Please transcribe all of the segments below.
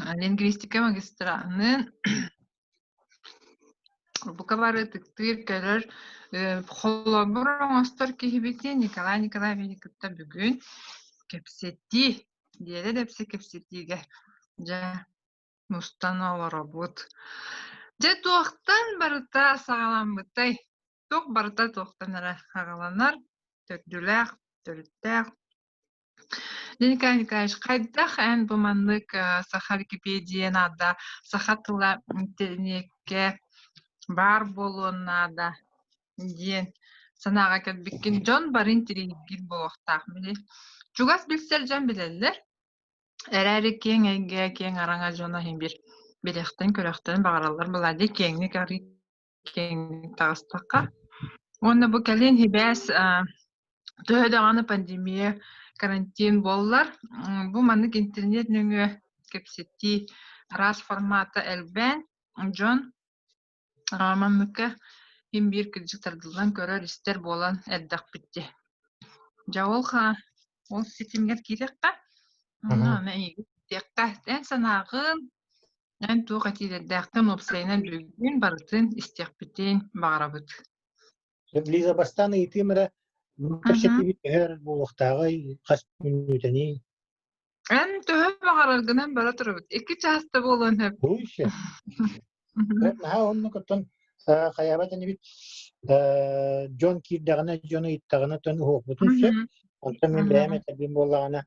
Лингвистика магистранын бука бары ытыктыыр, көрөр, холобур оҥостор киһибитин Николай Николаевиһы кытта бүгүн кэпсэтии, диэрэ дэпсэ кэпсэтиигэ дьэ мустан олоробут. Дьэ туохтан барыта саҕаламмытай? Туох барыта туохтан эрэ саҕаланар, төрдүлээх, төрүттээх. Николай Николаевич, хайдах эн бу маннык Саха Википедия наада, саха тыла интэриниэккэ баар буолуон наада диэн санааҕа кэлбиккин дьон бары интэриэһиргиир буолуохтаах. Били чугас билсэр дьон билэллэр, эрээри киэҥ эйгэ, киэҥ араҥа дьоно иһин биир билиэхтэрин-көрүөхтэрин баҕараллар былаадьы киэҥник арыы киэҥник таҕыстахха. Уонна бу кэлин сибээс төһө даҕаны пандемия, карантин буоллар, бу маннык интернет нөҥүө кэпсэтии араас формата элбээн, дьон манныкка син биир кырдьык тардыллан көрөр-истэр буолан эрдэхпит дии. Дьэ ол ол ситимҥэр киириэххэ, онно аны эйигин истиэххэ. Эн санааҕын, Эн туох этиилэрдээхтэн уопсайынан бүгүн барытын истиэхпитин баҕарабыт. Лиза, бастаан ыйытыым эрэ, бу кэпсэтиибит төһө эрэ буолуохтааҕый, хас мүнүүтэний? Эн төһө баҕараргынан бара турабыт. 2 чаас да буолуон сөп. Буй Наһаа оннук оттон хайаабат инибит дьон киирдэҕинэ, дьон ыйыттаҕына, тон уһуохпутун сөп. Онтон мин бэйэм этэрбин буоллаҕына,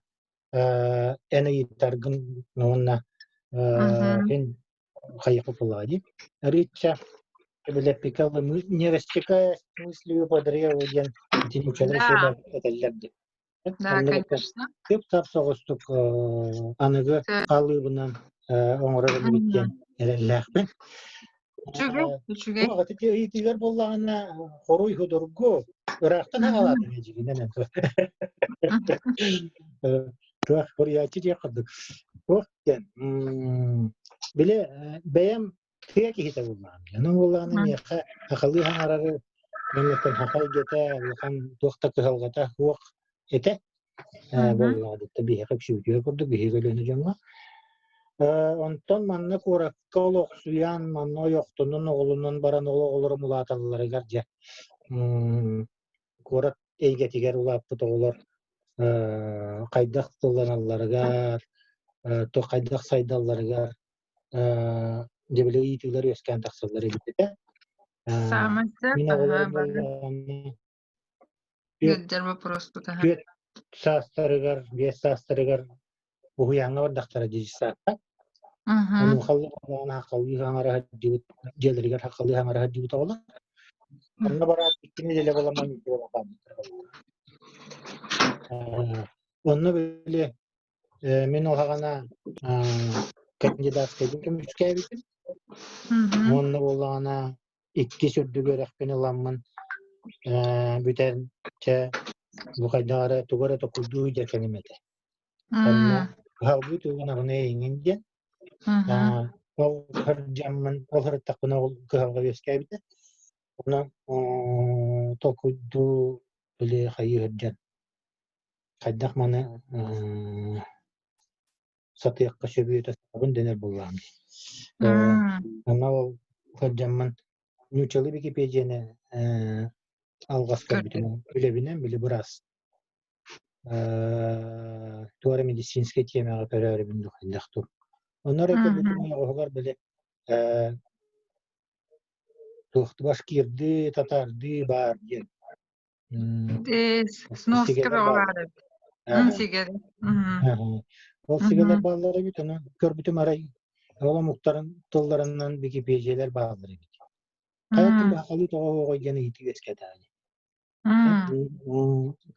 эн ыйытаргын уонна эн хайыхы буоллаҕа дии. Ричча билэппикэ не растекаясь мыслью по древу диэн ити нууччалар Да, этэллэр дии. да, конечно. Тып-тап соҕустук аныгы халыыбынан оҥорор эбит диэн эрэллээхпин. Үчүгэй, үчүгэй. Туох ити ыйытыылар буоллаҕына хоруй судургу, ыраахтан аҕалаатыҥ эдьигинэн Туох хоруйааччы диэх курдук. Туох диэн били бэйэм тыа киһитэ буоллаҕым. Онон буоллаҕына миэхэ сахалыы саҥарары уонна саха эйгэтэ улахан туох да кыһалҕата суох этэ. Буоллаҕа биһиэхэ үксүбүтүгэр курдук биһиги көлүөнэ дьоҥҥо. Онтон манна куоракка олохсуйан, манна ойохтонон, оҕолонон баран ол оҕолорум улааталларыгар дьэ куорат эйгэтигэр улааппыт оҕолор хайдах тылланалларыгар, хайдах сайдалларыгар дьэ били ыйытыылар үөскээн тахсаллар эбит этэ. Саамай сөп, Мин аһа, оҕолорум бары буоллаҕына ыалдьар боппуруоспут аһа. 4 саастарыгар, 5 саастарыгар уһуйааҥҥа бардахтара дии саатта. Онуоха хахалыы хаҥара сылдьыбыт, дьиэлэригэр хахалыы хаҥара сылдьыбыт оҕолор. Онно бараат 2 нэдиэлэ буолан буолан Онно били мин ол хаҕана кандидатскайбын көмүскээбитим. Уонна буоллаҕына иккис үрдүк үөрэхпин ыламмын бүтэн чэ бу хайдах эрэ тугу эрэ токуйдуу сылдьар кэмим этэ. Онно кыһалгыы тугун эйиҥин диэн ол сылдьаммын ол сырыттахпына ол кыһалҕа үөскээбитэ. Онон толкуйдуу били хайыы сылдьан хайдах маны сатыахха сөбүй этэ сатабын дэнэр буоллаҕым дии. Онно ол сылдьаммын нууччалыы Википедияны алҕас көрбүтүм. Үлэбинэн били быраас туора медицинскэй тиэмэҕэ көрөөрүбүн дуу хайдах дуу. Онно эрэ көрбүтүм ойоҕоһугар били туох башкирдыы, татаардыы баар диэн Сноска бөҕө баар эбит. Сигэлэр. Ол сигэлэр бааллар эбит, ону көрбүтүм арай ол омуктарын тылларынан Википедиялар бааллар эбит. Хайаттан сахалыы тоҕо оҕой диэн ыйытыы үөскээтэҕэ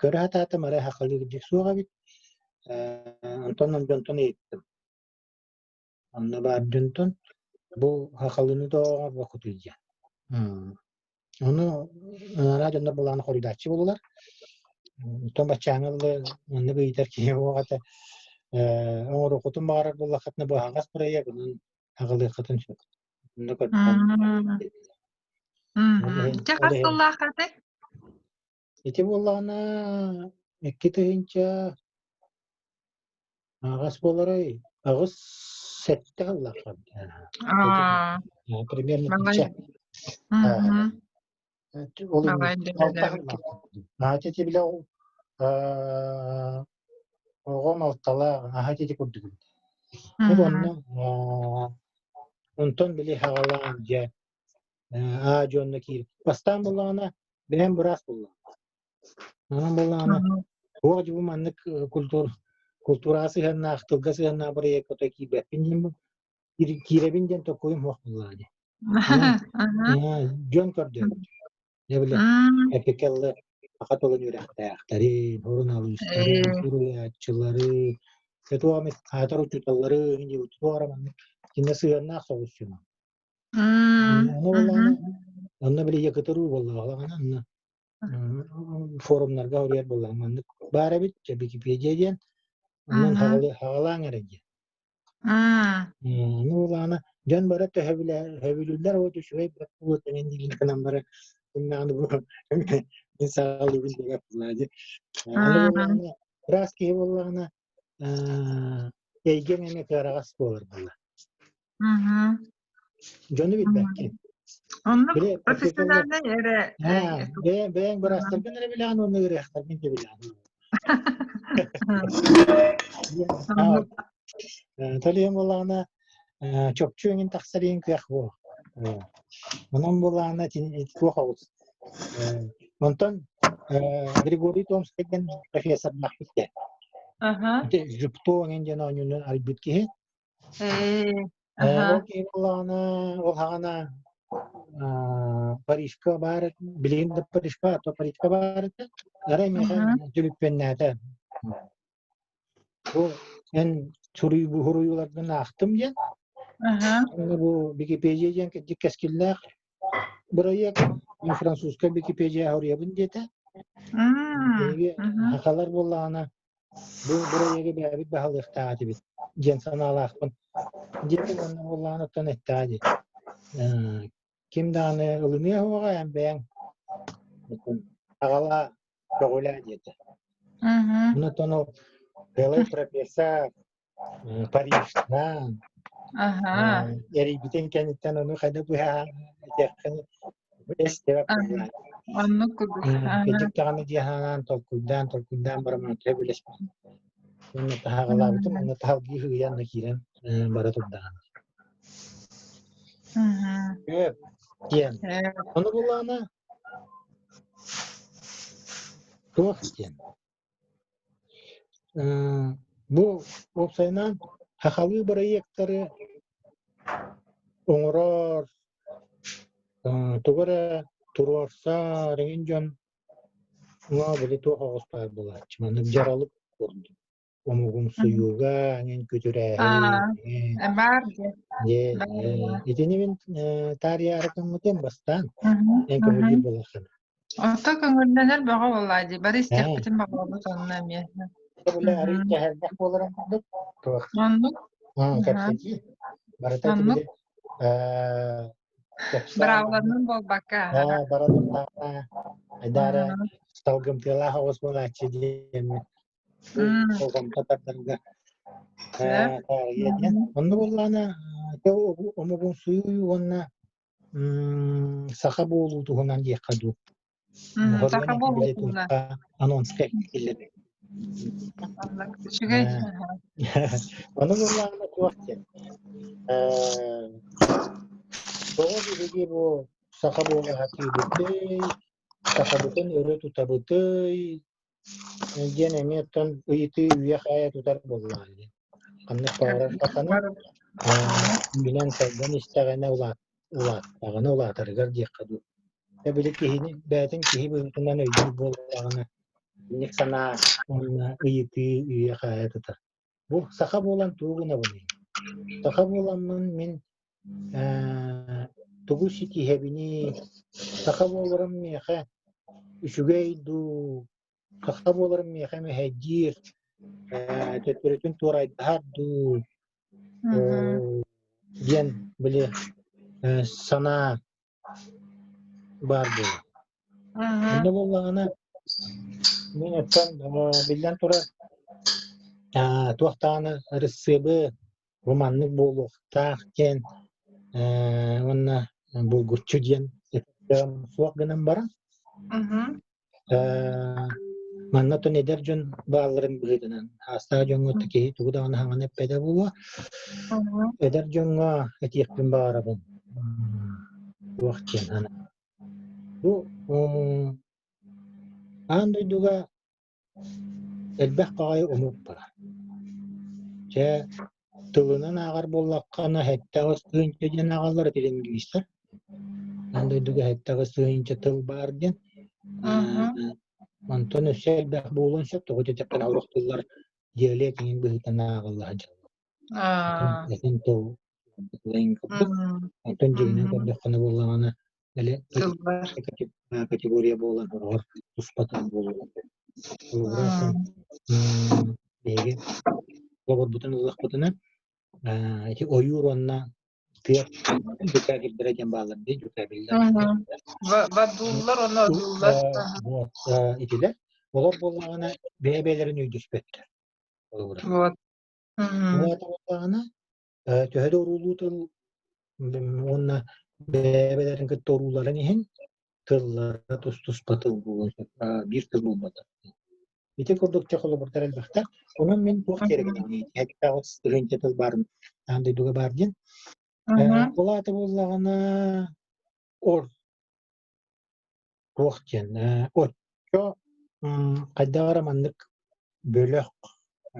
Көрө сатаатым, арай сахалыы кырдьык суох эбит. Онтон дьонтон ыйыттым. Онно баар дьонтон бу сахалыыны тоҕо оҥорбоккутуй диэн. Ону анараа дьоннор былааны хоруйдааччы буоллулар. Онтон баччааҥҥа дылы маннык ыйытар киһи суох этэ. Оҥоруоххутун баҕарар буоллаххытына бу аһаҕас бырайыак, онон аҕалыаххытын сөп. Онно көрдөөн Ити хас сыллаах этэй? Ити буоллаҕына 2000 аҕас буоларай, аҕыс Сэттэ сыллаахпын. Аа, Примерно балай итиччэ. Мгм. Ол Балай иннин алта үлэлээбиккит. сыллаахпын. Наһаа ити бile оҕом алталаах, наһаа ити курдук эбит. Ол онно онтон били хаҕалаан дьэ аа дьонно киир. Бастаан буллаҕына бэйэм быраас буллаҕым. Онон буоллаҕына туох дьэ бу маннык культураҕа сыһыаннаах, тылга сыһыаннаах бырайыакка то киирбэппин диэн киирэбин диэн толкуйум суох буоллаҕа дии. Онон дьон көрдөөбүт. Дьэ били эпикэллэр саха тылын үөрэхтээхтэрин, суруналыыстарын, суруйааччылары, туох эмит аатар учууталлары, туох эрэ маннык кинигэ сыһыаннаах соҕус дьоно. Ону буоллаҕына онно били якутуруу буоллаҕына онно форумнарга хоруйар буоллаҕым маннык баар эбит дьэ Википедия диэн онон хаҕалааҥ эрэ диэн. Ону буоллаҕына дьон бары төһөбүлүүллэр вот үчүгэй буолуо тэҥин дииллэр гынан баран күннээҕини бу мин саҕалыыбын диэбэт буоллаҕа дии. Аны буоллаҕына ыраас киһи буоллаҕына эйгэҥ эмиэ кыараҕас буолар буолла. Дьону билбэккин. Оннук Били профессиональнай эрэ бэйэҥ быраастаргын эрэ билэҕин уонна ыарыһахтаргын да билэҕин. Толиһин буоллаҕына чопчу эҥин тахсар иһин кыах буо. Онон буоллаҕына туох оҕус. Онтон Григорий Томский диэн профессордаахпыт диэн. Жипто эҥин диэн оонньууну арыйбыт киһи. Ол киһи буоллаҕына ол хаҕана Парижка баар билигин да Парижка, то Парижка баар этэ. Арай миэхэ түлүппүөннээтэ. Бу эн суруйууларгын аахтым диэн. Уонна бу Википедия диэн кырдьык кэскиллээх бырайыак. Мин французскай Википедия суруйабын диэтэ. Биһиги сахалар буоллаҕына бу бырайыагы бэйэбит баһылыахтаах этибит диэн санаалаахпын. Диэтэ уонна буоллаҕына оттон эттэҕэ дии. Ким даҕаны ылыныа суоҕа эн бэйэҥ аҕала көҕүлээ диэтэ. Онтон ол Белай профессор Парижтан эрийбитин кэнниттэн ону хайда быһа этиэххин эстибэт Оннук курдук. Кырдьык даҕаны дии санаан толкуйдаан толкуйдаан баран сөбүлэспитим. Уонна таһаҕалаабытым, уонна таһалгыы ыйан да киирэн бара турдаҕым. Көп диэн. Ону буллаҕына туох диэн. Бу уопсайынан сахалыы бырайыактары оҥорор, тугу эрэ туруорсар эҥин дьон били туох оҕус баар буолааччы. Маннык дьаралык курдук. Омугумсуйууга эҥин күтүрээһин. Баар Дьэ, итини мин таарыйаары гыммытым бастаан. Эн көҥүллүүр буоллаххына. Ото көҥүллэнэр бөҕө буоллаа дии. Бары истиэхпитин баҕарабыт онно эмиэ. Бile арыый кэһэллэх буоларын курдук туох Оннук. кэпсэтии. Барыта ити Оннук. били кэпсээн Быраабыланан буолбакка. бара турдаҕына айдаара салгымтыалаах оҕус буолааччы диэммит болҕомто тардарга таарыйа диэн. Онно буоллаҕына омугумсуйуу уонна саха буолуу туһунан диэххэ дуу. Саха буолуу туһунан. Анонска киллэрбит. Үчүгэй. Ону буоллаҕына туох диэн тоҕо биһиги бу саха буола сатыыбытый, сахабытын өрө тутабытый диэн эмиэ оттон ыйытыы үйэ-хаайа тутар буоллаҕа дии. Ханнык баҕарар саханы үүнэн сайдан истэҕинэ улааттаҕына улаатарыгар диэххэ дуу. Дьэ били киһини бэйэтин киһи быһыытынан өйдүүр буоллаҕына инник санаа уонна ыйытыы үйэ-хаайа тутар. Бу саха буолан тугу гынабыный? Саха буоламмын мин тугу ситиһэбиний? Саха буоларым миэхэ үчүгэй дуу, саха буоларым миэхэ мэһэйдиир, төттөрүтүн туорайдаһар дуу диэн били санаа баар буолар. Онно буоллаҕына мин оттон биллэн турар туох даҕаны ырыссыабы. Бу маннык буолуохтаах диэн уонна булгуччу диэн суох гынан баран манна тон эдэр дьон баалларын быһыытынан аастаах дьоҥҥо киһи тугу даҕаны хаҥан эппэтэ буолуо. Эдэр дьоҥҥо этиэхпин баҕарабын. Туох диэн аны. Бу аан дойдуга Элбэх баҕайы омук баар. Чэ, тылынан ааҕар буоллаххына 78 тыһыынча диэн ааҕаллар этэ лингвистэр. Аан дойдуга 78 тыһыынча тыл баар диэн. Онтон өссө элбэх буолуон сөп, тоҕо диэтэххинэ сорох тыллар диалект иҥин быһыытынан ааҕылла сылдьаллар. Атын тыл курдук. Онтон дьиҥинэн көрдөххүнэ буоллаҕына Били категория буолан оҕолор туспа тыл буолуон Биһиги олорбутун ыллахпытына ити ойуур уонна тыа дьүкээгирдэрэ диэн бааллар дии дьүкээгиллэр. Вадуллар уонна одууллар. Вот итилэр олор буоллаҕына бэйэ-бэйэлэрин өйдөспөттөр. Вот. Ол буоллаҕына төһө да уруулуу тыл уонна бэйэ-бэйэлэрин кытта урууларын иһин тыллара тус-туспа тыл буолуон сөп, биир тыл буолбатах. Ити курдук чэ холобурдар элбэхтэр. Онон мин туох диэри 78 тыһыынча тыл баарын аан дойдуга баар диэн. Ол аата буоллаҕына ор туох диэн оччо хайдах эрэ маннык бөлөх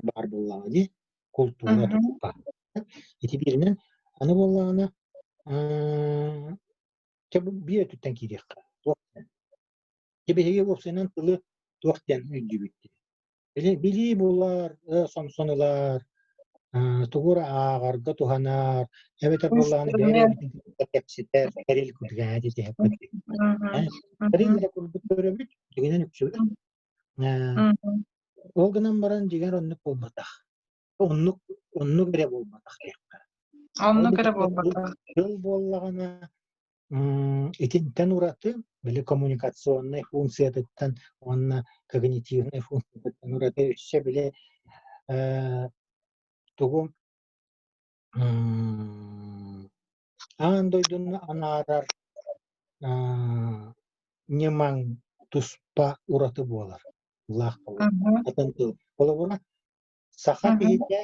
баар буоллаҕа дии култуура туспа. Ити бииринэн аны буоллаҕына чэ бу биир өттүттэн киириэххэ. Туох диэн. Дьэ биһиги уопсайынан тылы туох диэн өйдүүбүт дии. Билии булар, сомсонулар, тугу эрэ ааҕарга туһанар, эбэтэр буоллаҕына бэйэ-бэйэбитин кытта кэпсэтэр тэрил курдук ээ дии Тэрил эрэ курдук көрөбүт, дьиҥинэн үксүбүт. Ол гынан баран дьиҥэр оннук буолбатах. Оннук оннук эрэ буолбатах диэххэ. Оннук эрэ буолбатах. Тыл буоллаҕына Итинтэн ураты били коммуникационнай функциятыттан уонна когнитивнай функциятыттан ураты өссө били тугу аан дойдуну анаарар ньымаҥ туспа ураты буолар. Улаах буолар. Атын тыл. Холобура, саха киһитэ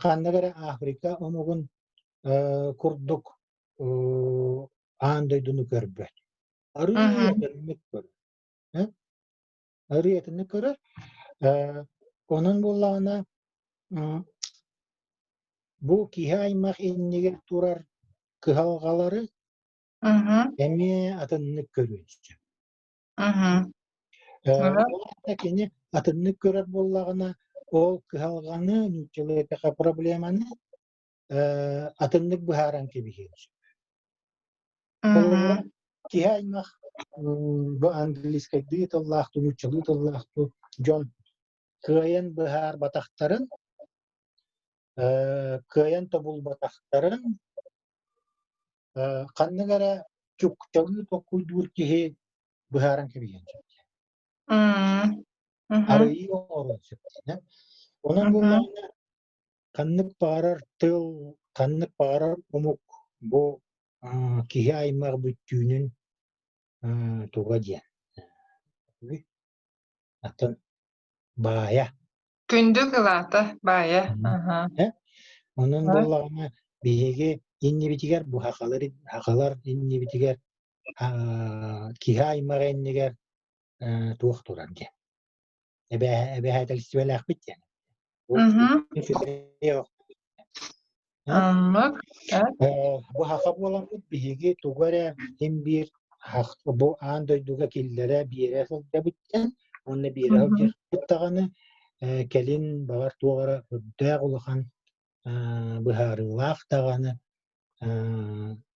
ханнык эрэ Африка омугун курдук аан дойдуну көрбөт. Арыый атыннык көрөр. Арыый атыннык көрөр. Онон буоллаҕына бу киһи аймах иннигэр турар кыһалҕалары эмиэ атыннык көрүөн сөп. Ол аата кини атыннык көрөр буоллаҕына, ол кыһалҕаны, нууччалыы эттэххэ проблеманы атыннык быһааран кэбиһиэн сөп. Холобура, киһи аймах бу английскайдыы тыллаах, нууччалыы тыллаах дьон кыайан быһаарбатахтарын, кыайан тобулбатахтарын ханнык эрэ чукчалыы толкуйдуур киһи быһааран кэбиһиэн сөп. Арыйыы оҥоруон сөп. Онон буоллаҕына ханнык баҕарар тыл, ханнык баҕарар омук бу киһи аймах бүттүүнүн туга диэн атын баайа. Күндү кылаата баайа. Онон буоллаҕына биһиги иннибитигэр бу хахалар хахалар иннибитигэр киһи аймаҕа иннигэр туох турар диэн эбэһээтэлистибэлээхпит диэн. Оннук. Бу хаха буоламмыт биһиги тугу эрэ син биир бу аан дойдуга киллэрэ биэрэ сылдьабыт диэн уонна биэрэ сылдьыахпыт даҕаны кэлин баҕар туох эрэ үрдээх улахан быһаарыылаах даҕаны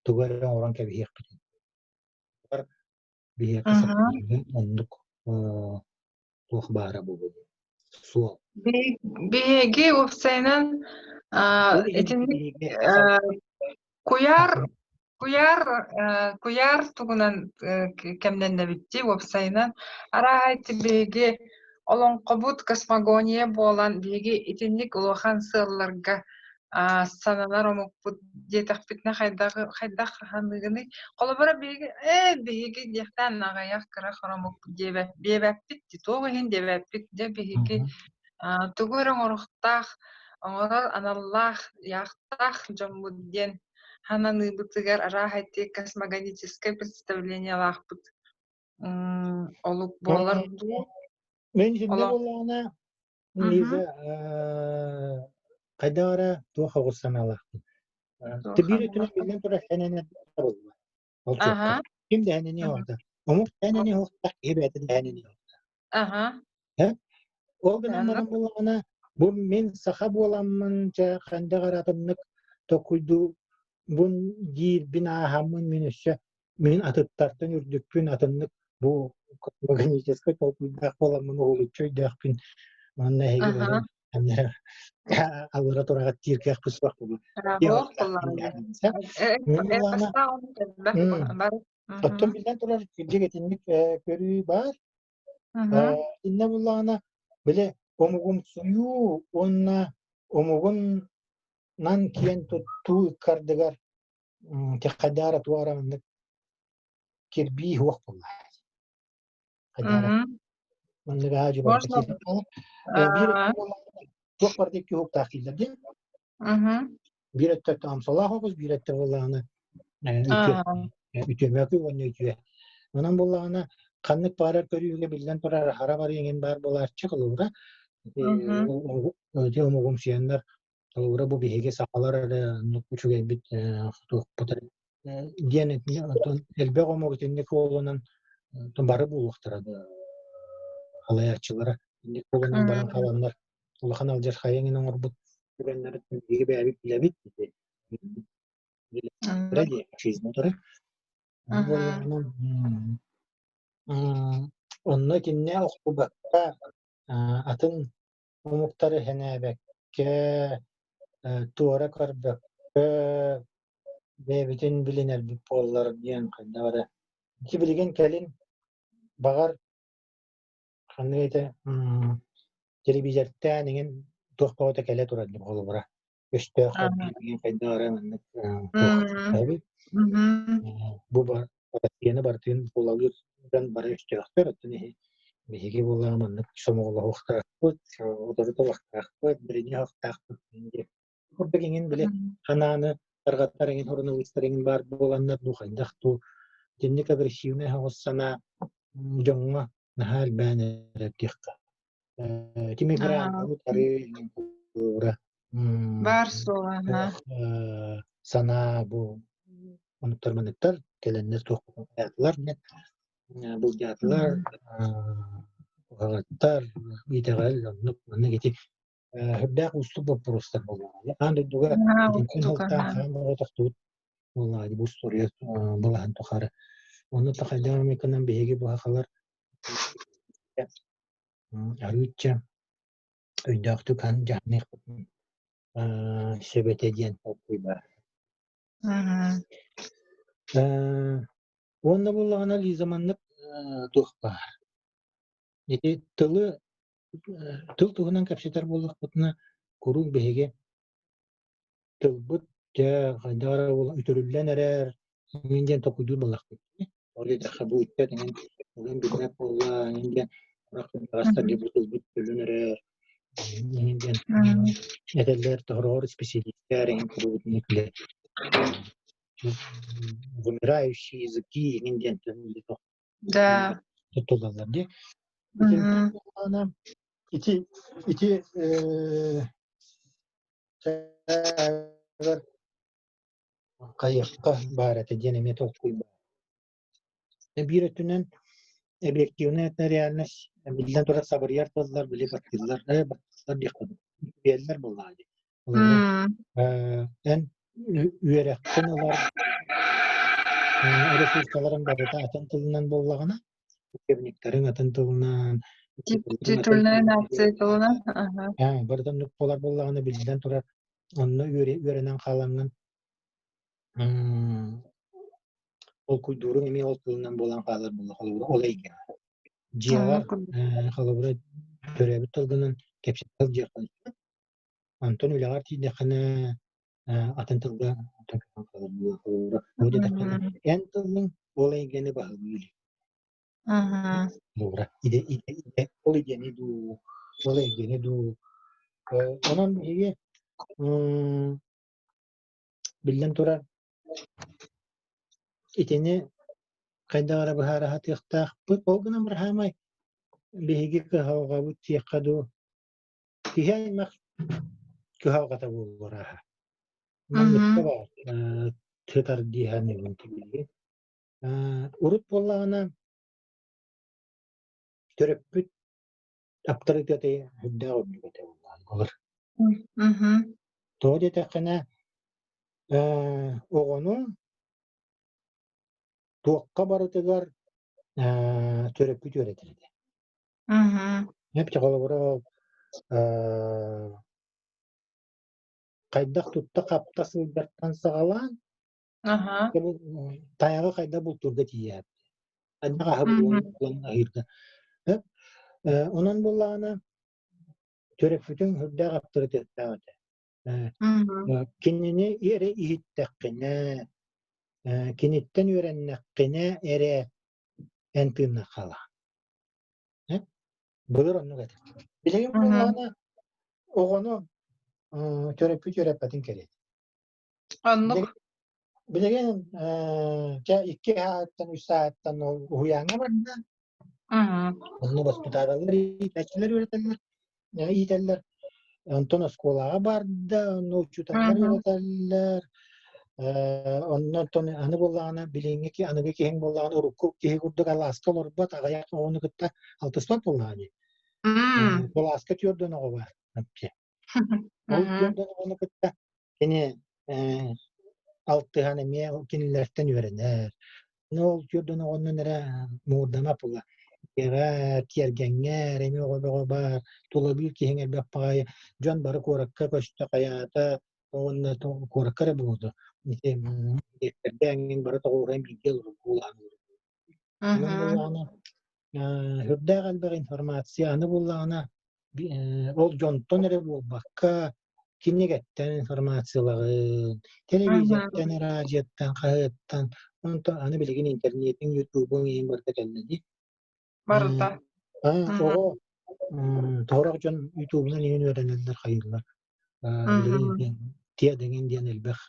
тугу эрэ оҥорон кэбиһиэхпитин биһиэхэ оннук туох баара буолуо суол. Биһиги уопсайынан итинник куйаар куйаар куйаар тугунан кэмнэннэбит дии уопсайынан арааһа ити биһиги олоҥхобут космогония буолан биһиги итинник улахан сыалларга. Сананар омукпут диэтэхпитинэ хайдах хайдах хаһаныгыный? Холобура биһиги ээ биһиги диэхтээн аҕыйах кыра хоромукпут диэбэппит туох иһин диэбэппит дьэ биһиги тугу эрэ оҥоруохтаах оҥорор аналлаах ыйаахтаах дьоммут диэн хананыыбытыгар арааһа ити космогоническай представлениелаахпыт олук буолар дуу? Мин итиннэ Олох буоллаҕына Лиза, хайдах эрэ туох оҕус санаалаахпын. Туох Биир өттүнэн аналлаах биллэн турар эн табыллар. Ол чуолкай. Аһа. Ким да һэнэниэ уохта. Омук һэнэниэ уохтаах, киһи бэйэтэ да һэнэниэ уохтаах. Аһа. Э? Ол гынан баран буоллаҕына, бу мин саха буоламмын, дьэ, хайдах эрэ атыннык толкуйдуубун диирбин ааһаммын мин өссө мин атыттартан үрдүкпүн, атыннык бу космогоническай толкуйдаах буоламмын уһулуччу өйдөөхпүн уонна эһиги бары аллара тураҕыт диир кыахпыт суох буолуо. Браво, Оттон биллэн турар, кырдьык итинник көрүү баар. Иннэ буллаҕына, били омугумсуйуу уонна омугунан киэн туттуу ыккардыгар хайдаара туора маннык кирбии суох буоллаҕа. Хайдаара маннык аа дьыбарга Можно киирэн хаалар. Биир өттө буоллаҕына туох барыта икки уһуктаах дииллэр дии. Биир өттө таамсалаах оҕус, биир өттө буоллаҕына үтүө үтүөмэкүй уонна үтүө. Онон буоллаҕына ханнык баарар көрүүгэ биллэн турар аһара барыы иҥин баар буолааччы холобура ити омугумсуйаннар холобура бу биһиги сахалар эрэ оннук үчүгэйбит туохпут диэн оттон элбэх омук итинник уолунан бары буолуохтара халайааччылара инник буолунан баран хааланнар улахан алдьархайы эҥин оҥорбут түгэннэриттэн биһиги бэйэбит билэбит дии фашизм утары онно итиннэ охтубакка атын омуктары сэнээбэккэ туора көрбөккө бэйэбитин билинэрбит буоллар диэн хайдах эрэ ити билигин кэлин баҕар ханнык этэ телевизортээн иҥин туох бөҕөтө кэлэ турар дии холобура өстөөх билигин хайдах эрэ маннык туох бу Россияны барытын булалыыр дьон бары өстөөхтөр оттон биһиги буоллаҕа маннык сомоҕолоһуохтаахпыт утары туруохтаахпыт билиниэхтаахпыт диэн курдук иҥин били ханааны тарҕаттар иҥин суруналыыстар иҥин баар буоланнар дуу хайдах дуу итинник агрессивнай оҕус санаа дьоҥҥо наһаа элбээн эрэр диэххэ Тимигран утары Баар суоҕа санаа бу онуттар маныктар кэлэннэр туохтаатылар былдьаатылар уһаҕаттар итэҕэл оннук маннык ити үрдээх уустук боппуруостар буоллаҕа. Аан дойдуга итинтэн сылтаан хаан бөҕө тохтубут буоллаҕа бу устуоруйа былаһын тухары. Онно хайдах эмэ биһиги бу сахалар арыычча өйдөөхтүк дьаһаныахпытын сөп этэ диэн толкуй баар. Уонна буоллаҕына Лиза маннык туох баар. Ити тылы тыл туһунан кэпсэтэр буоллахпытына куруук биһиги тылбыт дьэ хайдах эрэ үтүрүллэн эрэр эҥин диэн толкуйдуур буоллахпыт. Ол диэтэххэ бу ыччат эҥин ылын билбэт буолла эҥин диэн сурах кырдьаҕастар дьэ бу тылбыт өлөн эрэр эҥин диэн этэллэр тоһороҕор исписэлиистэр эҥин куруук итинник вымирающие языки эҥин диэн Да. туттуллаллар дии. Ити ити хайыахха баар этэ диэн эмиэ толкуй баар. Биир өттүнэн объективная реальность биллэн турар сабырыйар тыллар били баттыыллар баттыыллар диэх курдук биэллэр буоллаҕа дии. Эн үөрэххин ылар ресурсаларыҥ барыта атын тылынан буоллаҕына учебниктарыҥ атын тылынан Титульная нация тылынан барыта оннук буолар буоллаҕына биллэн турар онно үөрэнэн хаалаҥҥын толкуйдууруҥ эмиэ ол тылынан буолан хаалар буолла холобура ол эйгэҕэ дьиэҕэр холобура төрөөбүт тылгынан кэпсэтэ сылдьыаххын онтон үлэҕэр тиийдэххинэ. Атын тылга эн тыллыҥ ол эйгэни баһылыыр. Идэ идэ ол идэни дуу, ол эйгэни дуу. Онон биһиги биллэн турар итини хайдах эрэ быһаара сатыахтаахпыт. Ол гынан баран хаамай биһиги кыһалҕабыт диэххэ дуу, киһи аймах кыһалҕата буолуо Манныкка баар сытар дии саныыбын билигин. Урут буоллаҕына төрөппүт аптарытыата үрдээх үрдүк этэ буоллаҕына Тоҕо диэтэххинэ оҕону туохха барытыгар төрөппүт үөрэтэр этэ. Эбэтэр холобура хайдах тутта-хапта сылдьартан саҕалаан тайаҕы хайдах бултуурга тиийээт хайдах аһы булан аһыырга. Онон буоллаҕына төрөппүтүҥ сүрдээх аптарытыаттаах этэ. Кинини эрэ иһиттэххинэ, киниттэн үөрэннэххинэ эрэ эн тыыннах хаалаҕын. Былыр оннук этэ. Билигин буоллаҕына оҕону төрөппүт үөрэппэтин кэриэтэ. Оннук. Билигин чэ 2 сааттан 3 сааттан уһуйааҥҥа барда. Онно баспытааталлар, иитээччилэр үөрэтэллэр, иитэллэр. Онтон оскуолаҕа барда, онно учууталлар үөрэтэллэр. Онно оттон аны буоллаҕына билиҥҥи аныгы киһиҥ буоллаҕына урукку киһи курдук алааска олорбот, аҕыйах оҕону кытта алтыспат буоллаҕа дии. Кылааска түөрдэн оҕо баар вообще. Ол түөрдэн оҕону кытта кини алтыһан эмиэ кинилэртэн үөрэнэр. Ну ол түөрдэн оҕоннон эрэ муҥурдама була. Дьиэҕэ, тиэргэҥҥэ эрэ эмиэ оҕо бөҕө баар, тулалыыр киһиҥ элбэх баҕайы, дьон бары куоракка көстө хайаата уонна куоракка эрэ буолуо. Ити эҥин бары тоҕуоруһан бииргэ олорор Онон буоллаҕына сүрдээх элбэх информация аны буоллаҕына ол дьонтон эрэ буолбакка кинигэттэн информациялаҕын, телевизортан, араадьыйаттан, хаһыаттан, онтон аны билигин интернетиҥ, ютубуҥ иһин барыта кэллэ дии. Барыта. Оҕо тоһорох дьон ютубунан иһин үөрэнэллэр хайыыллар. Билигин тиэ дэҥин диэн элбэх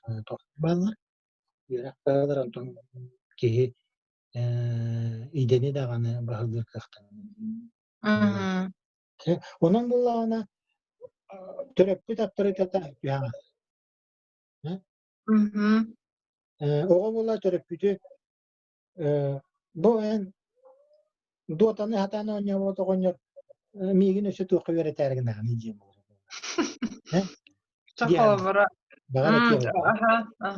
бааллар. Үөрэх баалар, онтон киһи идэни даҕаны баһылыыр кыахтанар. Онон буоллаҕына төрөппүт аптарытыата түһэҕин. Оҕо буола төрөппүтү бу эн дуотаны сатаан оонньообот оҕонньор миигин өссө туохха үөрэтээри гынаҕыный диэн буолар. Холобура. Баҕар этиэ.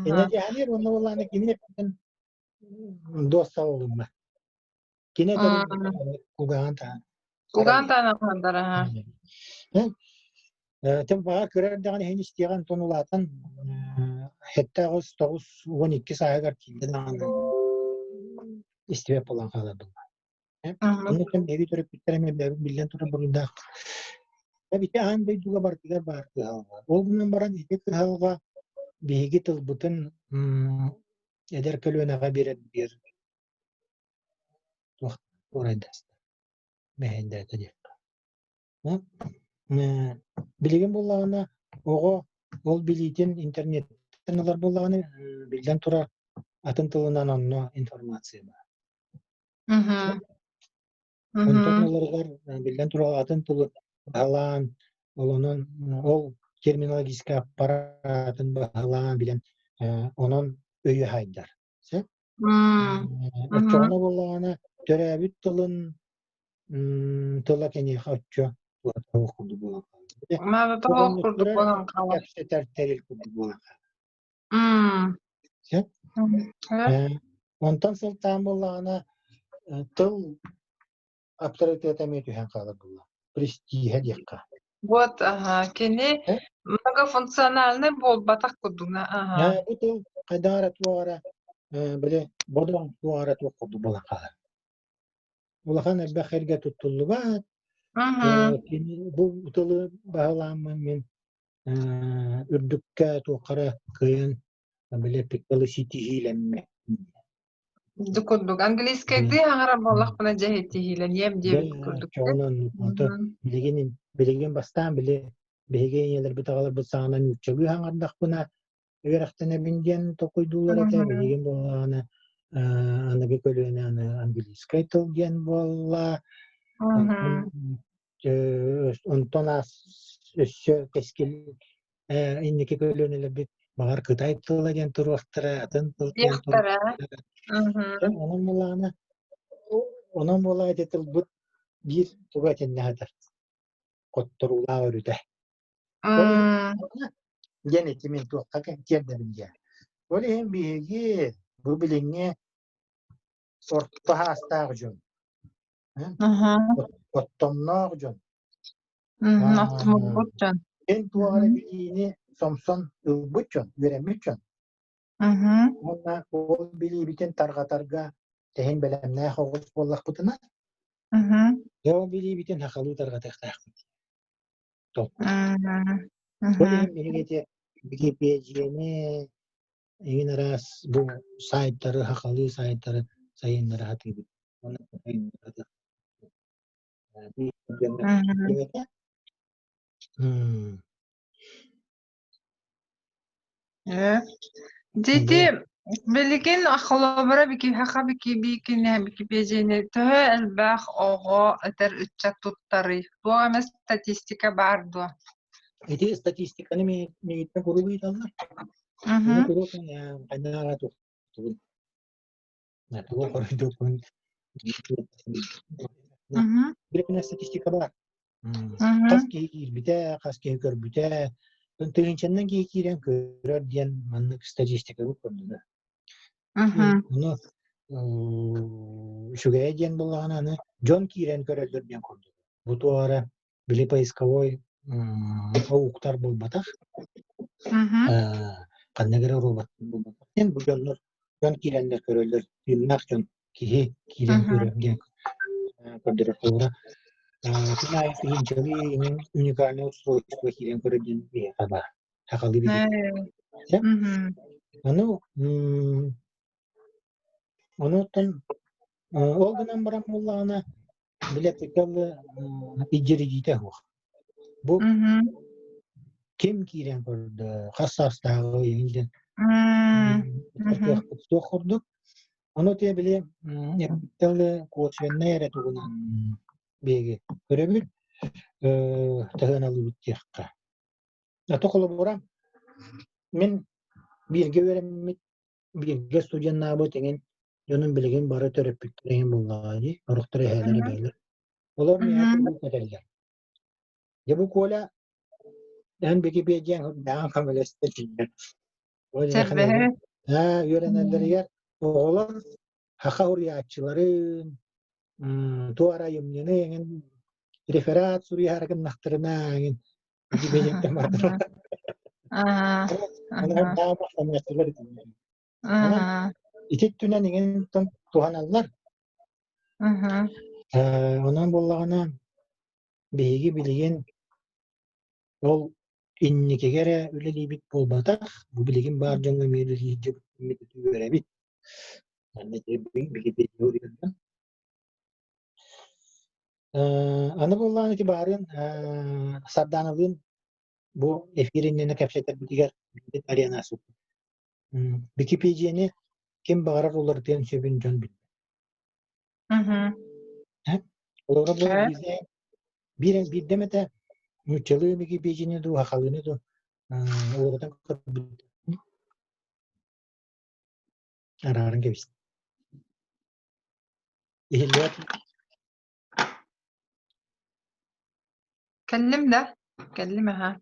Инньэ диэхэлиир уонна буоллаҕына кини эппитин дуосталылынна. Кини этэрин кулгааҕын таһан. Кулгаан таһан аха. Тым баҕар кыра эрдэҕин иһин истиэҕин онтон улаатан 7-8, 9, 12 сааһыгар тиийдэ даҕаны истибэт буолан хаалар буолла. Оннуттан биһиги төрөппүттэр эмиэ биллэн турар буруйдаах. Ити аан дойдуга барытыгар баар кыһалҕа. Ол гынан баран ити кыһалҕа биһиги тылбытын эдэр көлүөнэҕэ биэрэр биэр туох туорайдаста мэһэйдээтэ диэххэ. Билигин буоллаҕына оҕо ол билиитин интернеттэн ылар буоллаҕына биллэн турар атын тылынан онно информация баар. Онтон ыларыгар биллэн турар атын тылы баһылаан ол онон ол терминологическай аппаратын баһылаан билэн онон өйө хайдар. Сөп? Оччоҕуна буоллаҕына төрөөбүт тылын тыла киниэхэ оччо туох курдук буолан хаалар. Туох курдук буолан хаалар. Кэпсэтэр тэрил курдук буолан хаалар. Сөп? Онтон сылтаан буоллаҕына тыл аптарытыата эмиэ түһэн хаалар буолла. Престииһэ диэххэ. Вот, ага, кини многофункциональный буолбатах курдугна, ага. Бу тыл хайдах эрэ туох эрэ били бодоҥ туох эрэ туох курдук буолан хаалар. Улахан элбэх эргэ туттуллубат. Кини бу тылы баһылааммын мин Үрдүккэ туохха эрэ кыайан били эппиккэ ситиһиилэммэт. Ду курдук английскайдыы хаҥарар буоллахпына дьэ ситиһиилэниэм диэбит курдук. Онон билигин билигин бастаан били биһиги ийэлэрбит аҕаларбыт саҕана нууччалыы хаҥардахпына үөрэхтэнэбин диэн толкуйдууллар этэ. Билигин буоллаҕына аныгы көлүөнэ аны английскай тыл диэн буолла. Онтон аас өссө кэскил инники көлүөнэлэрбит баҕар кытай тыла диэн туруохтара, атын тыл диэн туруохтара. Онон буоллаҕына онон буоллаҕа ити тылбыт биир туга итиннэ сытар хотторуулаах өрүтэ. Ол иһин диэн ити мин туохха тиэрдэбин диэн. Ол иһин биһиги бу билиҥҥи орто саастаах дьон, оттомноох дьон, Оттомурбут дьон. эн туох эрэ билиини сомсон ылбыт дьон, үөрэммит дьон. Уонна ол билиибитин тарҕатарга тэһин бэлэмнээх оҕус буоллахпытына, дьэ ол билиибитин сахалыы тарҕатыахтаахпыт. Ол иһин биһиги ити Википедияны эҥин араас бу сайтары, сахалыы сайтары сайыннара сатыыбыт. Дьити билигин холобура саха бикибиикини Википедияны төһө элбэх оҕо этэр ыччат туттарый? Туох эмэ статистика баар дуо? Ити статистиканы миигиттэн куруук ыйыталлар. Ону куруук хайдах тугун тугу хоруйдуохпун билигин статистика баар. Хас киһи киирбитэ, хас киһи көрбүтэ, тыһыынчаннан киһи киирэн көрөр диэн маннык статистикабыт көрдөрөр. Ону үчүгэйэ диэн буоллаҕына аны дьон киирэн көрөллөр диэн курдук. Бу туора били поисковой ууктар буолбатах, ханнык эрэ робот буолбатах диэн бу дьоннор дьон киирэннэр көрөллөр, тыыннаах дьон киһи киирэн көрөр диэн көрдөрөр холобура күн аайы тыһыынчалыы уникальное устройство киирэн көрөр диэн биһиэхэ баар сахалыы билигин. Ону онуттан ол гынан баран буоллаҕына билэппиккэ идьиригиитэ суох. Бу ким киирэн көрдө, хас саастааҕый эҥин диэн кыахпыт суох курдук. Ону тиэ били косвеннай эрэ тугунан биһиги көрөбүт, таһыаналыыбыт диэххэ. Ато холобура, мин бииргэ үөрэммит, бииргэ студеннаабыт эҥин дьонум билигин бары төрөппүттэр эҥин буоллаҕа дии, орохтор эһээлэр эбээлэр. Олор миэхэ куруук этэллэр. Дьэ бу Коля, эн Википедияҥ үрдээҕин көмөлөстө дииллэр. Үөрэнэллэригэр оҕолор саха уруйааччыларын, туох эрэ айымньыны эҥин реферат суруйаары гыннахтарына эҥин Википедияттан бардылар. Ити өттүнэн иҥин туһаналлар. Онон буоллаҕына биһиги билигин ол инникигэ эрэ үлэлиибит буолбатах, бу билигин баар дьоҥҥо эмиэ үлэлиир үөрэбит. Аны буоллаҕына ити баарыан Сардааналыын бу эфир иннинэ кэпсэтэрбитигэр арена суппут. Википедияны ким баҕарар уларытыан сөбүн дьон билбэт. Олорор биир биирдэ эмэтэ нууччалыы Википедияны дуу, сахалыыны дуу уларытан көрбүт арааран кэбистэ. Иһиллибэт. Кэллим да? Кэллим аһа.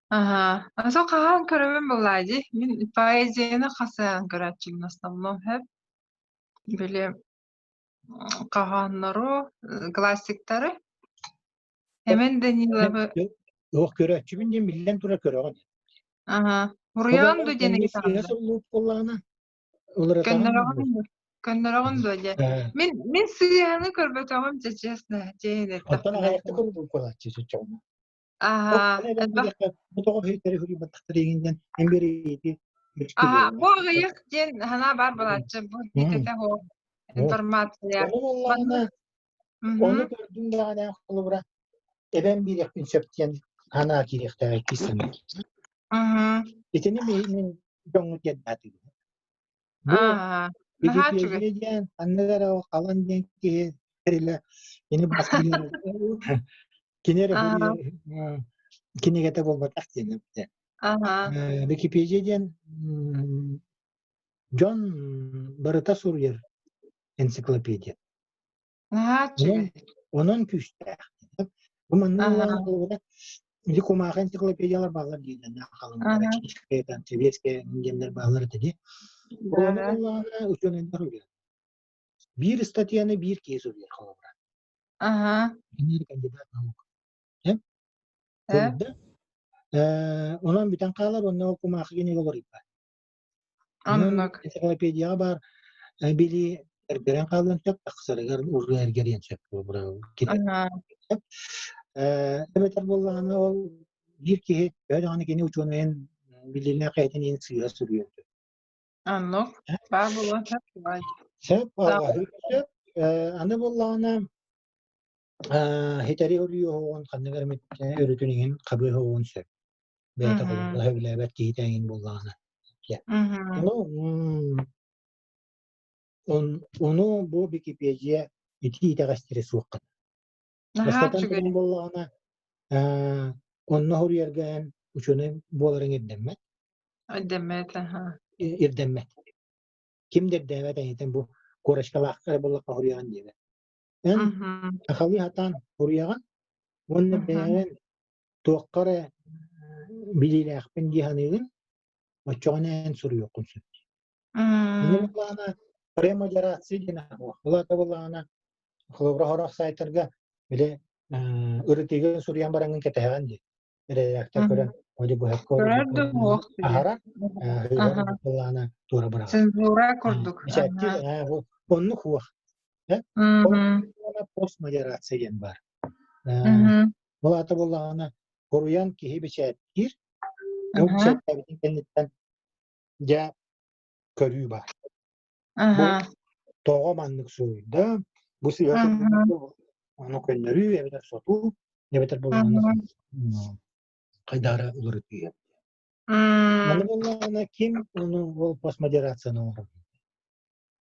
Аһа. Аса хаһан көрөбүн буоллаа дии. Мин поэзияны хасыһан көрөөччүбүн основном сөп. Били хаһааннару, классиктары. Эмэн Даниловы Ох көрөөччүбүн диэн биллэн турар көрөҕүн. Аһа. Уруйаан ду диэн Сыыһа суруллубут буоллаҕына уларытаҕын Көннөрөҕүн дуо? Көннөрөҕүн дуо дьэ? Мин мин сыыһаны көрбөтөҕүм дьэ честно, чиэһин Оттон эттэхпинэ. аҕыйахта көрбүт буолааччы соччоҕуна. Аһа, элбэх Бу тоҕо үһүттэри суруйбатахтар иҥиннэн эн биэриити Аһа, бу аҕыйах диэн санаа баар буолааччы. Бу ититэ суох информация. Ону буоллаҕына, ону көрдүм даҕаны холобура эбэн биэриэхпин сөп диэн санаа киириэхтээх иккис санаа. Итини мин дьоҥҥо тиэрдээтим. Бу Аа, наһаа үчүгэй. Википедия диэн ханнык эрэ халан диэн киһи тэрилэ кини бас билэр кини эрэ Аа, кинигэтэ буолбатах диэн эбитэ. аха, Википедия диэн дьон барыта суруйар энциклопедия. Наһаа Онон, үчүгэй. онон күүстээх. Бу манна Аха, ыллаан холобура ити кумааҕы энциклопедиялар бааллар дииллэр халыҥ аха, российская, там, советская диэннэр бааллар этэ дии. Ону да, буоллаҕына учуонайдар уйар. Биир ыстатыйаны биир киһи суруйар холобура. аха, Киниэр кандидат наук. Э? э, Суруйда. Онон бүтэн хаалар, онно ол кумаахы кинигэ уларыйбат. Онон оннук. энциклопедияҕа баар билии эргэрэн хаалыан сөп, тахсарыгар уруу эргэриэн сөп Аха, сөп. Эбэтэр буоллаҕына ол биир киһи төһө даҕаны кини учуонайын билиилээх бэйэтин иһин сыыһа суруйуон сөп. Оннук. Баар буолуон сөп. Сөп, алҕаһыы сөп. Аны буоллаҕына хитэри уруйуоҕун ханнык эрэ өрүтүн иһин хабыы оһоҕун сөп. Бэйэтэ холобура сөбүлээбэт киһитэ эҥин буоллаҕына. Ону ону бу Википедия ити итэҕэстэри суохха. Наһаа Бастатан үчүгэй. туран буоллаҕына, онно суруйарга эн учуонай буоларыҥ ирдэммэт. Ирдэммэт, аха. Ирдэммэт. Ким да ирдээбэт эйиэтин бу корочкалаахха эрэ буоллахха суруйаҕын диэбэт. Эн сахалыы сатаан суруйаҕын уонна бэйэҕин туохха эрэ билиилээхпин дии саныыгын, оччоҕуна эн суруйуоххун сөп. Аны буоллаҕына премодерация диэн аҕыах. Ол аата буоллаҕына холобура сорох сайтарга били ырытыыга суруйан бараҥҥын кэтэһэҕин дии. Эрэдээктэр көрөн оди быһакка Көрөр да суох аһара ыһар буоллаҕына туора быраҕар. Цензура курдук. Бэчээттиир оннук уох. Постмодерация диэн баар. Ол аата буоллаҕына хоруйан киһи бэчээттиир, ол бэчээттээбитин кэнниттэн дьэ көрүү баар. Бу тоҕо маннык суруйда, бу сыыһа суруйбут ону көннөрүү эбэтэр сотуу, эбэтэр буоллаҕына хайдары уларытыы. Аны буоллаҕына ким ону ол постмодерацияны оҥорор?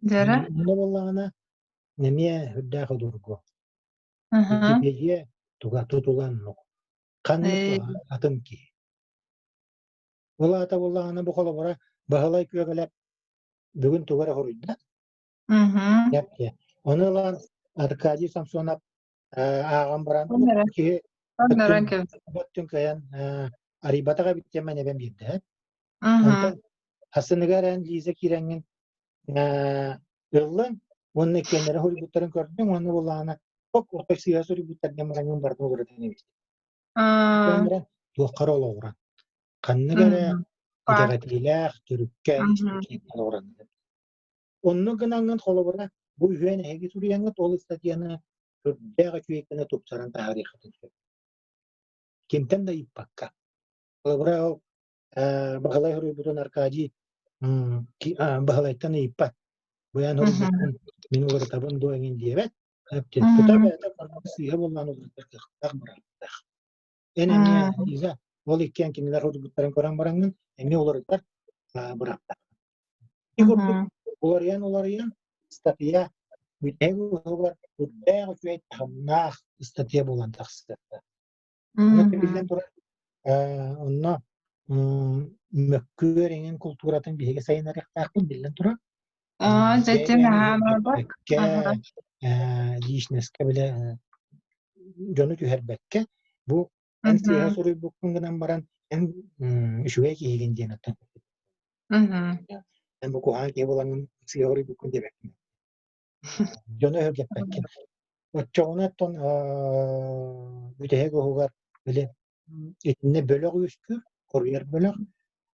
Дьэрэ? Ону буоллаҕына эмиэ үрдээх удургу. Википедия туга тутуланнук. Ханнык атын киһи. Ол аата буоллаҕына бу холобура Баһылай Күөгэлэп бүгүн тугу эрэ хоруйда. Ону ылан Аркадий Самсонов ааҕан баран киһи өттүн кыайан арыйбатах эбит диэн мэн эбэн биэрдэ. Онтон хасыныгар эн Лиза киирэҥҥин ыллыҥ уонна иккиэннэрэ суруйбуттарын көрдүҥ уонна буоллаҕына ок ортой сыыһа суруйбуттар диэн бараҥҥын барытын уларытан эбит. Туохха эрэ олоҕуран. Ханнык эрэ итэҕэтиилээх төрүккэ олоҕуран. Оннук гынаҥҥын холобура бу үһүөн эһиги суруйаҥҥыт ол ыстатыйаны сүрдээх үчүгэй гына тупсаран таһаарыаххытын сөп. Кимтэн да ыйыппакка. Холобура ол Баһылай суруйбутун Аркадий Баһылайтан ыйыппат. Бу эн суруйбуккун мин уларытабын дуо эҥин диэбэт. Тута бэйэтэ сыыһа буоллаҕына уларытар кыахтаах бырааптаах. Эн эмиэ Лиза ол иккиэн кинилэр суруйбуттарын көрөн бараҥҥын эмиэ уларытар бырааптаах. Ити курдук уларыйан-уларыйан ыстатыйа бүтэһик уһугар үрдээх үчүгэй таһымнаах ыстатыйа буолан тахсыахта. Ону биллэн турар, онно мөккүөр эҥин култууратын биһиги сайыннарыахтаахпыт биллэн турар. Бэйэ-бэйэни личностька бile дьону түһэрбэккэ бу эн сыыһа суруйбуккун гынан баран эн үчүгэй киһигин диэн оттон эн бу куһаҕан киһи буолаҥҥын сыыһа суруйбуккун диэбэккин. Дьону өһүргэппэккин. Оччоҕуна оттон бүтэһик уһугар били итиннэ бөлөх үөскүүр, хоруйар бөлөх.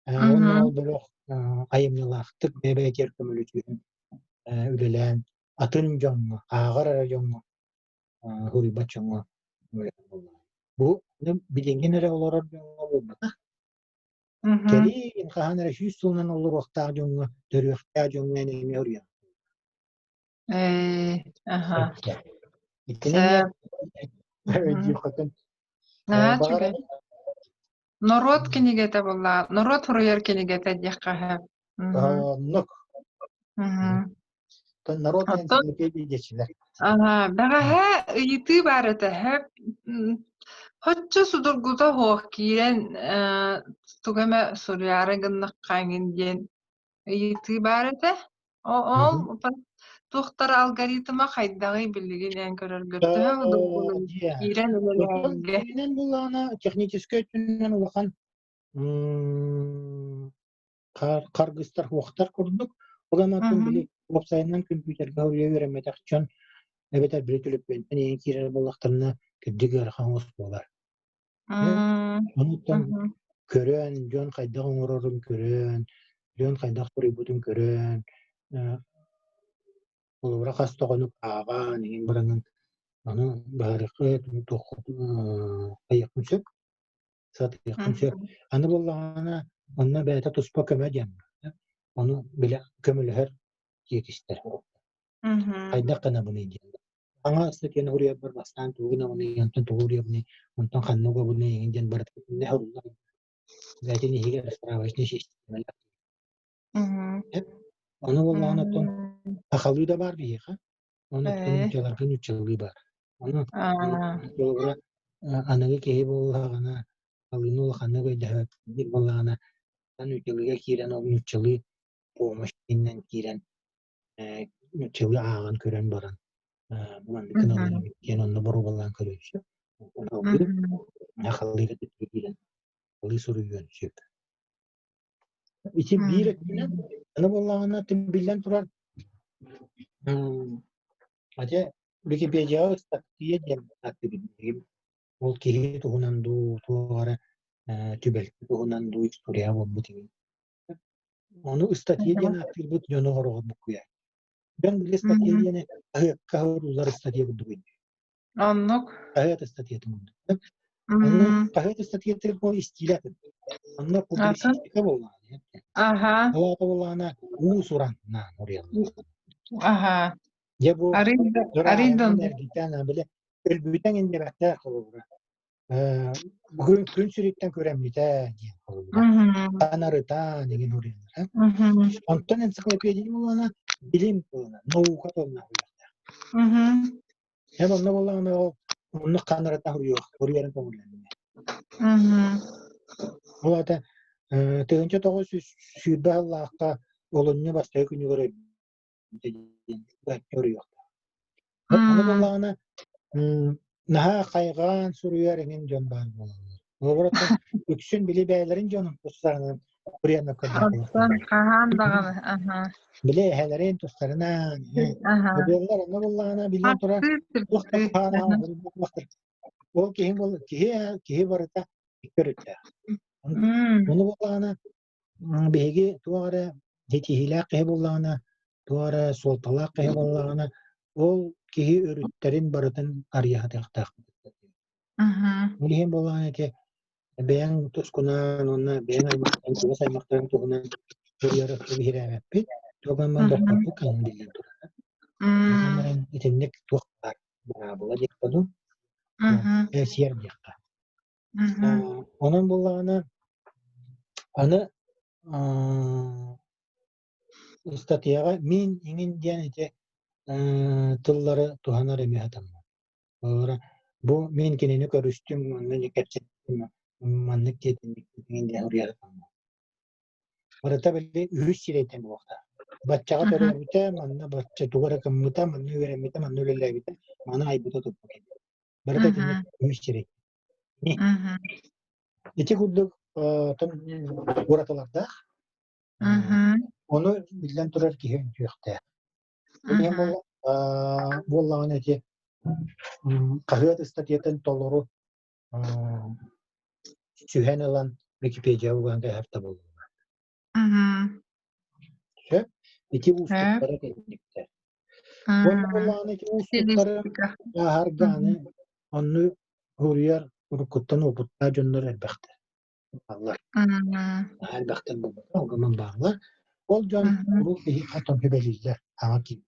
Уонна ол бөлөх айымньылаахтык бэйэ-бэйэтигэр көмөлөтүһэн үлэлээн атын дьоҥҥо, ааҕар эрэ дьоҥҥо, суруйбат дьоҥҥо Бу Билиҥҥин эрэ олорор дьоҥҥо буолбатах. Кэлин хаһан эрэ 100 сылынан олоруохтаах дьоҥҥо, төрүөхтээх дьоҥҥо эн эмиэ уруйан. Ээ, аха. Итини эмиэ Сөп. өйдүөххүтүн Наһаа баҕар үчүгэй. Норуот кинигэтэ буоллаҕа. Норуот суруйар кинигэтэ диэххэ сөп. Мгм. Оннук. Мгм. Народная Оттон энциклопедия диэччилэр. аһаа, бэҕэһээ ыйытыы баар этэ. Сөп Һоччо судургута суох киирэн тугу эмэ суруйаары гыннахха эҥин диэн ыйытыы баар этэ. Ол туохтара алгоритма хайдаҕый билигин эн көрөргөр төһө судургунуй киирэн үлэлэһэргэ? Дьиҥинэн буоллаҕына, техническэй өттүнэн улахан харгыстар уохтар курдук. Ол гынан били уопсайынан компьютерга уруйа үөрэммэтэх дьон эбэтэр били төлөпүөнтэн иһин киирэр буоллахтарына кырдьык ыарахан оҕус буолар. Онуттан көрөн, дьон хайдах оҥорорун көрөн, дьон хайдах суруйбутун көрөн, холобура хас да хонук ааҕан иһин баранын ону баһарыахха туоххутун хайыахпын сөп сатыаххын сөп. Аны буоллаҕына онно бэйэтэ туспа көмө диэн баар. Ону билэ көмөлөһөр тиэкистэр. Хайдах гынабыный диэн. Саҥа ыстатыйаны уруйарбар бастаан тугу гынабыный, онтон тугу уруйабыный, онтон ханна угабыный эҥин диэн барыта итиннэ уһуллар. Бэйэтин иһигэр справочнай систиэмэлээх. Ону буоллаҕына оттон сахалыы да баар биһиэхэ. Ону оттон нууччаларга нууччалыы баар. Ону холобура аныгы киһи буоллаҕына халыыны улаханнык өйдөһөөт буоллаҕына нууччалыыга киирэн ол нууччалыы помощь иннэн киирэн нууччалыы ааҕан көрөн баран бу маннык гыналлар эбит диэн онно боруобалаан көрүөн сөп. Онтон халыыга киирэн халыы суруйуон сөп. Ити биир өттүнэн, аны буоллаҕына биллэн турар Ате Википедияҕа ыстатыйа диэн ааттыыбын билигин. Ол киһи туһунан дуу, туох эрэ түбэлтэ туһунан дуу история буолбут ини. Ону ыстатыйа диэн ааттыырбыт дьону хороҕор буккуйар. Дьон били ыстатыйа диэни хаһыакка уруулар ыстатыйа курдук өйдүүр. Оннук. Хаһыат ыстатыйатын курдук. Онно хаһыат ыстатыйатыгар бу истиилэ атын. Онно публицистика буоллаҕына. Аха. Ол аата буоллаҕына уус-уран наан уруйаллар. Аха. Дьэ бу Арыйда ырааһынан эргитэн били өлбүтэн иннибэттэр холобура. Бүгүн күн сириттэн күрэммитэ диэн холобура. Анарытаан деген уруйаллар. Онтон энциклопедия буоллаҕына билим тылынан, наука тылынан уруйуохтаах. Эн онно буоллаҕына ол оннук ханарата уруйуох, уруйарын көҥүллэннэ. Ол аата 1920 сыллаахха олунньу бастакы күнүгэр өлбүтэ диэн уруйуохтаах. Аны буоллаҕына наһаа хайҕаан суруйар эҥин дьон баар буолаллар. Холобура, үксүн били бэйэлэрин дьонун тустарынан уруйанна Оттон хаһаан даҕаны, аха. Били эһэлэрин тустарынан Буоллар онно буоллаҕына биллэн турар туох да куһаҕан Ол киһи киһи киһи барыта икки өрүттээх. Ону буоллаҕына биһиги туох эрэ ситиһиилээх киһи буоллаҕына, туох эрэ суолталаах киһи буоллаҕына, ол киһи өрүттэрин барытын арыйа сатыахтаахпыт. Ол иһин буоллаҕына ити бэйэҥ тускунаан уонна бэйэҥ аймахтарын, чугас аймахтарын туһунан суруйары биһирээбэппит. Туох гынан боппоппут кэлин биллэн турар. Баран итинник туох баар быраабыла диэххэ дуу, сиэр диэххэ. Онон буоллаҕына аны ыстатыйаҕа мин иҥин диэн ити тыллары туһанар эмиэ сатаммат. Холобура, бу мин кинини көрүстүм, онно кэпсэттим, маннык диэтинник иҥин диэн суруйар сатаммат. Барыта били үһүс сирэйтэн буолуохтаах. Баччаҕа төрөөбүтэ, манна бачча тугу эрэ гыммыта, манна үөрэммитэ, манна үлэлээбитэ, маны айбыта туппута. Барыта итинник үһүс сирэй. Ити курдук уратылардаах. Ону биллэн турар киһи өйдүөхтээх. Билиэн буоллаҕына ити хаһыат ыстатыйатын толору сүһэн ылан Википедия уган кэһэр табыллыбат. Сөп. Ити уустуктара кэнниктэр. Уонна буоллаҕына ити уустуктары ааһарга аны онну суруйар. Уруккуттан уопуттаах дьоннор элбэхтэр. Бааллар. Наһаа элбэхтэр буолбатах, ол гынан бааллар. Ол дьон куруук биһиэхэ сүбэлииллэр, саҥа киирбит.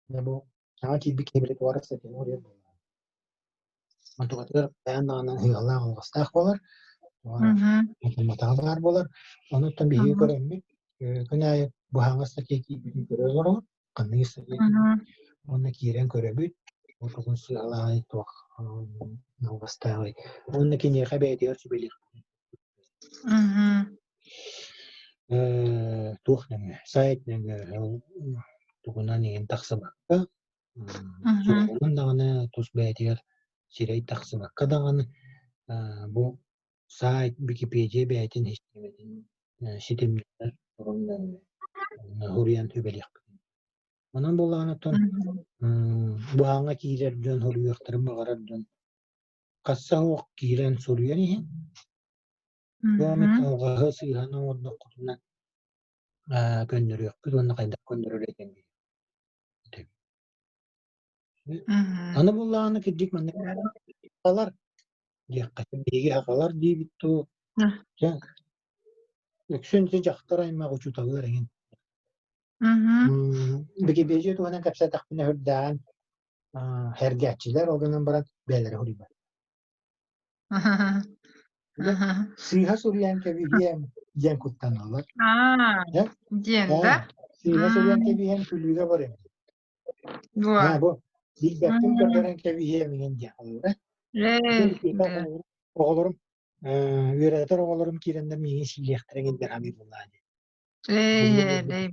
Бу саҥа киирбит киһи били туора сэтинэ уруйар буоллаҕа. Онтукатыгар хайаан даҕаны ыһыалаах алҕастаах буолар, матаҕа баар буолар. Онуттан биһиги көрөммүт, күн аайы быһаҥас статья киирбитин көрө олоробут, ханнык статья киирбит уонна киирэн көрөбүт, ол тугун сыалааҕый, туох алҕастааҕый. Уонна киниэхэ бэйэтигэр сүбэлиэхпит. Туох нөҥүө, сайт нөҥүө тугунан иһин тахсыбакка, суругунан даҕаны тус бэйэтигэр сирэй тахсыбакка даҕаны бу саайт Википедия бэйэтин систиэмэтин ситимнээх суруйан сүбэлиэхпит. Онон буоллаҕына оттон быһааҥҥа киирэр дьон суруйуохтарын баҕарар дьон хасса суох киирэн суруйан иһин Туом алҕаһы сыыһаны оҥордоххутуна көннөрүөхпүт уонна хайдах көннөрөр этиҥ Аны буллаҕына кырдьык маннык сахалар диэххэ биһиги сахалар диибит дуу дьэ үксүн ити дьахтар аймах учууталлар эҥин Википедия туһунан кэпсээтэхпинэ үрдээҕин сэргээччилэр ол гынан баран бэйэлэрэ суруйбат Сыыһа суруйан кэбиһиэм диэн куттаналлар. Диэн да? Сыыһа суруйан кэбиһэн күлүүгэ барыам. Бу билбэппин көрдөрөн кэбиһиэм иҥин диэн холобура. Оҕолорум үөрэтэр оҕолорум киирэннэр миигин сиилиэхтэрэ иҥин диэн саныыр буоллаҕа дии.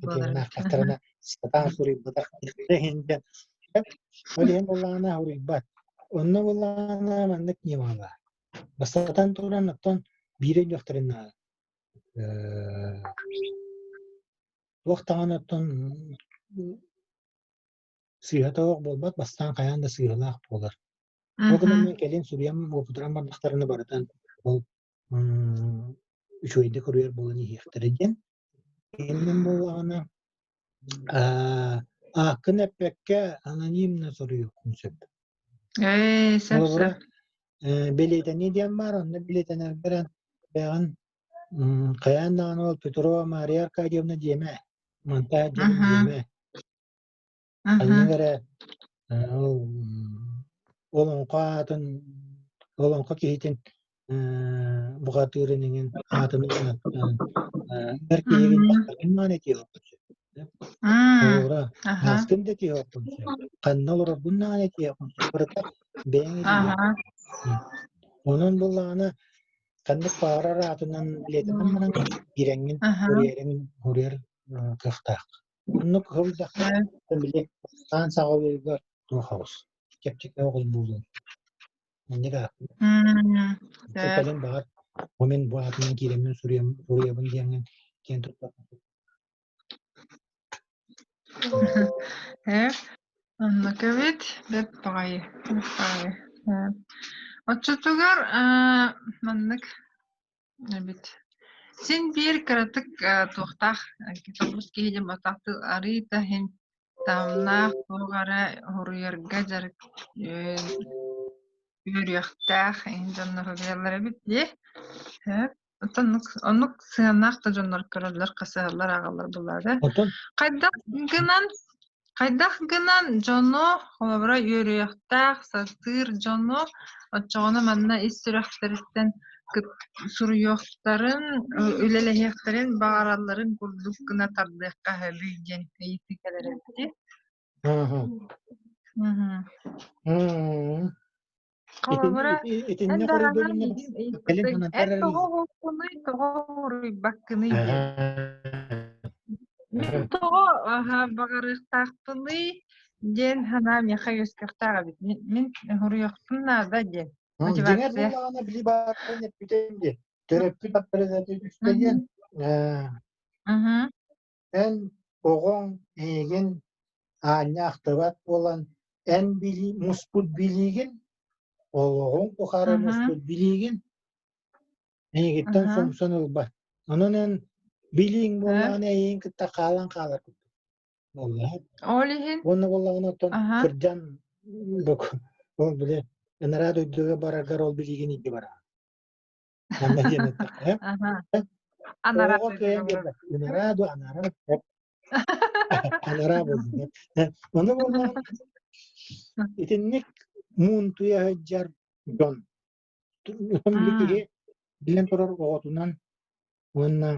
Буоллахтарына сатаан суруйбатах иһин диэн. Ол иһин буоллаҕына суруйбат. Онно буоллаҕына маннык ньыма баар. Бастатан туран оттон биир өйдүөхтэрин наада. Туох даҕаны оттон сыыһата суох буолбат, бастаан хайаан да сыыһалаах буолар. Ол гынан мин кэлин суруйан уопутуран бардахтарына барытын ол үчүгэйдик уруйар буолан иһиэхтэрэ диэн. Иннин буоллаҕына ааккын эппэккэ анонимно суруйуоххун сөп. Ээ, сөп Холобура, сөп. бэлиэтэнии диэн баар, онно бэлиэтэнэргэр эн бэйэҕин хайаан даҕаны ол Петрова Мария Аркадьевна диэмэ, мантаа диэн диэмэ. Ханнык эрэ ол олоҥхо аатын олоҥхо киһитин бухатыырын иҥин аатын эр киһигин дьахтаргын маан этиэххин сөп. Холобура, ааскын да этиэххин сөп. Ханна олороргун даҕаны этиэххин сөп. Барыта бэйэҥ илиигэр. Онон буоллаҕына ханнык баҕарар аатынан билиэтинэн баран киирэҥҥин суруйарыҥ суруйар кыахтаах. Оннук сылдьахха били хаан саҕалыырга туох оҕус чэпчэки оҕус буолуон инник ааттыыр. Кэлин баҕар бу мин бу аатынан киирэммин суруйабын диэҥҥин киэн туттаххын. Ээ, оннук эбит, бэрт баҕайы, бэрт баҕайы. Оччотугар маннык эбит. Син биир кыратык туохтаах тобус киһи диэн буолбатах арыый да иһин таһымнаах туох эрэ уһуруйарга дьарык үөрүйэхтээх иһин дьоннор уһуйаллар эбит дии. Сөп. Оттон оннук, оннук сыһыаннаах да дьоннор көрөллөр, хасыһаллар, ааҕаллар буоллаҕа. Оттон Хайдах гынан Хайдах гынан дьону, холобура, үөрүйэхтээх, сатыыр дьону оччоҕуна манна ис сүрэхтэриттэн суруйуохтарын, үлэлэһиэхтэрин баҕаралларын курдук гына тардыахха сөбүй диэн ыйытыы кэлэр эбит дии. Холобура, эн Итиннэ даҕаны хоруйдуом миигин кэлин ыйыппытыҥ, санатар эн тоҕо уһуккунуй, тоҕо уруйбаккыный диэн. Мин тоҕо баҕарыахтаахпыный диэн санаа миэхэ үөскүөхтээх эбит. Мин уруйуохпун наада диэн. Дьиҥэр Мотивация. буоллаҕына били баарын эппитим дии. Төрөппүт аттарыгар түстэ диэн Эн оҕоҥ эйигин аанньа ахтыбат буолан, эн билии муспут билиигин, олоҕуҥ тухары муспут билиигин эйигиттэн сомсон ылбат. Онон эн билииҥ буоллаҕына эйигин кытта хаалан хаалар курдук буоллаҕа. Ол иһин Уонна буоллаҕына оттон кырдьан ол били Ынараа дойдуга бараргар ол билиигин илдьэ бараҕын. Манна диэн эттэххэ, Анараа оҕоҕо дойдуга кыайан барар. биэрбэт. Ынараа ду анараа анараа буоллун. Ону буоллаҕына итинник муунтуйа сылдьар дьон били киһи билэн турар оҕотунан уонна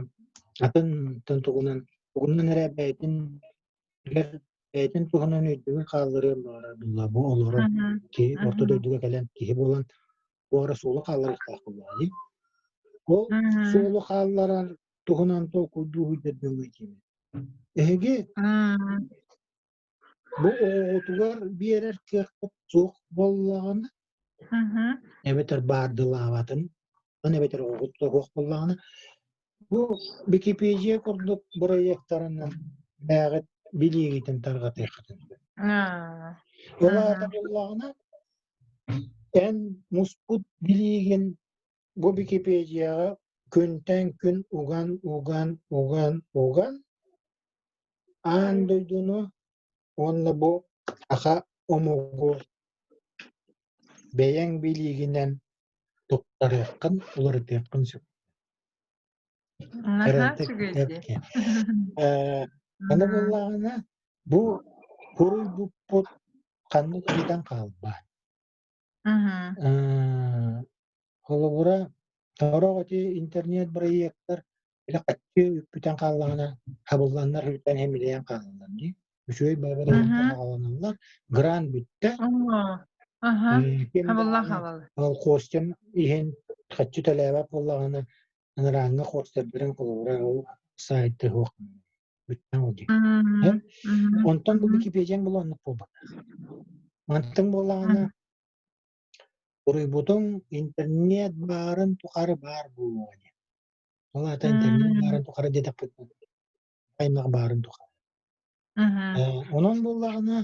атын тугунан тугунан эрэ бэйэтин бэйэтин туһунан өйдөбүл хаалларыан баҕарар буолла бу олорон киһи орто дойдуга кэлэн киһи буолан буора суолу хаалларыахтаах буоллаҕа дии. Ол суолу хаалларар туһунан толкуйдуу сылдьар дьоҥҥо этиим. Эһиги бу оҕоҕутугар биэрэр кыаххыт суох буоллаҕына, эбэтэр баардылаабатын, эбэтэр оҕоҕут суох буоллаҕына, бу Википедия курдук бырайыактарынан бэйэҕит билиигитин тарҕатыаххытын сөп. Ол аата буоллаҕына, эн муспут билиигин бу Википедияҕа күнтэн күн уган, уган, уган, уган аан дойдуну уонна бу саха омугу бэйэҥ билиигинэн туттарыаххын, уларытыаххын сөп. Наһаа үчүгэй дии. Аны буоллаҕына бу суруйбуппут ханнык ыйытан хаалбат. Холобура, сорох ити интернет-бырайыактар били хаччы үппүтэн хааллаҕына хабылланнар бүтэн хэмилийэн хаалаллар дии. Үчүгэй бырайыактар аҕаланаллар, грант бүттэ. Ким Хабыллан даҕаны хаалаллар. ол хостин иһин хаччы төлөөбөт буоллаҕына, анарааҥҥы хостердарын холобура ол сайты суох бүттэ ол дии. Онтон бу Википедияҥ була оннук буолбатах. Мантыҥ буоллаҕына Суруйбутуҥ интернет баарын тухары баар буолуоҕа диэн. Ол аата интернет баарын тухары диэтэхпитинэ аймах баарын тухары. Онон буоллаҕына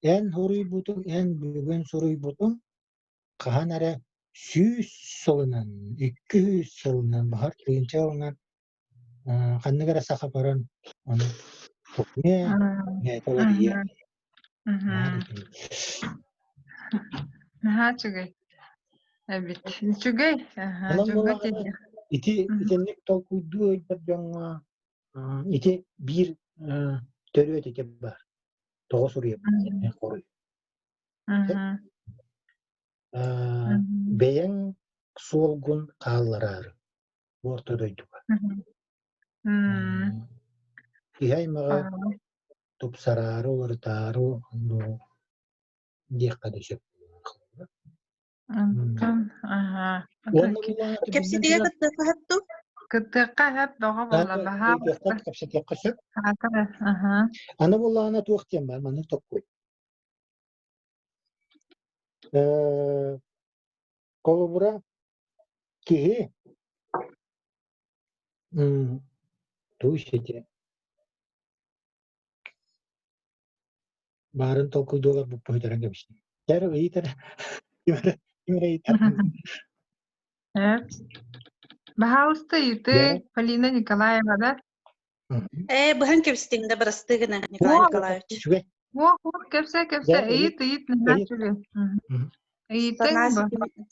эн суруйбутуҥ, эн бүгүн суруйбутуҥ хаһан эрэ 100 сылынан, 200 сылынан, баҕар 1000 сылынан ханнык эрэ саха баран ону бэйэтэ уларыйыа. Наһаа үчүгэй эбит. Үчүгэй, Онон дьоҥҥо буоллаҕына тиийиэх. ити итинник толкуйдуу ыйдар дьоҥҥо ити биир төрүөт ити баар. Тоҕо суруйабын диэн хоруй. Бэйэҥ суолгун хааллараары бу орто дойдуга. Киһи аймаҕы тупсараары, уларытаары диэххэ да сөп. Онтон аһаа Уонна буллаҕына биллэн Кэпсэтиигэ турар кыттыахха сөп дуу? Кыттыахха сөп бөҕө буолла ыйытыахха, баһаалыста. кэпсэтиэххэ сөп. Аһаа. Аны буоллаҕына туох диэн баар, маннык толкуй. Холобура, киһи тугу ити баарын толкуйдуолар буппуһу бүтэрэн кэбистим. Дьэ эрэ ыйыт эрэ. Ким эрэ ким эрэ ыйытар. Баһаалыста ыйытыы Полина Николаева да? Ээ, быһан кэбистиҥ да бырастыы гына, Николай Николаевич. Үчүгэй. Уох, уох, кэпсэ, кэпсэ, ыйыт, ыйыт, наһаа үчүгэй. Ыйытыҥ Санаа бу.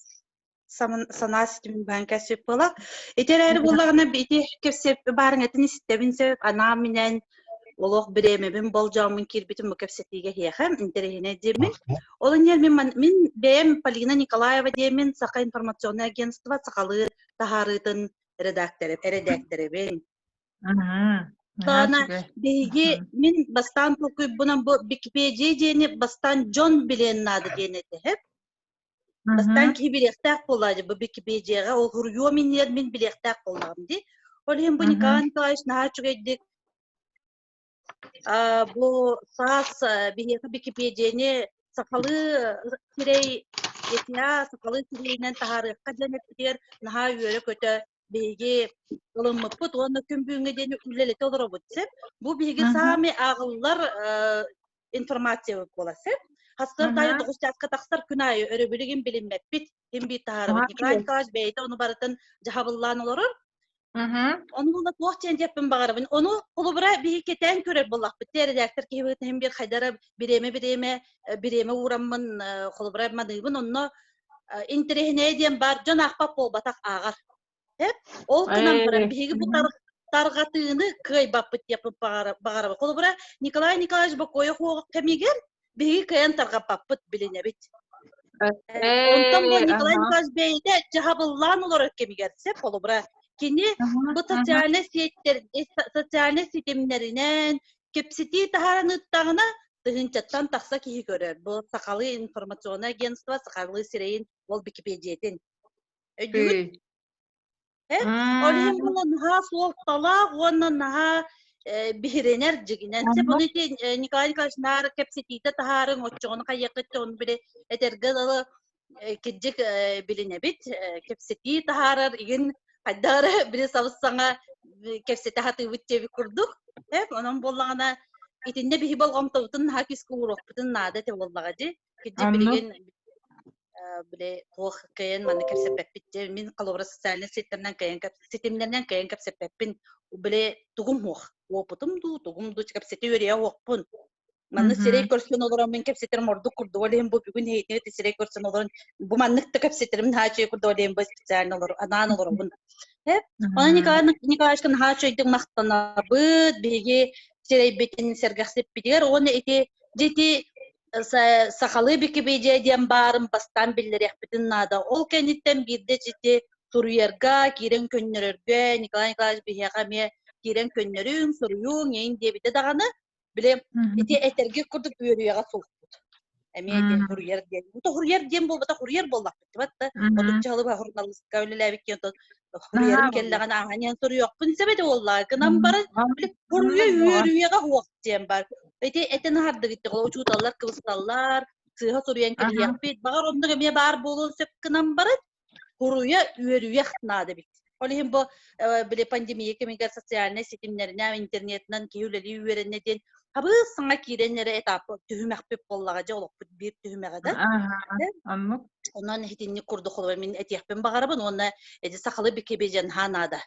Санаа ситимин баан кэсип буола. Ити эрээри буоллаҕына ити кэпсиэп баарыҥ этин истэбин сөп анаан минээн олох бириэмэбин болдьооммун киирбитим бу кэпсэтиигэ эһиэхэ интэриэһинэй диэммин. Ол иннигэр мин, мин бэйэм Полина Николаева диэммин Саха информационное агентство сахалыы таһаарыытын редакторы эрэдээктэрэбин. Тоона биһиги мин бастаан толкуйбунан бу Википедия диэни бастаан дьон билиэн наада диэн этэ. Бастаан киһи билиэхтээх буоллаа дии бу Википедияҕа ол суруйуом иннигэр мин билиэхтээх буоллаҕым дии. Ол иһин бу Николай Николаевич наһаа үчүгэйдик бу саас биһиэхэ Википедияны сахалыы сирэй ЕТА сахалыы сирэйинэн таһаарыахха диэн эппитигэр наһаа үөрэ-көтө биһиги ылыммыппыт уонна күн бүгүҥҥэ диэни үлэлэтэ олоробут сөп. Бу биһиги саамай ааҕыллар информациябыт буолар сөп. Хастар аайы 9 чааска тахсар күн аайы өрөбүлүгүн билиммэппит, ким биир таһаарабыт. Николай Николаевич бэйэтэ ону барытын дьаһабыллаан олорор. Ону була туох диэн диэппин баҕарабын. Ону холобура биһи кэтээн көрөр буоллахпыт. Те редактор киһи быһыытынан биир хайдара бириэмэ бириэмэ бириэмэ уураммын холобура маныыбын. Онно Интэриэһинэйэ диэн баар дьон аахпат буолбатах ааҕар. Ол гынан баран биһиги бу тарҕатыыны кыайбаппыт диэппит баҕарабыт. Холобура, Николай Николаевич Бокоев кэмигэр биһиги кыайан тарҕаппаппыт билинэбит. Онтон бу Николай Николаевич бэйэтэ дьаһабыллаан олорор кэмигэр сөп холобура кини бу социальнай сеттер социальнай ситимнэринэн кэпсэтии таһааран ыыттаҕына тыһыынчаттан тахса киһи көрөр. Бу сахалыы информационное агентство сахалыы сирэйин ол Википедиятын. Өйдүүгүт? Ол иһин була наһаа суолталаах уонна наһаа биһирэнэр дьигинэн. Сеп ону ити Николай Николаевич наар кэпсэтиитэ таһаарыҥ, оччоҕуну хайыаххыт ону били этэргэ дылы кирдьик билинэбит, кэпсэтии таһаарар игин хайдах эрэ били сабыс-саҥа кэпсэтэ сатыыбыт диэбит курдук. Онон буоллаҕына итиннэ биһи болҕомтобутун наһаа күүскэ ууруохпутун наада этэ буоллаҕа дии. Кирдьик билигин били туох кыайан манна кэпсэппэппит дьэ мин холобура социальнай сетьтэринэн кыайан ситимнэринэн кыайан кэпсэппэппин били тугум суох уопутум дуу тугум дуу кэпсэтэ үөрүйэх уохпун манна сирэй көрсөн олорон мин кэпсэтэрим ордук курдук ол иһин бу бүгүн эһиги сирэй көрсөн олорон бу маннык да кэпсэтэрим наһаа үчүгэй курдук ол иһин бу специально олор анаан олоробун Онон Николай Николаевичка наһаа үчүгэйдик махтанабыт биһиги сирэйбитин сэргэхсиппитигэр уонна ити дьэ ити сахалыы Википедия диэн баарын бастаан биллэриэхпитин наада. Ол кэнниттэн биирдэ ити суруйарга, киирэн көннөрөргө Николай Николаевич биһиэхэ эмиэ киирэн көннөрүҥ, суруйуҥ, эйин диэбитэ даҕаны, били ити этэргэ курдук үөрүйэҕэ суохпут. Эмиэ ити суруйар диэн. Бу суруйар диэн буолбатах, суруйар буоллахпыт дибат да. Отучча сылы суруналыыска үлэлээбит диэн суруйарым кэллэҕинэ ааһан иһэн суруйуохпун сөп этэ буоллаҕа. Гынан баран били суруйа үөрүйэҕэ суох диэн бар. Ити этэн аһардыгыт учууталлар кыбысталлар, сыыһа суруйан кэбиһиэхпит. Баҕар оннук эмиэ баар буолуон сөп гынан баран Хуруйа үөрүйэх наада эбит. Ол иһин бу били пандемия кэмигэр социальнай ситимнэринэн, интернетинэн киһи үлэлии үөрэннэ диэн хабыс саҥа киирэн эрэ этап түһүмэхпит буоллаҕа дьэ олохпут биир түһүмэҕэ да. Оннук. Онон итинник курдук холобура мин этиэхпин баҕарабын уонна эти сахалыы Википедияны наада.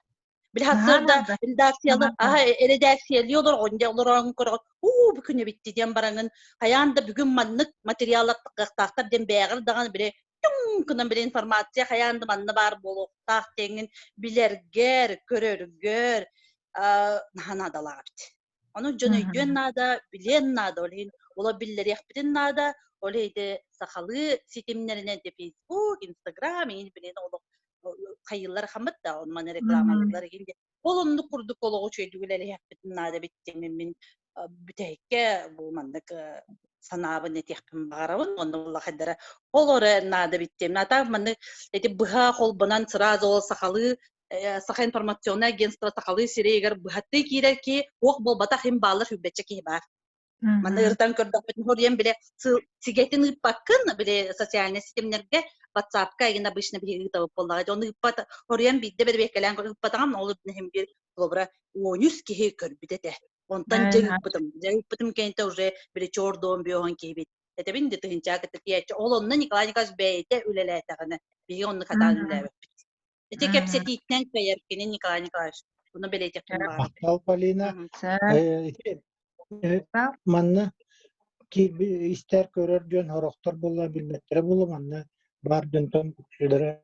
Били сарсыарда редакциялы аха эрэдээксийэлии олорҕун дьэ олороон көрөҕүн уу бу күнэ битти диэн бараҥын хайаан да бүгүн маннык материаллар таххыахтаахтар диэн бэйэҕэр даҕаны били түҥ гынан били информация хайаан да манна баар буолуохтаах диэҥҥин билэргэр, көрөргөр наһаа наадалаах эбит. Ону дьон өйдүөн наада, билиэн наада, ол иһин ола биллэриэхпитин наада, ол иһин ити сахалыы ситимнэринэн ити Facebook, Instagram иһин билин олох хайыыллар хаммыт да, он маны рекламалыыллар иһин ол оннук курдук олоҕу үчүгэйдик үлэлэһиэхпитин наада эбит диэн мин бүтэһиккэ бу маннык санаабын этиэхпин баҕарабын уонна улахайдара ол эрэ наада эбит диэн. А так маннык ити быһа холбонон сразу ол сахалыы Саха информационное агентство сахалыы сирэйигэр быһаттыы киирэр киһи уох буолбатах им бааллар сүүрбэччэ киһи баар. Манна ырытан көрдөхпүтүн хоруйан биле сигэтин ыыппаккын биле социальнай ситимнэргэ WhatsApp-ка игин обычно биһиги ыытабыт буоллаҕа. Ону ыыппат хоруйан биирдэ бэрэбиэркэлээн ыыппатаҕым ол иһин биир холобура 13 киһи көрбүт этэ. Онтон дьэ ыыппытым. Дьэ ыыппытым кэннитэ уже били чордуон бүөһөн киһибит. Этэбин де тыһынчаа кытта тиийээччи. Ол онно Николай Николаевич бэйэтэ үлэлээтэҕинэ биһиги оннук хатаан үлэлээбэппит. Ити кэпсэтииттэн кыайар кини Николай Николаевич. Ону бэлиэтиэхпин баҕарабын. Махтал, Полина. Манна истэр көрөр дьон сорохтор буолла билбэттэрэ буолуо манна баар дьонтон үксүлэрэ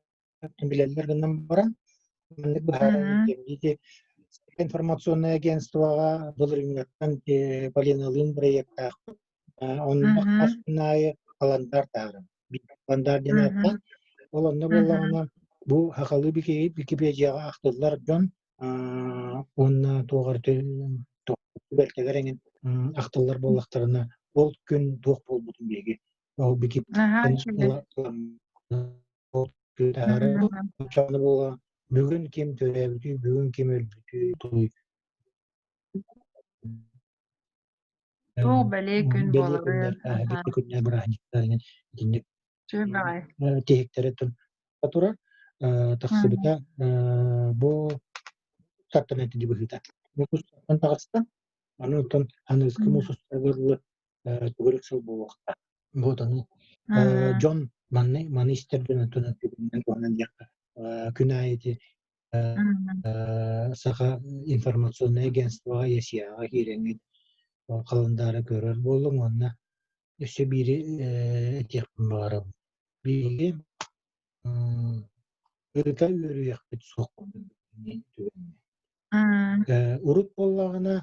билэллэр гынан баран маннык быһааран ити информационное агентствоҕа былырыыҥҥаттан Полиналыын бырайыактаахпыт. Онно хас күн аайы халандар таһааран Халандар диэн ааттаан ол онно буоллаҕына бу сахалыы Википедияҕа ахтыллар дьон уонна туох эрэ түбэлтэлэр эҥин ахтыллар буоллахтарына ол күн туох буолбутун биһиги ол бүгүн ким төрөөбүтүй, бүгүн ким өлбүтүй, Туох бэлиэ күн бэлиэ буоларый? күннэр, бэлиэ күннэр бырааһынньыктар итинник Үчүгэй. тиһиктэрэ турар тахсыбыта бу сартан этиди быһыыта. Муус таҕыста. Аны оттон аныгыскы муус устарыгар төгүрүк сыл буолуохтаах. Вот ону дьон манны маны истэр дьон оттон туһанан диэххэ күн аайы ити Саха информационнай агентствоҕа ЯСИА-ҕа киирэҥҥит халандаары көрөр буоллуҥ уонна өссө биири этиэхпин баҕарабын. Биһиги Ырыта үөрүйэхпит суох Урут буоллаҕына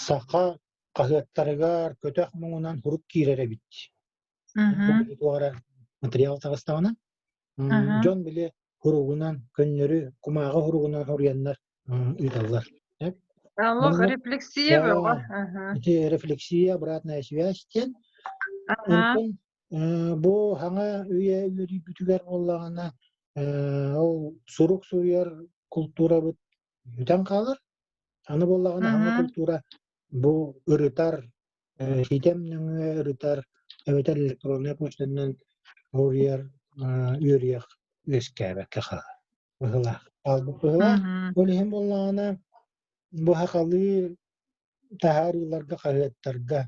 саха хаһыаттарыгар көтөх муҥунан сурук киирэр эбит. Материал таҕыстаҕына дьон били суругунан көннөрү кумааҕы суругунан суруйаннар ыыталлар. Олох рефлексия бөҕө. Ити рефлексия, обратная связь диэн. Онтон бу хаҥа үйэ үөрүйбүтүгэр буоллаҕына ол сурук суруйар култуурабыт бүтэн хаалар. Аны буоллаҕына хаҥа култуура бу ырытар, ситим нөҥүө ырытар эбэтэр электроннай почтанан суруйар үөрүйэх үөскээбэккэ хаалар быһыылаах. Хаалбыт быһыылаах. Ол иһин буоллаҕына бу сахалыы таһаарыыларга, хаһыаттарга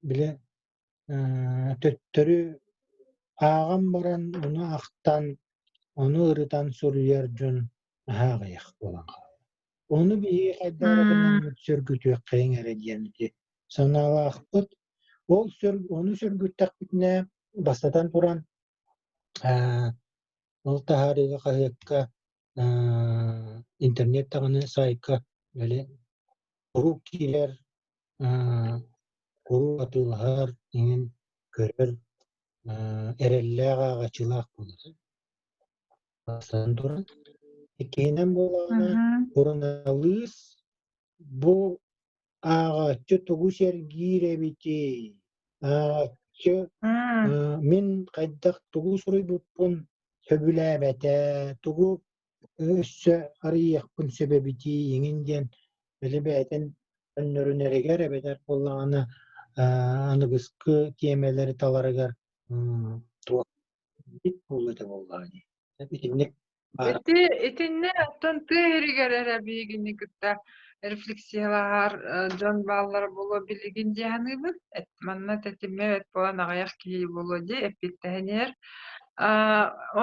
били төттөрү ааҕан баран ону ахтан, ону ырытан суруйар дьон наһаа аҕыйах буолан хаалла. Ону биһиги хайдах эрэ гынаммыт сөргүтүөххэйиҥ эрэ диэн ити санаалаахпыт. Ол ону сөргүттэхпитинэ, бастатан туран, ол таһаарыыга хаһыакка интернет даҕаны саайка били куруук киирэр, куруук атыылаһар, иҥин көрөр, эрэллээх ааҕааччылаах буолар. Бастатан туран, иккиһинэн буоллаҕына, суруналыыс бу ааҕааччы тугу сэргиир эбитий? Ааҕааччы мин хайдах тугу суруйбуппун сөбүлээбэтэ, тугу өссө арыйыахпын сөп эбитий иҥин диэн били бэйэтин көннөрүнэригэр эбэтэр буоллаҕына аныгыскы тиэмэлэри таларыгар туох буолуо этэ буоллаҕа дии. Итинник Ити итиннэ оттон тыа иһигэр эрэ биһигини кытта рефлексиялаһар дьон бааллара буолуо билигин дии саныыбын. Манна тэтимэ эт буолан аҕыйах киһи буолуо дии эппиэттэһэн иһэр.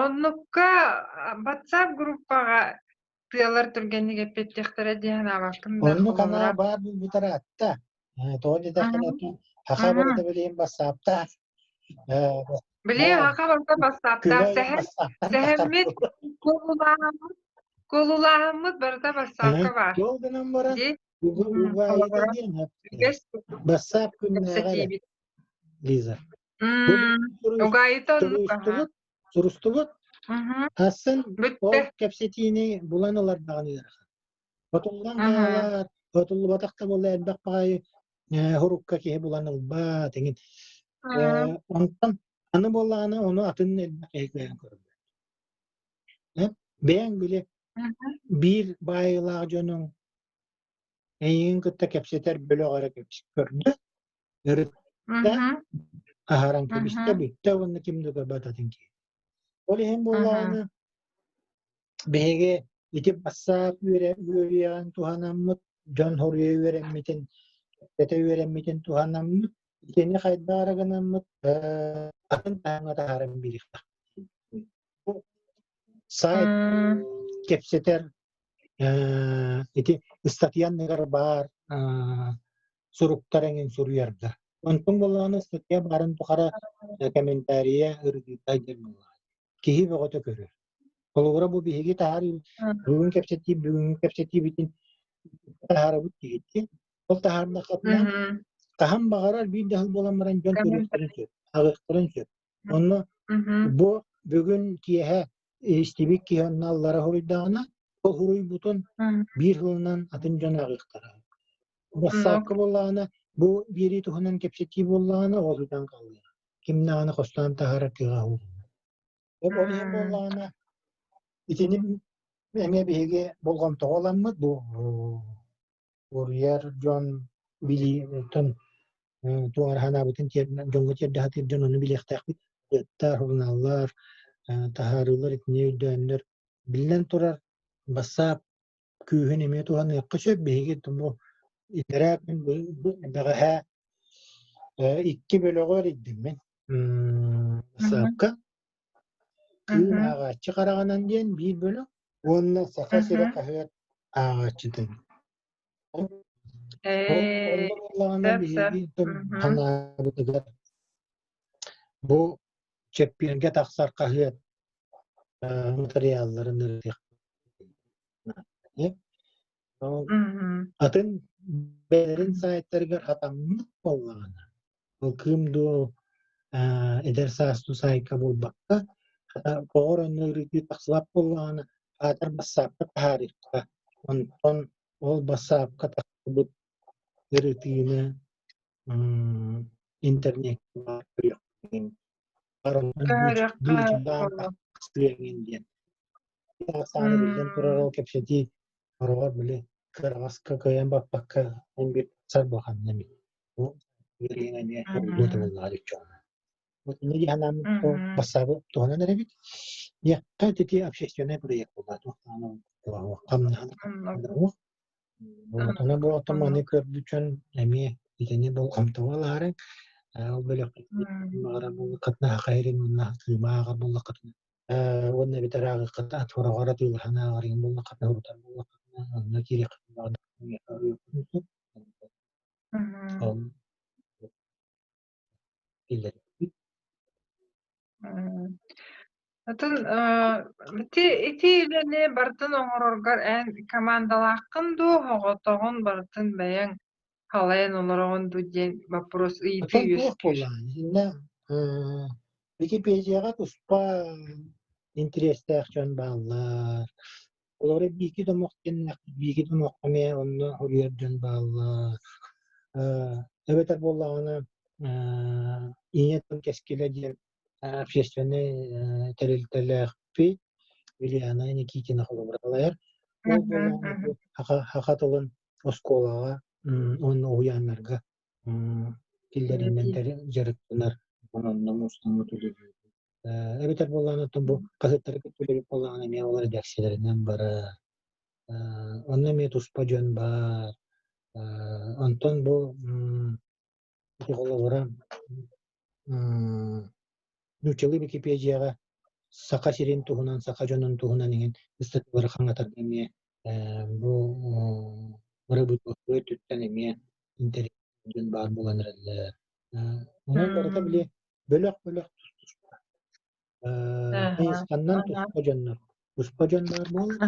Оннукка WhatsApp группаҕа тыалар түргэнник эппиэттиэхтэрэ дии санаабаппын да Оннук холобура. анаа баар буолбута ыраатта. Тоҕо диэтэххинэ, саха барыта билигин бассааптаах. Били саха барыта бассааптаах. Сэһэн, сэһэммит куолулааһыммыт, куолулааһыммыт барыта бассаапка баар. Ол гынан баран, Дии. угаайыта диэн бассаап күннээҕи эрэ, Лиза. Угаайыта оннук Сурустубут, сурустубут. Хассын ол кэпсэтиини булан ылардаҕын ыарахан. Хотуллан хаалар, хотуллубатах да буолла элбэх баҕайы һурукка киһи булан ылбат эҥин. Онтон аны буоллаҕына ону атын элбэх киһи кыайан көрбөт. Бэйэҥ били биир баайыылаах дьонуҥ эйигин кытта кэпсэтэр бөлөх эрэ көрдө, ырытта, аһаран кэбистэ, бүттэ уонна ким да көрбөт атын киһи. Ол иһин буоллаҕына Биһиги ити бассаап үөрүйэҕин туһанаммыт, дьон хоруйа үөрэммитин, кэпсэтэ үөрэммитин туһанаммыт, итини хайдах эрэ гынаммыт атын таһымҥа таһааран биэриэхтээхпит. Бу сайт кэпсэтэр ити ыстатыйа анныгар баар суруктар эҥин суруйарга. Онтон буоллаҕына ыстатыйа баарын тухары комментарийа ырытыыта диэн буоллаҕа. Киһи бөҕөтө көрөр. Холобура бу биһиги таһаарыы бүгүн кэпсэтии бүгүҥҥү кэпсэтиибитин таһаарабыт киһиттин. Ол таһаардаххытына хаһан баҕарар биир да сыл буолан баран дьон көрүөхтэрин сөп, аҕыахтарын сөп. Онно бу бүгүн киэһэ истибит киһи онно аллара хоруйдаҕына, ол хоруйбутун биир сылынан атын дьон аҕыахтара. Бассаапка буоллаҕына, бу биэрии туһунан кэпсэтии буоллаҕына, ол сүтэн хаалыа. Ким даҕаны хостоон таһаарар кыаҕа уурунна. Ол иһин буоллаҕына, итини эмиэ биһиги болҕомтоҕо ыламмыт бу уруйар дьон билиитин туох эрэ санаабытын дьоҥҥо тиэрдэ сатыыр дьон ону билиэхтээхпит. Ыттар, сурунааллар, таһаарыылар итини өйдөөннөр биллэн турар бассаап күүһүн эмиэ туһаныахха сөп. Биһиги бу иллэрээ күн бэҕэһээ икки бөлөҕү эрийдим мин. Саапка Кыым ааҕааччы хараҕынан диэн биир бөлөх уонна Саха сирэ хаһыат ааҕааччыта. Онно буоллаҕына биһиги санаабытыгар. Бу чэппиэргэ тахсар хаһыат материалларын ырытыахпыт. Атын бэйэлэрин сайтарыгар хатаммыт буоллаҕына, ол Кыым дуу, эдэр саас дуу саайка буолбакка, оҕор онно ырытыы тахсыбат буоллаҕына, аатар бассаапка таһаарыахха. Онтон ол бассаапка тахсыбыт ырытыыны интернеккэ көрүөхпүн диэн ахсаана биллэн турар ол кэпсэтии хороҕор били кыараҕаска кыайан баппакка эн биир сарбаханна эбит бу эмиэ уһуллуо табыллаҕа диччоҕуна вот инньэ дии санааммыт бассаабы туһанан эрэбит диэххэ ити общественный проект буолла туохтаана хамнаһан Онно буолтум маны көрбүт дьон эмиэ итини болҕомтоҕо ылаарыҥ. Ол бөлөххүтүн баҕарар буоллаххытына саха сирин уонна Кыыма ааҕар буоллаххытына уонна эбэтэр ааҕыаххытына хороҕор атыылаһан ааҕарыҥ буоллаххытына урутар буоллаххытына онно киириэххитин баҕарар сөп. Ол киллэрбит. Атын ити ити үлэни барытын оҥороргор эн командалааххын дуу, оҕотоҕун барытын бэйэҥ халайан олороҕун дуу диэн боппуруос ыйытыы Оттон туох үөскүүр. буоллаҕай? Итиннэ Википедияҕа туспа интэриэстээх дьон бааллар. Олору биики домох диэннэхпит, биики домоххо эмиэ онно суруйар дьон бааллар. Эбэтэр буоллаҕына Ийэ тыл кэскилэ диэн общественнай тэрилтэлээхпит Ульяна Никитина холобура салайар. Ол буоллаҕына бу саха тылын оскуолаҕа уонна уһуйааннарга киллэринэн дьарыктанар онно мустаммыт үлэлиир. Эбэтэр буоллаҕына оттон бу хаһыаттары кытта үлэлиир буоллаҕына эмиэ ол эрэдээксийэлэринэн барар. Онно эмиэ туспа дьон баар. Онтон бу холобура нууччалыы Википедияҕа Саха сирин туһунан, саха дьонун туһунан иҥин ыстатыйалары хаҥатарга эмиэ бу бырабыыталыстыба өттүттэн эмиэ интэриэс дьон баар буолан эрэллэр. Онон барыта били бөлөх-бөлөх тус-туспа. Хайысханнан туспа дьоннор. Туспа дьон баар буолла,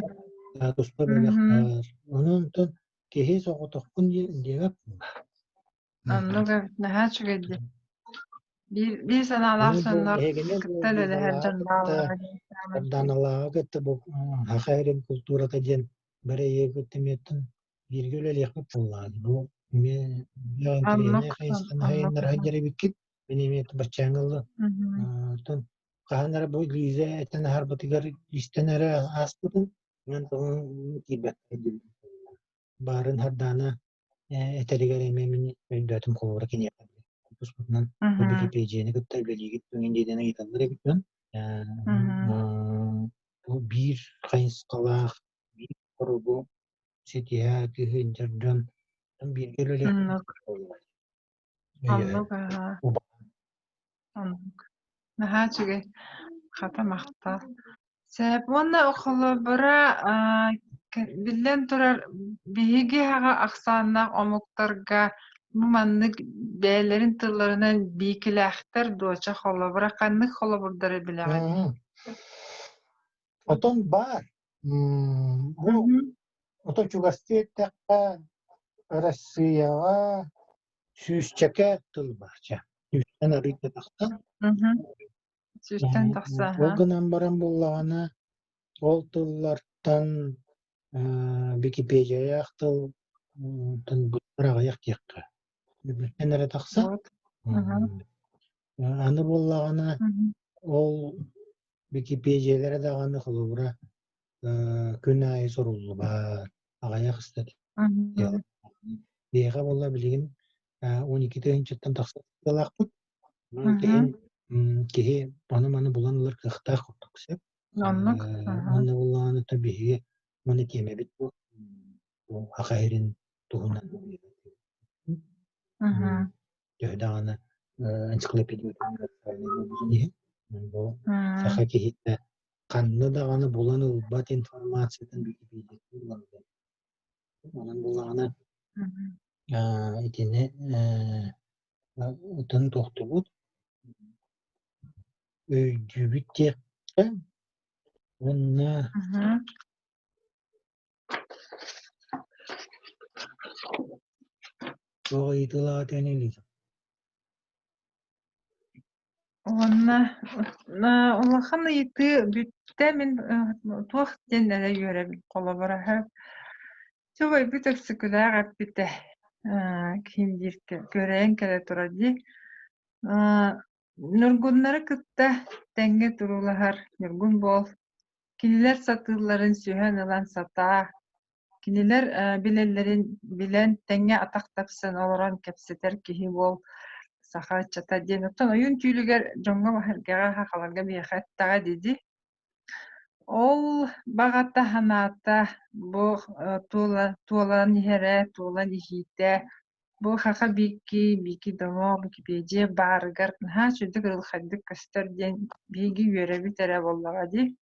туспа бөлөх баар. Онон онтон киһи соҕотохпун диэбэт Оннук эбит, наһаа үчүгэй дии. Биир, биир санаалаах Аны бу дьоннор эһигини кытта үлэлэһэр Лизалааҕы дьон кытта бааллара диэн саамай үчүгэй. Сарданалааҕы кытта бу Саха сирин култуурата диэн бырайыагы тэмиэттэн бииргэ үлэлиэхпит буоллаҕа. Бу эмиэ Оннук, интэриэһинэй хайысханы оннук. сайыннара сылдьар эбиккит. Мин эмиэ баччааҥҥа ыла оттон хаһан эрэ бу Лиза этэн аһарбытыгар истэн эрэ ааспытым. Онон тоҕо киирбэккэ баарын Сардаана этэригэр эмиэ мин өйдөөтүм холобура киниэхэ туспутунан бу Википедияны кытта үлэлиигит түҥин диэн ыйыталлар эбит дьон бу биир хайысхалаах биир хоругу ситиһэ тыһыынча дьон бииргэ үлэлиэх Оннук, аһаа. Оннук. Наһаа үчүгэй. Хата махтал. Сөп. Уонна холобура, биллэн турар, биһиги аҕа ахсааннаах омуктарга бу маннык бэйэлэрин тылларынан биикилээхтэр дуо? Чэ, холобура, ханнык холобурдары билэҕин? Отон баар. Бу ото чугастыы эттэххэ, Арассыыйаҕа сүүсчэкэ тыл баар чэ. Сүүстэн арыйда тахсан. Сүүстэн тахса, Ол гынан баран буоллаҕына, ол тыллартан Википедияҕа тыл аҕыйах диэххэ. Бүтэн эрэ тахса. Аны буоллаҕына, ол Википедиялара даҕаны холобура күн аайы суруллубат, аҕыйах ыстатыйа. Биһиэхэ буолла билигин 12 тыһыынчаттан тахса ыстатыйалаахпыт. Киһи киһи ону-маны булан ылар кыахтаах курдук сөп. Оннук. Уонна буоллаҕына биһиги маны тиэмэбит бу саха сирин туһунан төһө даҕаны энциклопедия иһин бу саха киһитэ ханна даҕаны булан ылбат информациятын Википедияттан булан ылар. Онон буллаҕына итини ытын тохтубут. Өйдүүбүт диэххэ уонна туох ыйытыылаах этиҥий Лиза? Уонна улахан ыйытыы бүттэ мин туох диэн эрэ үөрэбин холобура Чубайбыт Өксөкүлээх эппитэ киһим диир күөрэйэн кэлэ турар дии Ньургуннары кытта тэҥҥэ туруулаһар Ньургун буол, кинилэр сатыылларын сүһэн ылан сатаа, кинилэр билэллэрин билэн тэҥҥэ атах тапсан олорон кэпсэтэр киһи буол саха ыччата диэн. Оттон ойуун түүлүгэр дьоҥҥо эһэргэҕэ сахаларга миэхэ эттэҕэ дии Ол баҕата санаата бу туолан иһэрэ, туолан иһиитэ бу Хаха Биики, Биики Домох, Википедия баарыгар наһаа үчүгэй ырылхайдык көстөр диэн биһиги үөрэбит эрэ буоллаҕа дии.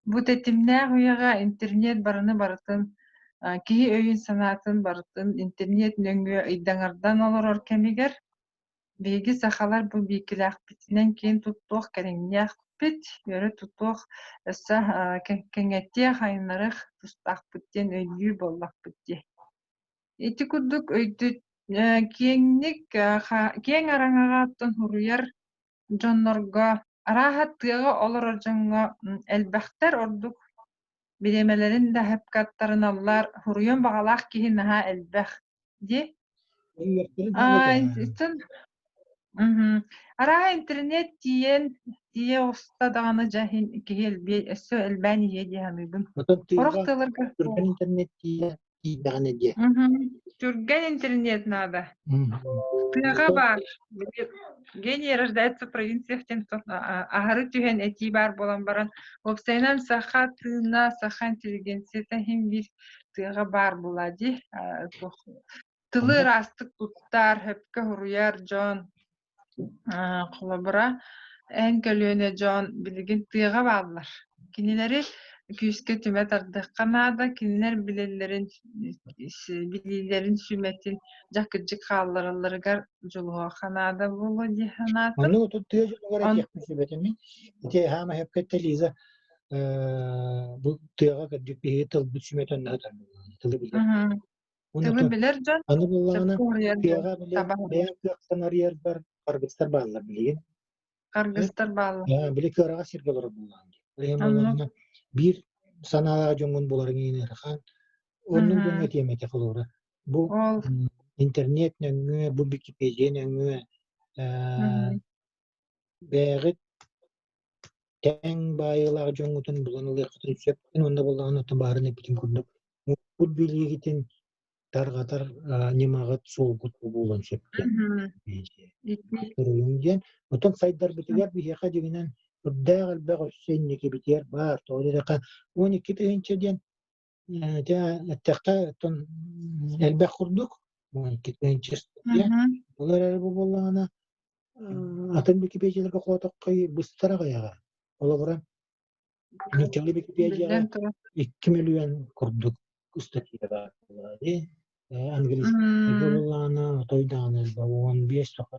Бу тэтимнээх үйэҕэ интернет барыны барытын киһи өйүн-санаатын барытын интернет нөҥүө ыйдаҥардан олорор кэмигэр Биһиги сахалар бу биикилээхпитинэн киэн туттуох кэриҥнээхпит, өрө тутуох, өссө кэҥэтиэх, айыннарыах тустаахпыт диэн өйдүүр буоллахпыт дии. Ити курдук өйдү киэҥник киэҥ араҥаҕа оттон суруйар дьоннорго, арааһа тыаҕа олорор дьоҥҥо элбэхтэр ордук бириэмэлэрин да сөпкө аттарыналлар, суруйуон баҕалаах киһи наһаа элбэх дии. Арааһа интернет тиийэн тиийэ оҕуста даҕаны дьэ киһи элбиэ өссө элбээн иһиэ дии саныыбын. Оттон Сорох тыаҕа тыаларга түргэн интернет тиийэ тиийдэҕинэ диэ. Түргэн интернет наада. Тыаҕа баар. Гений рождается в провинциях диэн аһары түһэн этии баар буолан баран, уопсайынан саха тыына, саха интеллигенцията иһин биир тыаҕа баар буолаа дии. Тылы ыраастык туттар, сөпкө суруйар дьон Холобура, эн көлүөнэ дьон билигин тыаҕа бааллар. Кинилэри күүскэ түмэ тардыахха наада, кинилэр билэллэрин, билиилэрин сүмэтин дьэ кырдьык хаалларалларыгар дьулуһуохха наада буолуо дии санаатым. Оннук отут тыа дьонугар этиэхпин сөп этэ мин. Ити хаама сөпкө эттэ Лиза, бу тыаҕа кырдьык биһиги тылбыт сүмэтэ онно сытар тылы билэр. Тылы билэр дьон, Аны буоллаҕына сөпкө уһуйар дьон тыаҕа били таба бэйэҥ кыахтан арыйарбар харгыстар бааллар билигин. Харгыстар бааллар. Били кыараҕас сиргэ олорор буоллаҕын дии. Ол иһин Оннук. буоллаҕына биир санаалаах дьоҥҥун буларыҥ иһин ыарахан. Оннук дьоҥҥо этиэм этэ холобура. Бу Ол интернет нөҥүө, бу Википедия нөҥүө бэйэҕит тэҥ баайыылаах дьоҥҥутун булан ылыаххытын сөп. Уонна буоллаҕына оттон баарын эппитим курдук муспут билиигитин тарҕатар ньымаҕыт суолгут буолуон сөп диэн суруйуҥ диэн. Оттон сайдарбытыгар биһиэхэ дьиҥинэн үрдээх элбэх өссө инникибитигэр баар. Тоҕо диэтэххэ 12 тыһыынча диэн дьэ эттэххэ оттон элбэх курдук 12 тыһыынча Ол эрээри бу буоллаҕына атын Википедияларга хоотоххо быстар аҕыйаҕа. Холобура Нууччалыы Википедияҕа Биллэн турар. 2 мөлүйүөн курдук ыстатыйа баар буолар дии. Английскайга буоллаҕына отой даҕаны элбэх 15 саха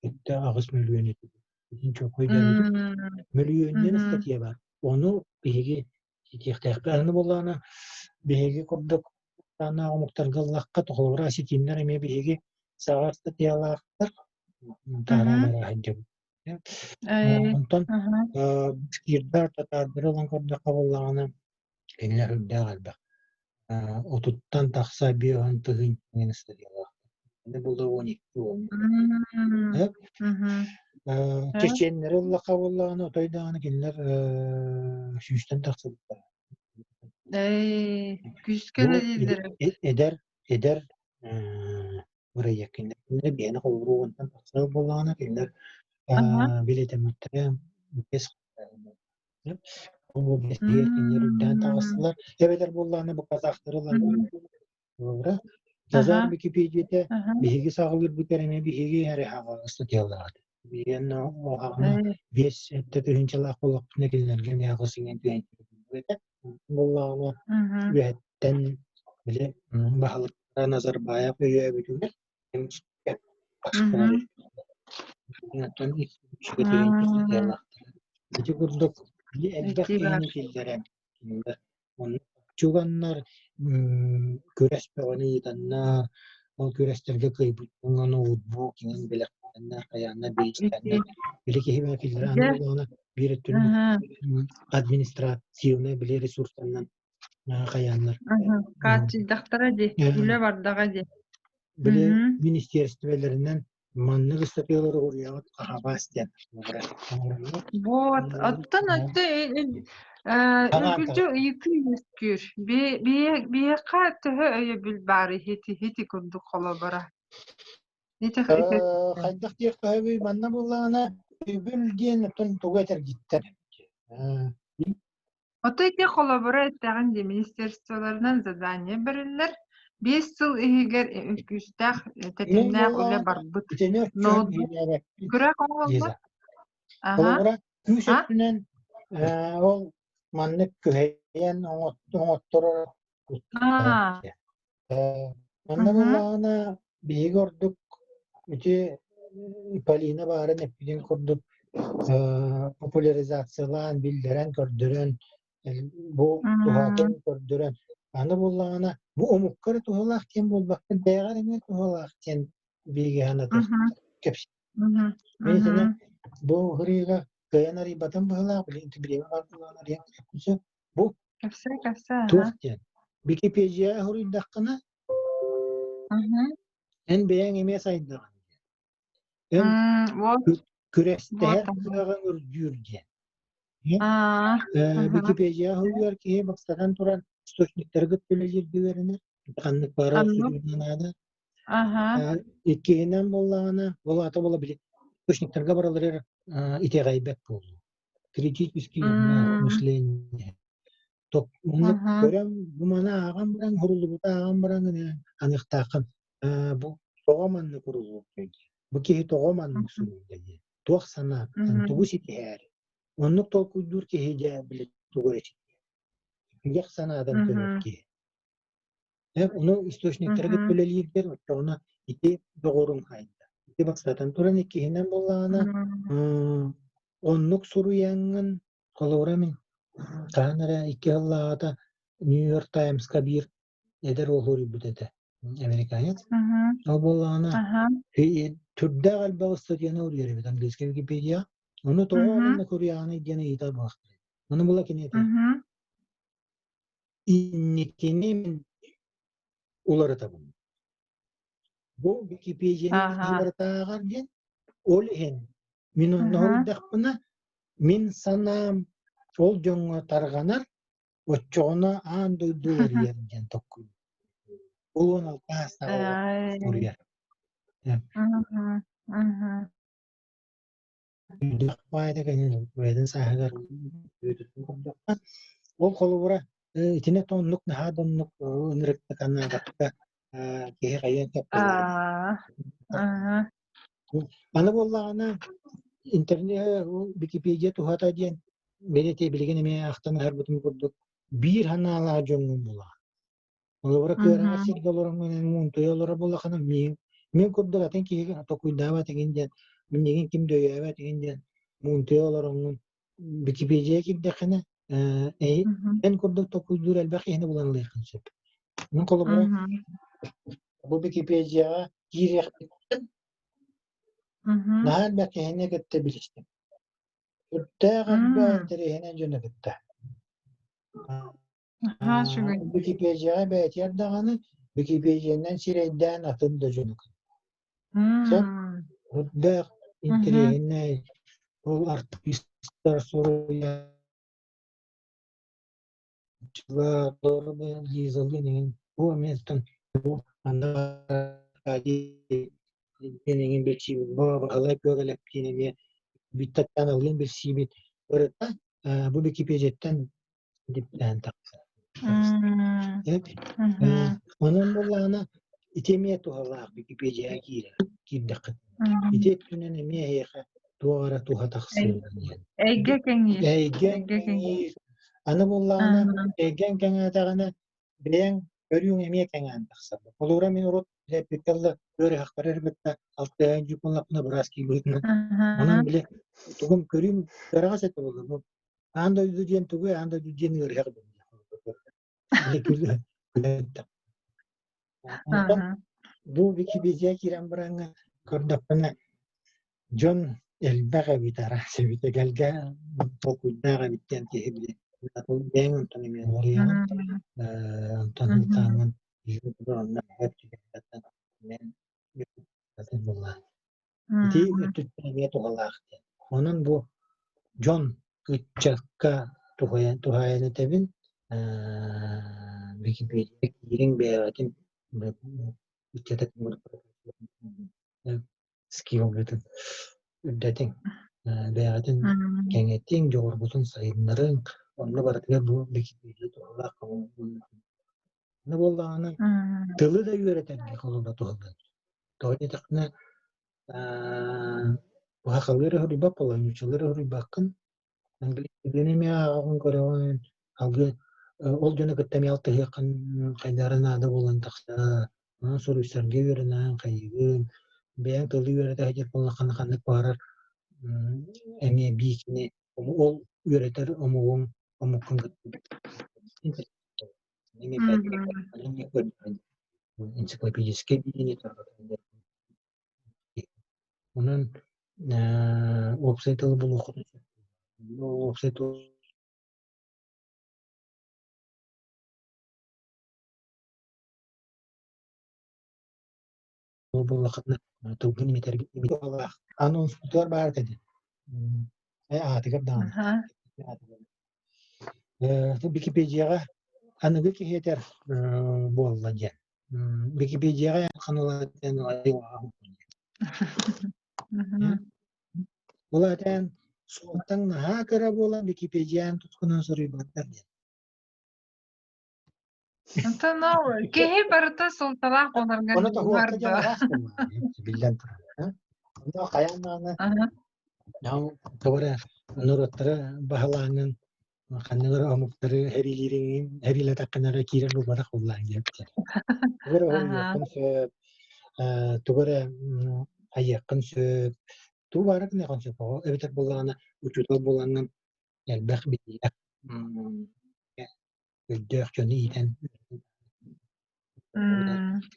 өттө 8 мөлүйүөн этэ. Итин чуолкайдаабытым. Мөлүйүөнүнэн ыстатыйа баар. Ону биһиги ситиэхтээхпит. Аны буоллаҕына биһиги курдук тааннаах омуктарга ыллахха, холобура осетиннэр эмиэ биһиги саҕа ыстатыйалаахтар. Таһаараа бара сылдьабыт. Онтон башкирдар, татаардары ылан көрдөххө буоллаҕына, кинилэр үрдээх элбэх. Отуттан тахса 50 тыһыынча ыстатыйалаахтар. Аны буолла 12 уон. Чеченнэри ыллахха буоллаҕына, отой даҕаны кинилэр сүүстэн тахсыбыттар. Күүскэ үлэлииллэр. Эдэр, эдэр бырайыак кинилэр биэни холобур уонтан тахсар буоллаҕына кинилэр билэтэммиттэрэ биэс кинилэр үрдээн таҕыстылар эбэтэр буоллаҕына бу казахтары ылан холобура казах Википедията биһиги саҕалыырбыт эрэ биһиги эрэ ыстатыйалаах биһиги оһаҕына биэс сэттэ тыһыынчалаах буоллахпытына кинилэргэ эмиэ аҕыс иҥэн түһэн буоллаҕына үөһэттэн били баһылыктара Назарбаев өйөөбүтүгэр Оттон Ити курдук элбэх Ити киһини баар. киллэрэн кинилэр онно чуганнар күрэс бөҕөнү ыытаннар, ол күрэстэргэ кыайбыт дьоҥҥо ноутбук иҥин бэлэхтэннэр, хайааннар Ити бириистэннэр. Били киһи бөҕө киллэрэ дьэ аны буоллаҕына биир өттүнэн аһа административнай били ресурсаннан хайааннар аһа хааччыйдахтара дии, үлэ бардаҕа дии. Били Мгм. министиэристибэлэринэн маннык ыстатыйалары уруйаҕыт аһаҕас диэн Вот, оттон өттө үргүлдьү ыйытыы үөскүүр. Биһиэхэ төһө өйөбүл баар ити ити курдук холобура. Ити ити Хайдах диэххэ сөбүй манна буоллаҕына өйөбүл диэн оттон тугу этэргиттэр. Ото ити холобура эттэҕин дии министерстволарынан задание бэриллэр. 5 сыл иһигэр күүстээх Мин тэтимнээх үлэ буоллаҕына барбыт. итини оччо Ноутбук биһирээбэппин күрэх оҥоһуллар. Лиза. Аһа. Холобура, күүс А? өттүнэн ол маннык күһэйэн оҥотторор Аа. Манна Мгм. буоллаҕына биһиги ордук ити Полина баарын эппитин курдук популяризациялаан, биллэрэн, көрдөрөн, бу туһатын М. көрдөрөн, аны буоллаҕына бу омукка эрэ туһалаах диэн буолбакка, бэйэҕэр эмиэ туһалаах диэн биһиги санатыах Мгм. кэпсиир. Мгм. Мин итини Мгм. бу ыһырыыга кыайан арыйбатым быһыылаах, билигин бириэмэ баар буолан арыйан сөп. Бу Кэпсээ, кэпсээ, аһа. туох диэн Википедияҕа суруйдаххына, Мгм. эн бэйэҥ эмиэ сайдаҕын диэн. Эн М, вот, вот күрэстэһэр оно. кыаҕыҥ үрдүүр диэн. Аа, аха. Википедияҕа суруйар киһи бастатан туран источниктаргыт үлэлииргэ үөрэнэр. Ханнык баарар Оннук. суруйуон наада. Аха. Иккиһинэн буоллаҕына, ол аата буола били источниктарга бараларыгар итэҕэйбэт буолуу. Критический М, мышление. Оннук Мгм. көрөн, бу маны ааҕан баран, суруллубуту ааҕан баран аныахтааххын бу тоҕо маннык уруллубутай диэн, бу киһи тоҕо маннык Мгм. суруйда диэн, туох санааттан, Мгм. тугу ситиһээри. Оннук толкуйдуур киһи дьэ били тугу эрэ ситиһэр. Үгэх санаатан көрөр Мгм. киһи. Ону источниктары кытта Мгм. үлэлииргэр оччоҕуна ити доҕоруҥ хайда. Ити бастатан туран иккиһинэн буоллаҕына, М. оннук суруйаҥҥын Холобура мин хаһан эрэ 2 сыллааҕыта Нью-Йорк Таймска биир эдэр уол суруйбут этэ, американец. Мгм. Ол буоллаҕына Аха. түрдээх элбэх ыстатыйаны уруйар эбит английскай Википедия. Ону тоҕо Мгм. манна суруйаҕыный диэн ыйытар буолахтар. Ону була кини этэр: Мгм. «Инникини мин уларытабын. Бу Википедияны киһи Аха. барыта ааҕар диэн, ол иһин мин онно Мгм. суруйдахпына, мин санаам ол дьоҥҥо тарҕанар, оччоҕуна аан дойду уларыйар диэн толкуй. Ол 16 саастаах оҕо Ай. суруйар. Мгм. Мгм. Үрдүк баайда кэннин бэйэтин сааһыгар көрдөххө, ол холобура итини оннук наһаа да оннук ынырыктык анаабакка киһи хайыан сөп буолар. Аа. Аха. Аны буоллаҕына интернет Википедия туһата диэн били билигин эмиэ ахтан аһарбытым курдук биир санаалаах дьоҥҥун булаҕын. Холобура, кыараҕас Мгм. сиргэ олороҥҥун эн муунтуйа олорор буоллаххына, миигин мин курдук атын киһи толкуйдаабат игин диэн, миигин ким да өйөөбөт игин диэн муунтуйа олороҥҥун Википедия киирдэххинэ, Мгм. эн курдук толкуйдуур элбэх киһини булан ылыаххын сөп. Мин холобура, Мгм. бу Википедияҕа киириэхпиттэн Мгм. наһаа элбэх киһини кытта билистим. Сүрдээх элбэх М. интэриэһинэй дьону кытта. Наһаа үчүгэй. Википедияҕа бэйэтигэр даҕаны Википедиянан сирэйдээн атын да дьону сөп М. үрдээх Мгм. интэриэһинэй ол артыыстар суруйааччылар Лизалыын эҥин бу эмиэттэн бу анда диэн эҥин билсиибит бу Баһылай Күөгэлэптиин эмиэ Бүттаттаналыын билсиибит барыта бу Википедияттан диптээн тахсар. М. Мгм. Онон буоллаҕына ити эмиэ туһалаах Википедияҕа киирэр киирдэххит. Мгм. Ити өттүнэн эмиэ эһиэхэ туох эрэ туһа тахсыа диэн. Эйгэ кэҥиир. Эйгэҥ Эйгэ кэҥиир. кэҥиир. Аны буоллаҕына Аха. эйгэҥ кэҥээтэҕинэ бэйэҥ Көрүүҥ эмиэ кэҥээн тахсар. Холобура, мин урут эппиккэ ыарыһахтары кытта алтыһан дьуппунлахпына быраас киһи быһыытынан онон били тугум көрүүм кыараҕас этэ буолла. Бу аан дойду диэн тугуй, аан дойду диэн ыарыһах Онтон бу Википедия киирэн бараҥҥа көрдөхпүнэ дьон элбэх эбит араас эбит эгэлгэ толкуйдаах эбит диэн киһи били бэйэҥ онтон эмиэ уларыйаҕын онтон ылтааҥҥын Ити өттүттэн эмиэ туһалаах диэн. Онон бу дьон ыччакка туһайан туһаайан этэбин Википедия киириҥ бэйэҕитин ыччата скиллгытын үрдэтиҥ, бэйэҕитин кэҥэтиҥ, дьоҕургутун сайыннарыҥ. Онно барытыгар бу Википедия туһалаах Аны буоллаҕына тылы да үөрэтэргэ холобура туһалыыр. Тоҕо диэтэххинэ сахалыы эрэ суруйбат буолан, нууччалыы эрэ суруйбаккын. Английскайдыын эмиэ ааҕаҕын, көрөҕүн, салгыы ол дьону кытта эмиэ алтыһыаххын хайдах эрэ наада буолан тахсар. Онон суруйсарга үөрэнэҕин, хайыыгын, бэйэҥ тылы үөрэтэ сылдьар буоллаххына ханнык баҕарар эмиэ биикини ол үөрэтэр омугуҥ омуккун кытта Энциклопедическай билиини тарҕатан Онон уопсай тылы булуоххутун сөп. Уопсай тыл буоллаххытына тылгын имитэргэ Анонспутугар баар этэ дии. Аатыгар даҕаны. Википедияҕа аныгы киһи этэр буолла диэн. Википедияҕа ханалаан Ол этэн суолтаҥ наһаа кыра буолан Википедияны тускунан суруйбаттар диэн. Онтон ол киһи барыта суолталаах буоларга Ону тоһуохха дьулуһар диэн дуо? араас буоллаҕа биллэн турар. Онно хайаан даҕаны тоҕо эрэ норуоттары баһылааҥҥын ханнык эрэ омуктары эриилиириҥин эриилэтэххинэ эрэ киирэн ылбатах буоллаҕыҥ диэбиттэр. Тугу эрэ уһуйуоххун сөп, тугу эрэ айыаххын сөп, тугу баара гыныаххын сөп оҕо эбэтэр буоллаҕына учуутал буолаҥҥын элбэх билиилээх өйдөөх дьону иитэн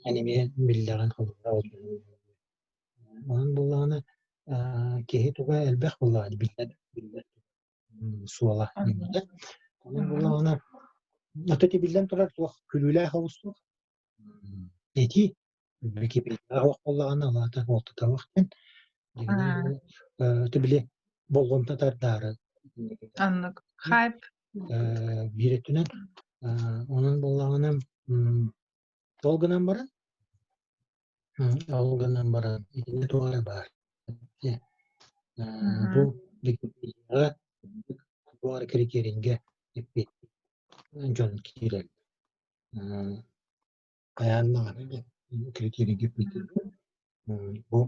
эн эмиэ биллэҕин холобура ол онон буоллаҕына киһи туга элбэх буоллаҕына биллэр биллэр суола ньымата онон буоллаҕына ата ити биллэн турар туох күлүүлээх оҕус суох этии Википедияҕа суох буоллаҕына ол аата уолтаталах диэн дьиҥинэн били болҕомто тардаары Аннык хайп биир өттүнэн онон буоллаҕына ол гынан баран ол гынан баран итиннэ туох эрэ баар бу Википедияҕа туох эрэ киритиэрийгэ эппиэттиир дьон киирэр хайаан даҕаны диэн киритиэрийгэ эппиэттиир бу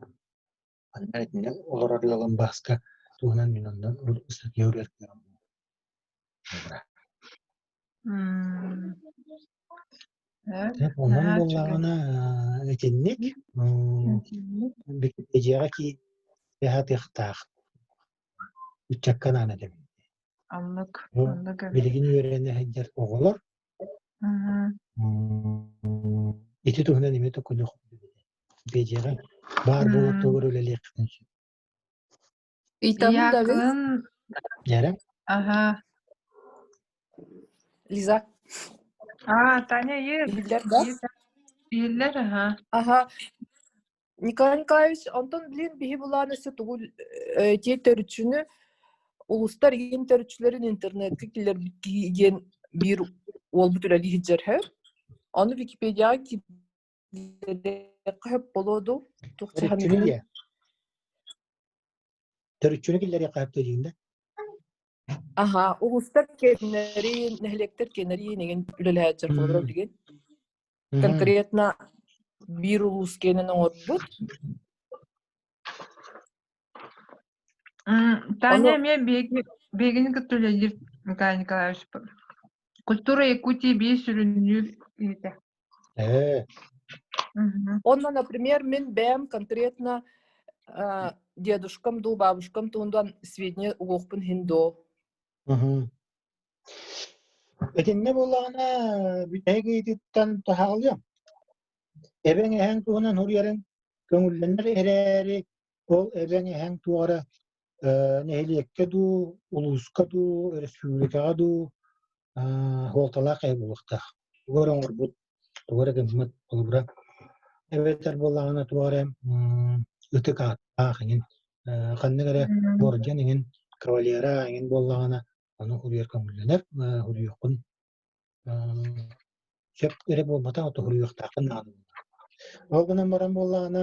Анна итиннэ олорор ыалым Бааска туһунан мин онно ыстатыйа уруйар кыаҕым Онон буоллаҕына итинник Википедияҕа киирэ сатыахтаах ыччакка анаан этэбин. Оннук, оннук эбит. Билигин үөрэнэ сылдьар оҕолор ити туһунан эмиэ токунуох Википедияҕа баар буолар тугу эрэ үлэлиэххитин сөп. Ыйтабын да бин. Якын, Дьэрэ? аха. Лиза. А, Таня есть. Иһиллэр да? Иһиллэр, аха. Аха. Николай Николаевич, онтон билин биһи булаан өссө тугу тиэ төрүччүнү улуустар иин төрүччүлэрин интернетке киллэрбит диэн биир уолбут үлэлии сылдьар һэ. Ону Википедияҕа киллэриэххэ сөп буолуо дуу? Туох Төрүччүнү дьаһаныгын? диэ. Төрүччүнү киллэриэххэ сөп диигин да? Аха, улуустар киэннэрин, нэһилиэктэр киэннэрин игин үлэлэһээччэр холобура билигин. Конкретно биир улуус киэнин оҥорбут. Таня Ону эмиэ биһигини кытта үлэлиир Николай Николаевич. Культура Якутии биир сүрүннүүр киһитэ. Ээ, Онно, например, мин бэйэм конкретно дедушкам дуу, бабушкам туһунан сведения угуохпун иһин доо. Мгм. Итиннэ буоллаҕына бүтэһик ыйытыыттан таһаҕалыам. Эбэҥ эһэҥ туһунан суруйарыҥ көҥүллэнэр эрээри, ол эбэҥ эһэҥ туох эрэ нэһилиэккэ дуу, улууска дуу, өрөспүүбүлүкэҕэ дуу суолталаах киһи буолуохтаах. Тугу эрэ оҥорбут, тугу эрэ гыммыт, холобура, эбэтэр буоллаҕына туох эрэ ытык ааттаах эҥин, ханнык эрэ орден эҥин, кавалера эҥин буоллаҕына, ону суруйар көҥүллэнэр, суруйуоххун сөп эрэ буолбатах, ото суруйуохтааххын наада. Ол гынан баран буоллаҕына,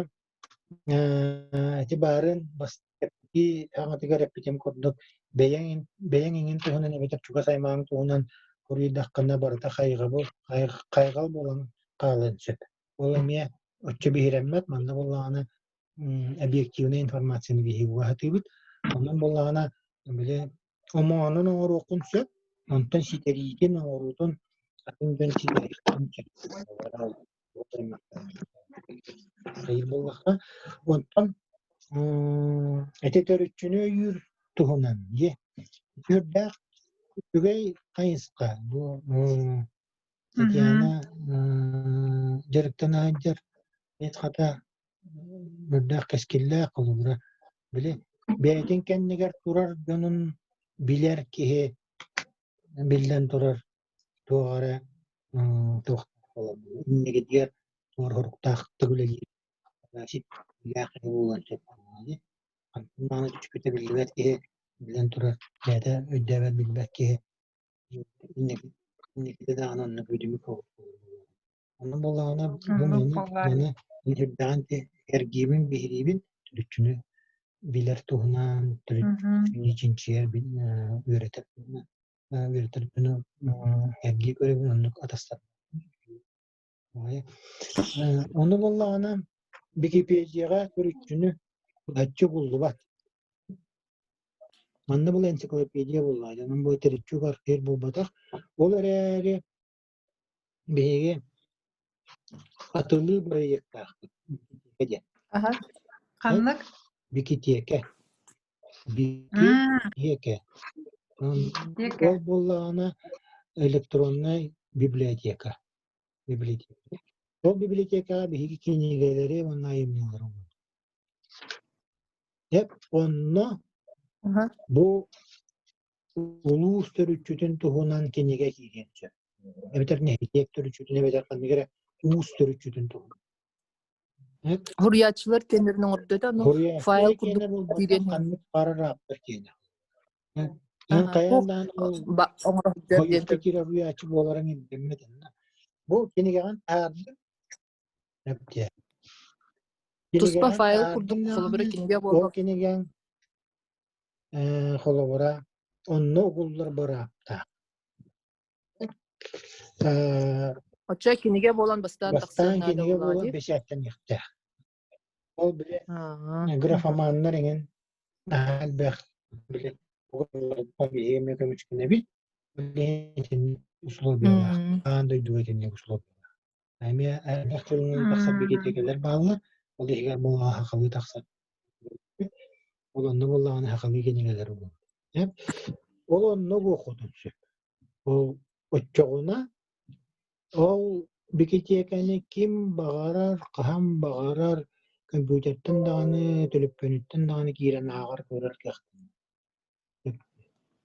ити баарын бастакы аҕатыгар эппитим курдук, бэйэҥ бэйэҥ иҥин туһунан эбэтэр чугас аймаҕыҥ туһунан суруйдаххына барыта хайҕабыл хайҕал буолан хаалыан сөп. Ол эмиэ оччо биһирэммэт, манна буоллаҕына объективнай информацияны биһиги уһатыыбыт. Онон буоллаҕына, били омоонун оҥоруоххун сөп, онтон ситэриитин оҥоруутун атын дьон ситэриэхтэрин сөп. Хайыр буоллахха, онтон ити төрүччүнү өйүүр туһунан дьиэ сүрдээх үчүгэй хайысха бу Татьяна дьарыктана сылдьар хата үрдээх кэскиллээх холобура били бэйэтин кэннигэр турар дьонун билэр киһи биллэн турар туох эрэ туох иннигитигэр туор соруктаахтык үлэлиир ситиһиилээх киһи буолуон сөп мааны түспүтэ биллибэт киһи биллэн турар бэйэтэ өйдөөбөт билбэт киһи инникитэ даҕаны оннук үдүмүк Онно буоллаҕына бу маны маны үрдэҕин эргиибин биһириибин төрүччүнү билэр туһунан төрүччүнү чинчийэр үөрэтэр үөрэтэр эргии көрөбүн оннук атастар Ону буоллаҕына Википедияҕа төрүччүнү быһаччы буллубат. Манна бұл энциклопедия буоллаҕа, онон бу төрүччү архив буолбатах. Ол эрээри биһиги атылыы бырайыактаахпыт диэн. Аха. Ханнык? Бикитиэкэ. Бикитиэкэ. Ол буоллаҕына электроннай библиотека. Библиотека. Ол библиотекаҕа биһиги кинигэлэри уонна айымньылары оҥоробут. Эп онно бу улуус төрүччүтүн туһунан кинигэ киириэн сөп. Эбэтэр нэһилиэк төрүччүтүн, эбэтэр ханнык эрэ уус төрүччүтүн туһунан. Хуруйааччылар киэннэрин оҥордо ону файл курдук киириэн ханнык баарар ааптар киэнэ. Эн хайаан даҕаны хойукка киирэр уруйааччы буоларыҥ ирдэммэт инна. Бу кинигэҕин таһаардыҥ Туспа файл курдук холобура кинигэ Ол кинигэҥ холобура онно угуллар бырааптаах. Оччо кинигэ буолан бастаан Бастаан кинигэ буолан бэчээттэниэхтээх. Ол били графоманнар эҥин наһаа элбэх били биһиги эмиэ көмүскэнэбит. Билигин условиялаах. Аан дойдуга итинник условиялаах. Эмиэ элбэх тылынан тахсар библиотекалар бааллар. Ол иһигэр буоллаҕа сахалыы тахсар. Ол онно буоллаҕына сахалыы кинигэлэр буолар. Ол онно буохутун сөп. Ол оччоҕуна ол бикитиэкэни ким баҕарар, хаһан баҕарар компьютертан даҕаны, төлөпүөнүттэн даҕаны киирэн ааҕар көрөр кыахтанар.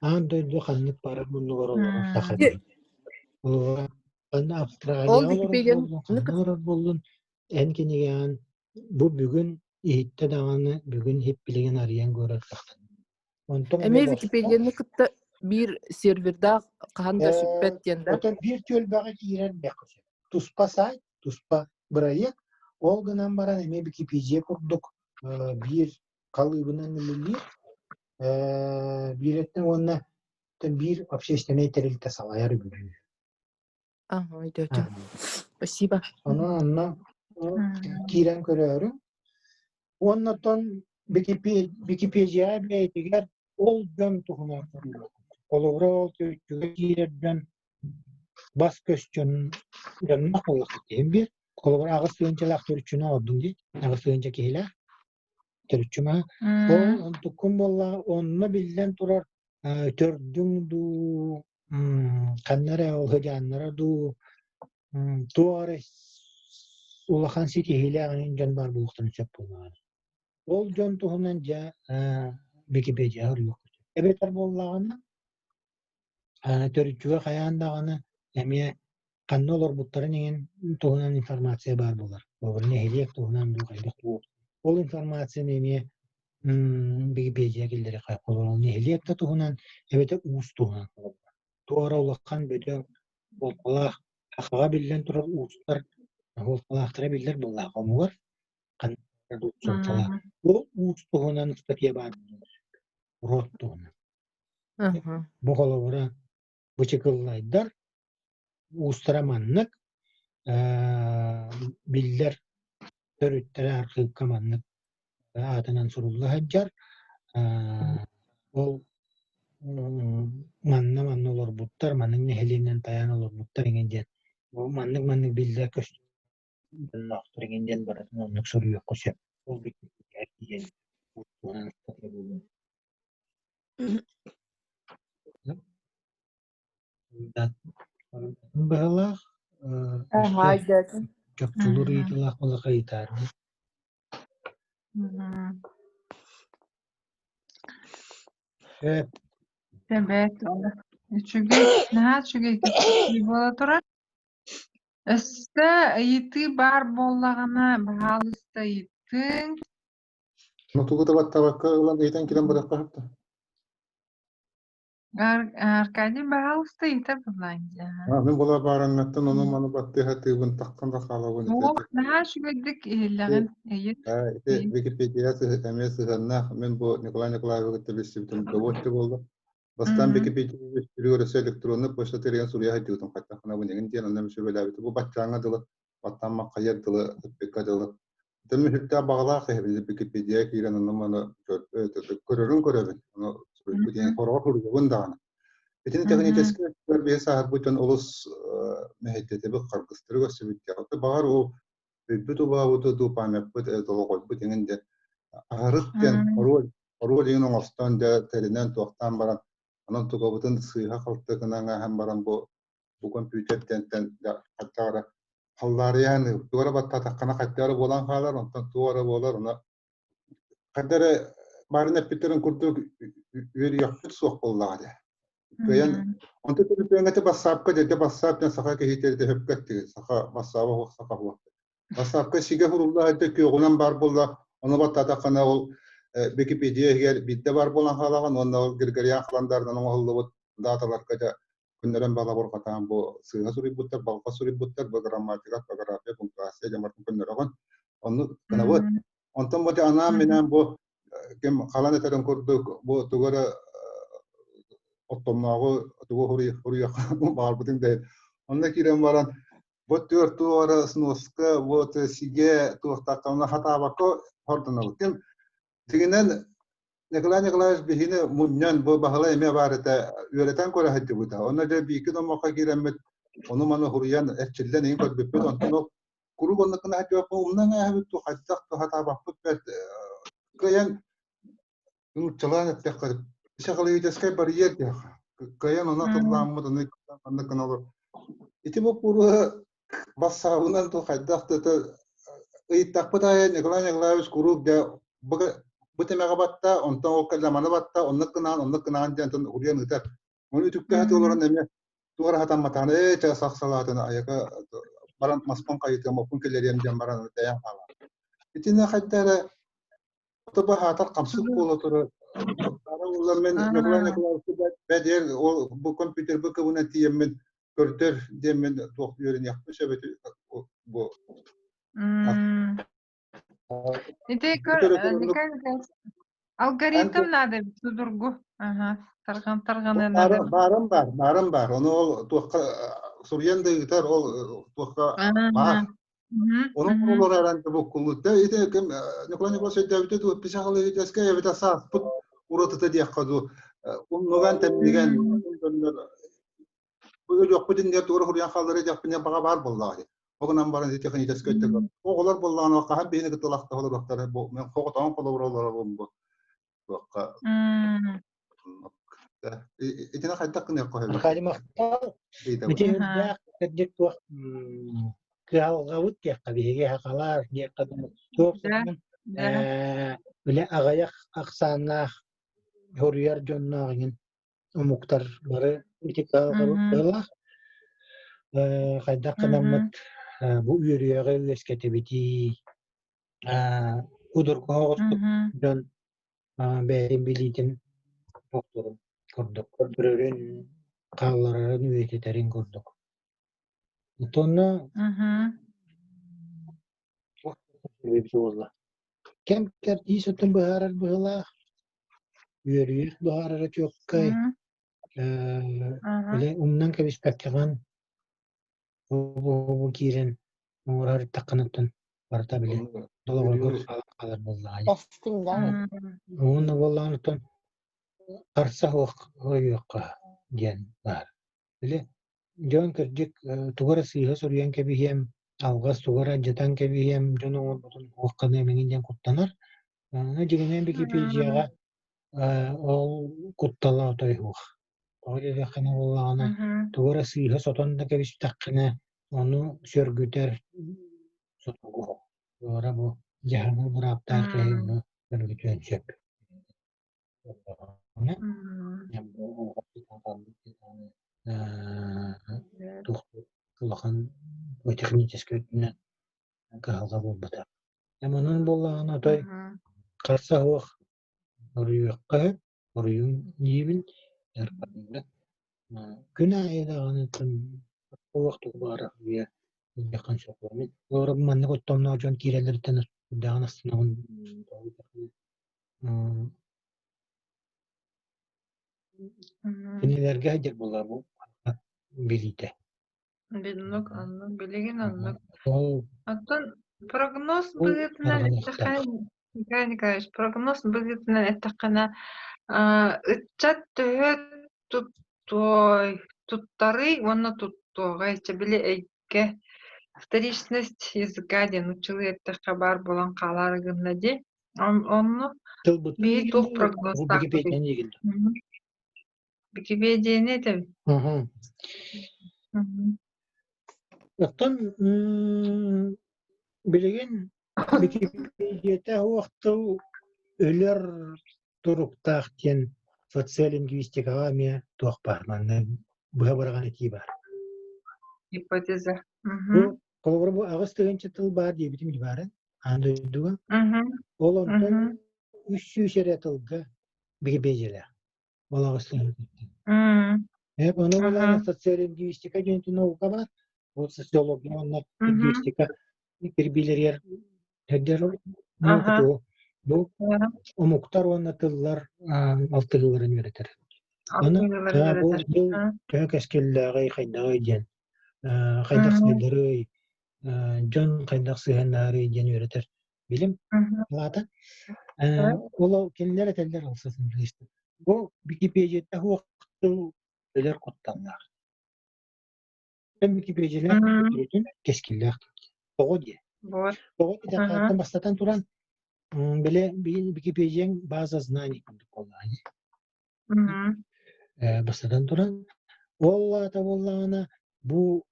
Аан дойду ханнык баар муннугар олорор саха киһитэ. Олоҕо ханна Ол Австралияҕа олорор Википедияны буоллун, ханна олорор буоллун, эн кинигэҕин бу бүгүн иһиттэ даҕаны бүгүн иһиппилигин арыйан көрөр кыахтанар. Онтон эмиэ Эмиэ босхо Википедияны кытта биир сервердаах хаһан да сүппэт диэн да? Оттон биир түөлбэҕэ киирэр диэххэ сөп. Туспа сайт, туспа бырайыак. Ол гынан баран эмиэ Википедия курдук биир халыыбынан үлэлиир. Биирэттэн уонна биир общественнай тэрилтэ салайар үбүлүүр. Ага, өйдөөтүм. Спасибо. Онон онно киирэн көрөөрү. Уонна оттон Википедияҕа бэйэтигэр ол дьон туһунан суруйар. Холобура, ол төрүччүгэ киирэр дьон. Бас-көс дьон дьонноох буоллахха киһим биир. Холобур, 8 тыһыынчалаах төрүччүнү оҥордум дии. 8 тыһыынча киһилээх төрүччүм аа. Ол онтуккун буоллаҕа онно биллэн турар төрдүҥ дуу, ханна эрэ ол сыдьааннара дуу, туох эрэ улахан ситиһиилээх дьон баар буолуохтарын сөп буоллаҕына. Ол дьон туһунан дьэ Википедияҕа суруйуохха сөп. Эбэтэр буоллаҕына Төрүччүгэ хайаан даҕаны эмиэ ханна олорбуттарын иһин туһунан информация баар буолар. Холобур, нэһилиэк туһунан дуу, хайдах дуу. Ол информацияны эмиэ Википедия киллэриэххэ. Холобур, нэһилиэк да туһунан эбэтэр уус туһунан холобур. Туора улахан бөдөҥ суолталаах, сахаҕа биллэн турар уустар суолталаахтара биллэр буоллаах омугар ханна суолталаах. Бу уус туһунан ыстатыйа баар буолар. Род туһунан. Бу холобура бычыкыллайдар уустара маннык биллэр төрүттэрэ архыыпка маннык аатынан сурулла сылдьар. Ол манна-манна олорбуттар, маннык нэһилиэнньэнэн тайаан олорбуттар эҥин диэн. Бу маннык-маннык биллэр көстүү дьонноохтор эҥин диэн барытын оннук суруйуохха сөп. Ол тиийэн Быһалаах чопчулуур ыйытыылаах буоллахха ыйытаарбын. Сөп. Сөбөт. Үчүгэй, наһаа үчүгэй кэпсэтии буола турар. Өссө ыйытыы баар буоллаҕына, баһаалыста ыйытыҥ. Ну тугу да баттаабакка ылан ыйытан киирэн барыахха сөп да. Аркадий, баһаалыста ыйыта буллаан А, мин була баарыҥҥаттан ону-маны баттыаха тыыбын таххан да хаалабын ити. Уох, наһаа үчүгэйдик иһиллэҕин ыйыт. Ити Википедия эмиэ сыһыаннаах. Мин бу Николай Николаевы кытта билсибитим добуочча буолла. Бастаан Википедия үстүрүгэр өссө электронный почта тэрийэн суруйа сылдьыбытым хаттаххына эҥин диэн онно сүбэлээбитим. Бу баччааҥҥа дылы баттааммакка дылы ыппыкка дылы. Итинник сүрдээх баҕалаах киһибин Википедия киирэн онно-маны көрөрүн көрөбүн. Ону суруйбут диэн хороҕор суруйабын даҕаны. Итини техническэй өттүгэр биһи сааһырбыт дьон олус мэһэйдэтибит, харгыстары көрсүбүт диэх. Баҕар ол өйбүт убаабыты дуу, памяппыт долоҕойбут иҥин диэн аһарык диэн оруол оруол иҥин оҥостон дьэ тэринэн туохтаан баран онон тугабытын сыыһа-халты гынан ааһан баран бу бу компьютер диэнтэн хайдах эрэ халлаарыйаан тугу эрэ баттаатаххына хайдах эрэ буолан хаалар, онтон туох эрэ буолар, ону хайдах эрэ баарын эппиттэрин курдук үөрүйэхпит суох буоллаҕа дии. Кыайан онтон төлөпүөҥҥэ бассаапка дьэ бассаап диэн саха киһитэ сөпкө эттигит саха бассааба суох саха суох. Бассаапка сигэ сурулла сылдьар күөҕүнэн баар буолла, ону баттаатаххына ол Википедия иһигэр биирдэ баар буолан хаалаҕын уонна ол Григориан халандаарынан оҥоһуллубут дааталарга дьэ күннэрин балабырҕатаан бу сыыһа суруйбуттар, балҕа суруйбуттар, бу грамматика, орфография, пунктуация диэн барытын көннөрөҕүн. Оннук гынабыт. Онтон бу анаан-минээн бу ким халан этэрин курдук бу тугу эрэ оттомнооҕу тугу хуруйуохха баҕарбытыҥ да онно киирэн баран бу түөрт туох эрэ сноска вот сигэ туохтаахтарына хатаабакка хордонобут. Ким дьиҥинэн Николай Николаевич биһини мунньан, бу Баһылай эмиэ баар этэ, үөрэтэн көрө сылдьыбыта. Онно дьэ биики номоххо киирэммит, ону-маны хуруйан, эрчиллэн иһин көрбүппүт. Онтон ол куруук оннук гына сылдьыбаппын умнан ааһабыт дуу, хайдах да сатаабаппыт бэрт кыайан нууччалаан эттэххэ психологическай барьер диэххэ. Кыайан ону тыллааммыт, ону маннык гына олор. Ити боппуруоһу бассаабынан ту хайдах да ыйыттахпыт аайы Николай Николаевич куруук дьэ бу тэмэҕэ батта, онтон ол кэллэ маны батта, оннук гынаан, оннук гынаан диэн уруйан ыытар. Ону үтүктэһэ олорон эмиэ туох эрэ хатамматаҕына ээ чэ сах салаатын айака баран маспын хайытыам, оппун киллэриэм диэн баран тэйэн хаалар. Итиннэ хайда эрэ Тобо аатар хамсык буола турар. Улар мен Николай Николаевич бэдиэр ол бу компьютербы кыбына тиийэммин көрдөр диэммин туох үөрэниэхпин сөп бу Ити алгоритм надо судургу. Ага, тарҕан тарҕаны надо. Баарым баар, баарым баар. Ону ол туохха суруйан да ыытар ол туохха баар. Онон олороран буккуллутта ити ким Николай Николаевич өйдөөбүтэ дуу психологическай эбэтэ сааспыт уратыта диэххэ дуу умнуган тэмнигэн бу Өлүөхпүт иннигэр тугу суруйан хаалларыа диэхпинэ баҕа баар буоллаҕа дии. Ол гынан баран ити техническэй өттүгэр оҕолор буоллаҕына хаһан биһини кытта улахтаһалар бу мен хоҕотоон холобур олоробун бу туохха итини хайдах гыныахха сөбүй? Аркадий махтал. Ити үрдээх кырдьык туох кыһалҕабыт диэххэ биһиги сахалар диэххэ туох үлэ аҕыйах ахсааннаах хоруйар дьонноох иҥин омуктар бары ити кыһалҕабыт быһыылаах. Хайдах гынаммыт бу үөрүйэҕи үөскэтэбитий удургу оҕустук дьон бэйэтин билиитин охторун курдук көрдөрөрүн, хаалларарын, үйэтитэрин курдук. Онно буолла. Кэм кэрдиис өттүн быһаарар быһыылаах, үөрүйэх быһаарара чуолкай, били умнан кэбиспэккэҕин Бу киирэн оҥорор ырыттаххына барыта били долоҕойгор хаалан хаалар буоллаҕа дии. Уонна буоллаҕына оттон харса суох суруйуохха диэн баар. Били дьон кырдьык тугу эрэ сыыһа суруйан кэбиһиэм, алҕас тугу эрэ алдьатан кэбиһиэм, дьон оҥорбутун туохханыам эҥин диэн куттанар. Аны дьиҥинэн Википедияҕа ол куттала отой суох. Тоҕо диэтэххинэ буоллаҕына, тугу эрэ сыыһа сотон да кэбистэххинэ, ону сөргүтэр судургу. Туора бу дьаһанар бырааптаах киһи ону сөргүтүөн сөп. Туох улахан техническэй өттүнэн кыһалҕа буолбатах. Онон буоллаҕына отой харса суох Оруйуохха сөп, оруйуҥ диибин, күн аайы даҕаны олох тугу баҕарар үйэ ылыаххын сөп. Олору маннык оттомноох дьон киирэллэриттэн сүрдээҕин астынабын. Кинилэргэ сылдьар буоллар бу билиитэ. Оннук, оннук, билигин оннук. Ол Оттон прогноз ол быһыытынан эттэххэ, тарҕаныахтаах. Николай Николаевич, прогноз быһыытынан эттэххинэ, ыччат төһө туттуой, туттарый уонна туттуоҕай? Чэ, били эйгэ вторичность языка диэн нууччалыы эттэххэ баар буолан хаалаары гынна дии. Онно Тылбытын биһи туох диигин дуу, прогнозтаахпытый? Википедияны диигин дуу? Википедияны этэбин. Мгм. Оттон билигин Википедията суох тыл өлөр туруктаах диэн социолингвистикаҕа эмиэ туох баар манна быһа быраҕан этии баар. Гипотеза. Бу холобура бу 8000 тыл баар диэбитим баарын аан дойдуга. Ол онтон 300 эрэ тылга Википедиялаах. Ону буолан социолингвистика диэн наука баар. Ол социология уонна лингвистика кирбиилэригэр сылдьар наука бу омуктар уонна тыллар алтыһыыларын үөрэтэр. Аны бу тыл төһө кэскиллээҕий, хайдаҕый диэн, хайдах сайдарый, дьон хайдах сыһыаннаһарый диэн үөрэтэр билим Плата. Ол кинилэр этэллэр ол Бу Википедияда суох тыл өлөр кутталлаах. Википедиялаах бүтүн кэскиллээх тоҕо диэ. Тоҕо диэтэххэ бастатан туран били Википедияҥ база знаний курдук буоллаҕа Бастатан туран ол аата буоллаҕына бу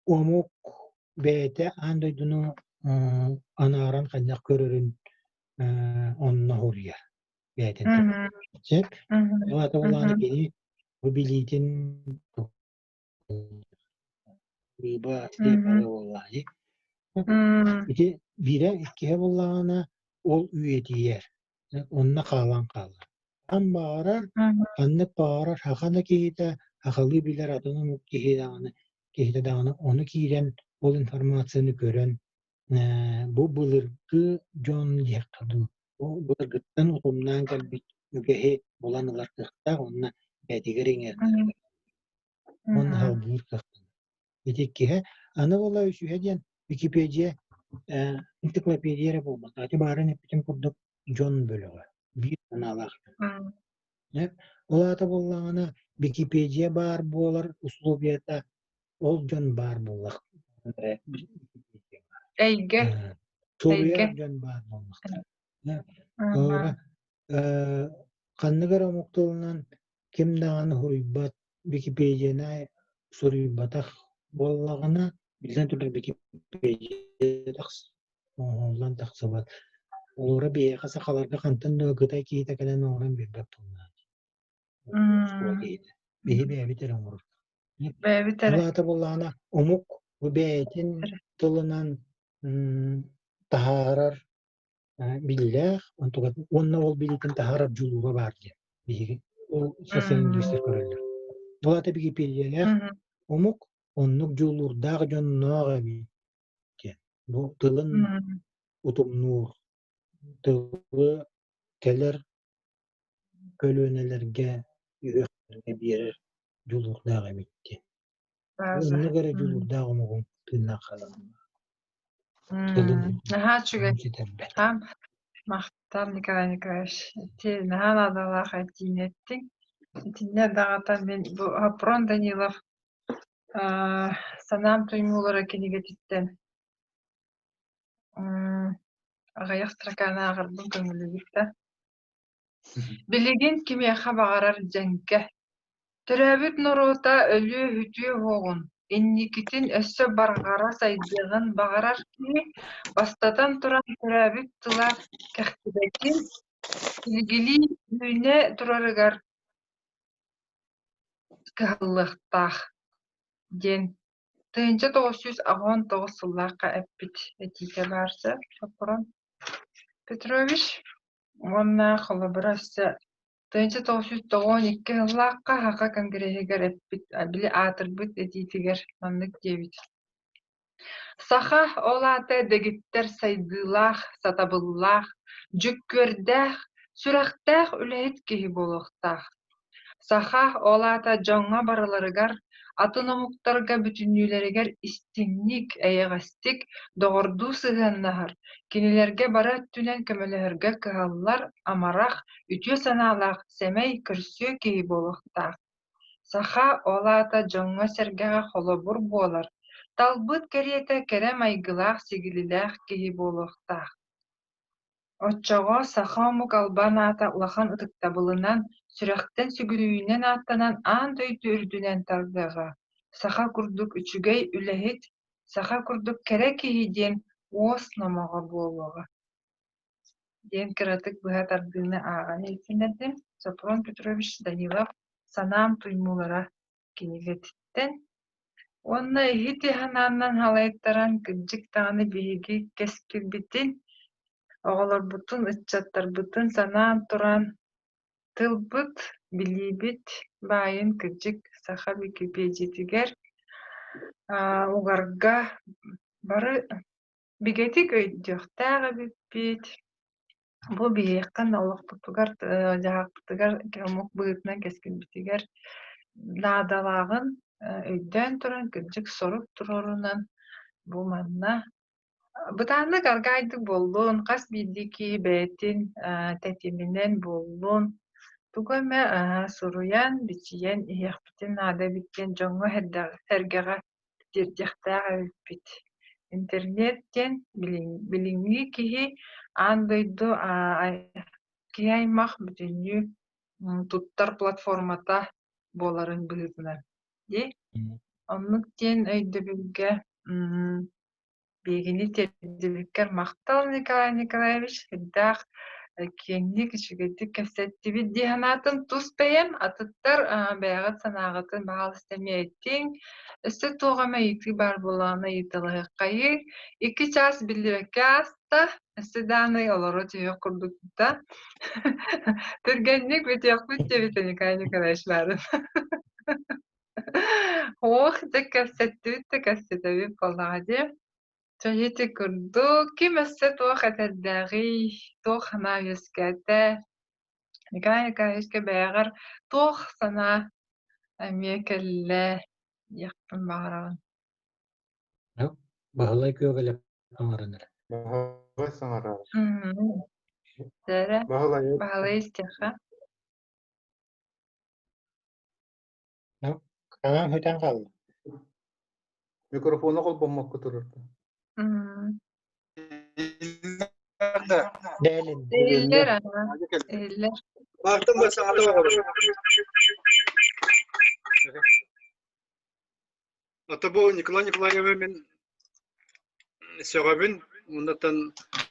омук бэйэтэ аан дойдуну анааран хайдах көрөрүн онно хоруйар бэйэтин сөп ол аата буоллаҕына кини бу билиитин Быыба буоллаҕа дии. Ити биирэ иккиһэ буоллаҕына ол үйэтийэр. Онно хаалан хаалар. Хаһан баҕарар, ханнык баҕарар саха да киһитэ, сахалыы билэр атын омук киһи даҕаны, киһитэ даҕаны ону киирэн ол информацияны көрөн бу былыргы дьон диэххэ дуу, бу былыргыттан утумнаан кэлбит үгэһи булан ылар кыахтаах уонна бэйэтигэр иҥэринэр уонна салгыыр кыахтанар. Ити иккиһэ. Аны буола үсүһэ диэн Википедия энциклопедия эрэ буолбатах. Ити баарын эппитим курдук дьон бөлөҕө, биир санаалаах дьон. Ол аата буоллаҕына Википедия баар буолар условията ол дьон баар буоллахтара. Эйгэ. Суруйар дьон баар буоллахтара. Ханнык эрэ омук тылынан ким даҕаны суруйбат, Википедияны суруйбатах буоллаҕына, биллэн турар Википедия оҥоһуллан тахсыбат. Олоро биһиэхэ сахаларга хантан да кытай киһитэ кэлэн оҥорон биэрбэт буоллаҕа. Биһи бэйэбит эрэ оҥорор. Бэйэбит эрэ. Ол аата буоллаҕына омук бу бэйэтин тылынан таһаарар биллээх, уонна ол билиитин таһаарар дьулуура баар диэн биһиги ол социалиндуистар көрөллөр. Ол аата Википедиялээх омук оннук дьулуурдаах дьонноох эбит диэн. Бу тылын утумнуур, тылы кэлэр көлүөнэлэргэ үһүөхтэргэ биэрэр дьулуурдаах эбит диэн. Оннук эрэ дьулуурдаах омугуҥ тыыннаах хаалар. Наһаа үчүгэй. Махтал, Николай Николаевич. Ити наһаа наадалаах этиини эттиҥ. Итиннэ даҕатан мин бу Апрон Данилов «Санаам туймуулара» кинигэтиттэн аҕыйах строканы ааҕарбын көҥүллүүгүт да. Билигин кимиэхэ баҕарар дьэҥкэ. Төрөөбүт норуота өлүө-сүтүө уһуоҕун, инникитин өссө барҕара сайдыаҕын баҕарар киһи, бастатан туран төрөөбүт тыла кэхтибэтин, силигилии үүнэ турарыгар кыһаллыахтаах диэн 1989 сыллаахха эппит этиитэ баар сөп, Соппорон Петрович уонна холобура өссө 1992 сыллаахха Саха конгреһыгар эппит били аатырбыт этиитигэр маннык диэбит: Саха ол аата дэгиттэр сайдыылаах, сатабыллаах, дьүккүөрдээх, сүрэхтээх үлэһит киһи буолуохтаах. Саха ол аата дьоҥҥо барыларыгар, атын омуктарга бүтүннүүлэригэр истиҥник, эйэҕэстик, доҕордуу сыһыаннаһар, кинилэргэ бары өттүнэн көмөлөһөргө кыһаллар, амарах, үтүө санаалаах, сэмэй, көрсүө киһи буолуохтаах. Саха ол аата дьоҥҥо-сэргэҕэ холобур буолар, талбыт кэриэтэ кэрэ майгылаах-сигилилээх киһи буолуохтаах. Оччоҕо саха омук албан аата улахан ытыктабылынан, сүрэхтэн сүгүрүйүүнэн ааттанан аан дойду үрдүнэн тарҕыаҕа, саха курдук үчүгэй үлэһит, саха курдук кэрэ киһи диэн уос номоҕо буолуоҕа диэн кыратык быһа тардыыны ааҕан иһитиннэрдим. Софрон Петрович Данилов «Санаам туймуулара» кинигэтиттэн. Уонна иһити санааннан салайтаран, кырдьык даҕаны биһиги кэскилбитин, оҕолорбутун, ыччаттарбытын санаан туран, тылбыт, билиибит баайын кырдьык саха Википедиятыгар угарга бары бигэтик өйдүөхтээх эбиппит. Бу биһиэхэ олохпутугар, дьаһахпытыгар омук быһыытынан кэскилбитигэр наадалааҕын өйдөөн туран, кырдьык сорук туруорунан бу манна бытааннык аргаайдык буоллун, хас биирдии киһи бэйэтин тэтиминэн буоллун, тугу эмэ суруйан, бичийэн иһиэхпитин наада эбит диэн дьоҥҥо сэргэҕэ тиэрдиэхтээх эбиппит. Интернет диэн билиҥҥи киһи аан дойду киһи аймах бүтүннүү туттар платформата буоларын быһыытынан. Дии? Оннук диэн өйдөбүлгэ Биһигини тиэрдибиккэр махтал, Николай Николаевич, сүрдээх киэҥник, үчүгэйдик кэпсэттибит дии санаатым. Тус бэйэм, атыттар бэйэҕит санааҕытын баҕаласта эмиэ этиҥ. Өссө туох эмэ ыйытыы баар буоллаҕына ыйыталаһыаххайыы. 2 чаас биллибэккэ ааста. Өссө даҕаны олоро түһүөх курдук да. Түргэнник бүтүөхпүт диэбитэ Николай Николаевич баарын. Ох, дьэ кэпсэттибит да кэпсэтэбит буоллаҕа дии. Чэ ити курдук ким өссө туох этэрдээҕий, туох санаа үөскээтэ? Николай Николаевичка бэйэҕэр туох санаа эмиэ кэллэ диэхпин баҕарабын. Баһылай Күөгэлэп саҥаран эрэ. Баһылай саҥарар. Эрэ Баһылай Баһылай истиэххэ. Аҥаҥ сүтэн хаалла. Микрофону холбоммокко турар. Дээлин. Иһиллэр, иһиллэр. Баартан ба саҥата оҕолор. Ата бу Николай Николаевы мин сөҕөбүн. Оннуттан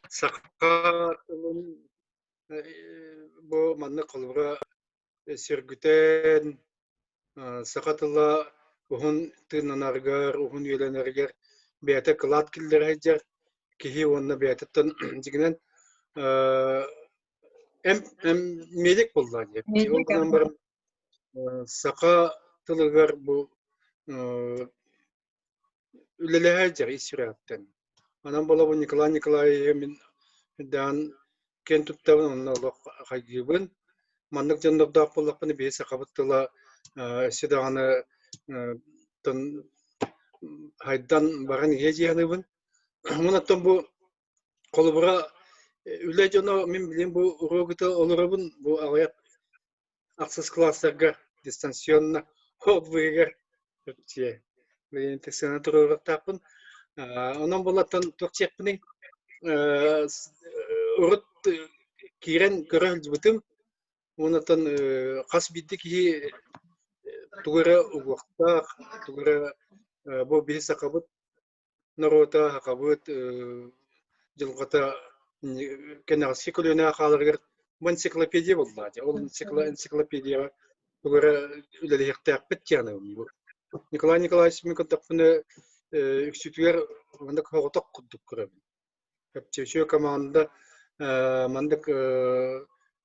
саха тылын бу маннык холобура сөргүтэн саха тыла уһун тыыннанарыгар, уһун үйэлэнэригэр бэйэтэ кылаат киллэрэ сылдьар киһи уонна бэйэтиттэн дьиҥинэн медик буолла дии. Ол гынан баран саха тылыгар бу үлэлэһэ дьэ ис сүрэҕиттэн. Онон буолабын Николай Николаевиһы мин даан киэн туттабын онно олох хайгыыбын. Маннык дьоннордоох буоллахпына биһи сахабыт тыла өссө даҕаны хайдан баран иһиэ дии саныыбын. Онон бу холобура үлэ дьоно мин билигин бу уруогута олоробун бу аҕыйах ахсыс кылаастарга дистанционно отбыгыгар сыана туруоруохтаахпын. Онон булаттан туох диэхпиний урут киирэн көрө сылдьыбытым уоннаттан хас биирдии киһи тугу эрэ угуохтаах, тугу эрэ бу биһи сахабыт норуота сахабыт дьылҕата кэнэҕэски көлүөнэ хааларыгар бу энциклопедия буолла дии. Ол энциклопедияҕа тугу эрэ үлэлэһиэхтээхпит диэн бу. Николай Николаевич мин көрдөхпүнэ үксүтүгэр маннык соҕотох курдук көрөбүн. Чөчүө команда маннык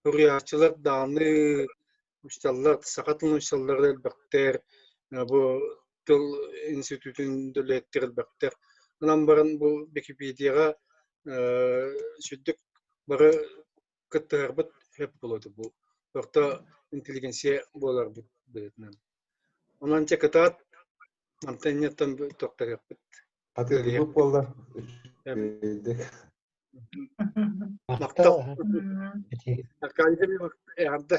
суруйааччылар даҕаны учууталлар, саха тылын учууталлара элбэхтэр, бу тыл институтун үлэһиттэр элбэхтэр. Онон баран бу Википедияҕа сүрдүк бары кыттыһарбыт сөп буолуо этэ бу орто интеллигенция буоларбыт быһыытынан. Онон чэ кытаат, мантан инньэттэн тохтоһуохпут. Атыылыыбыт буолла. Махтал. Аркадий эҕэрдэ.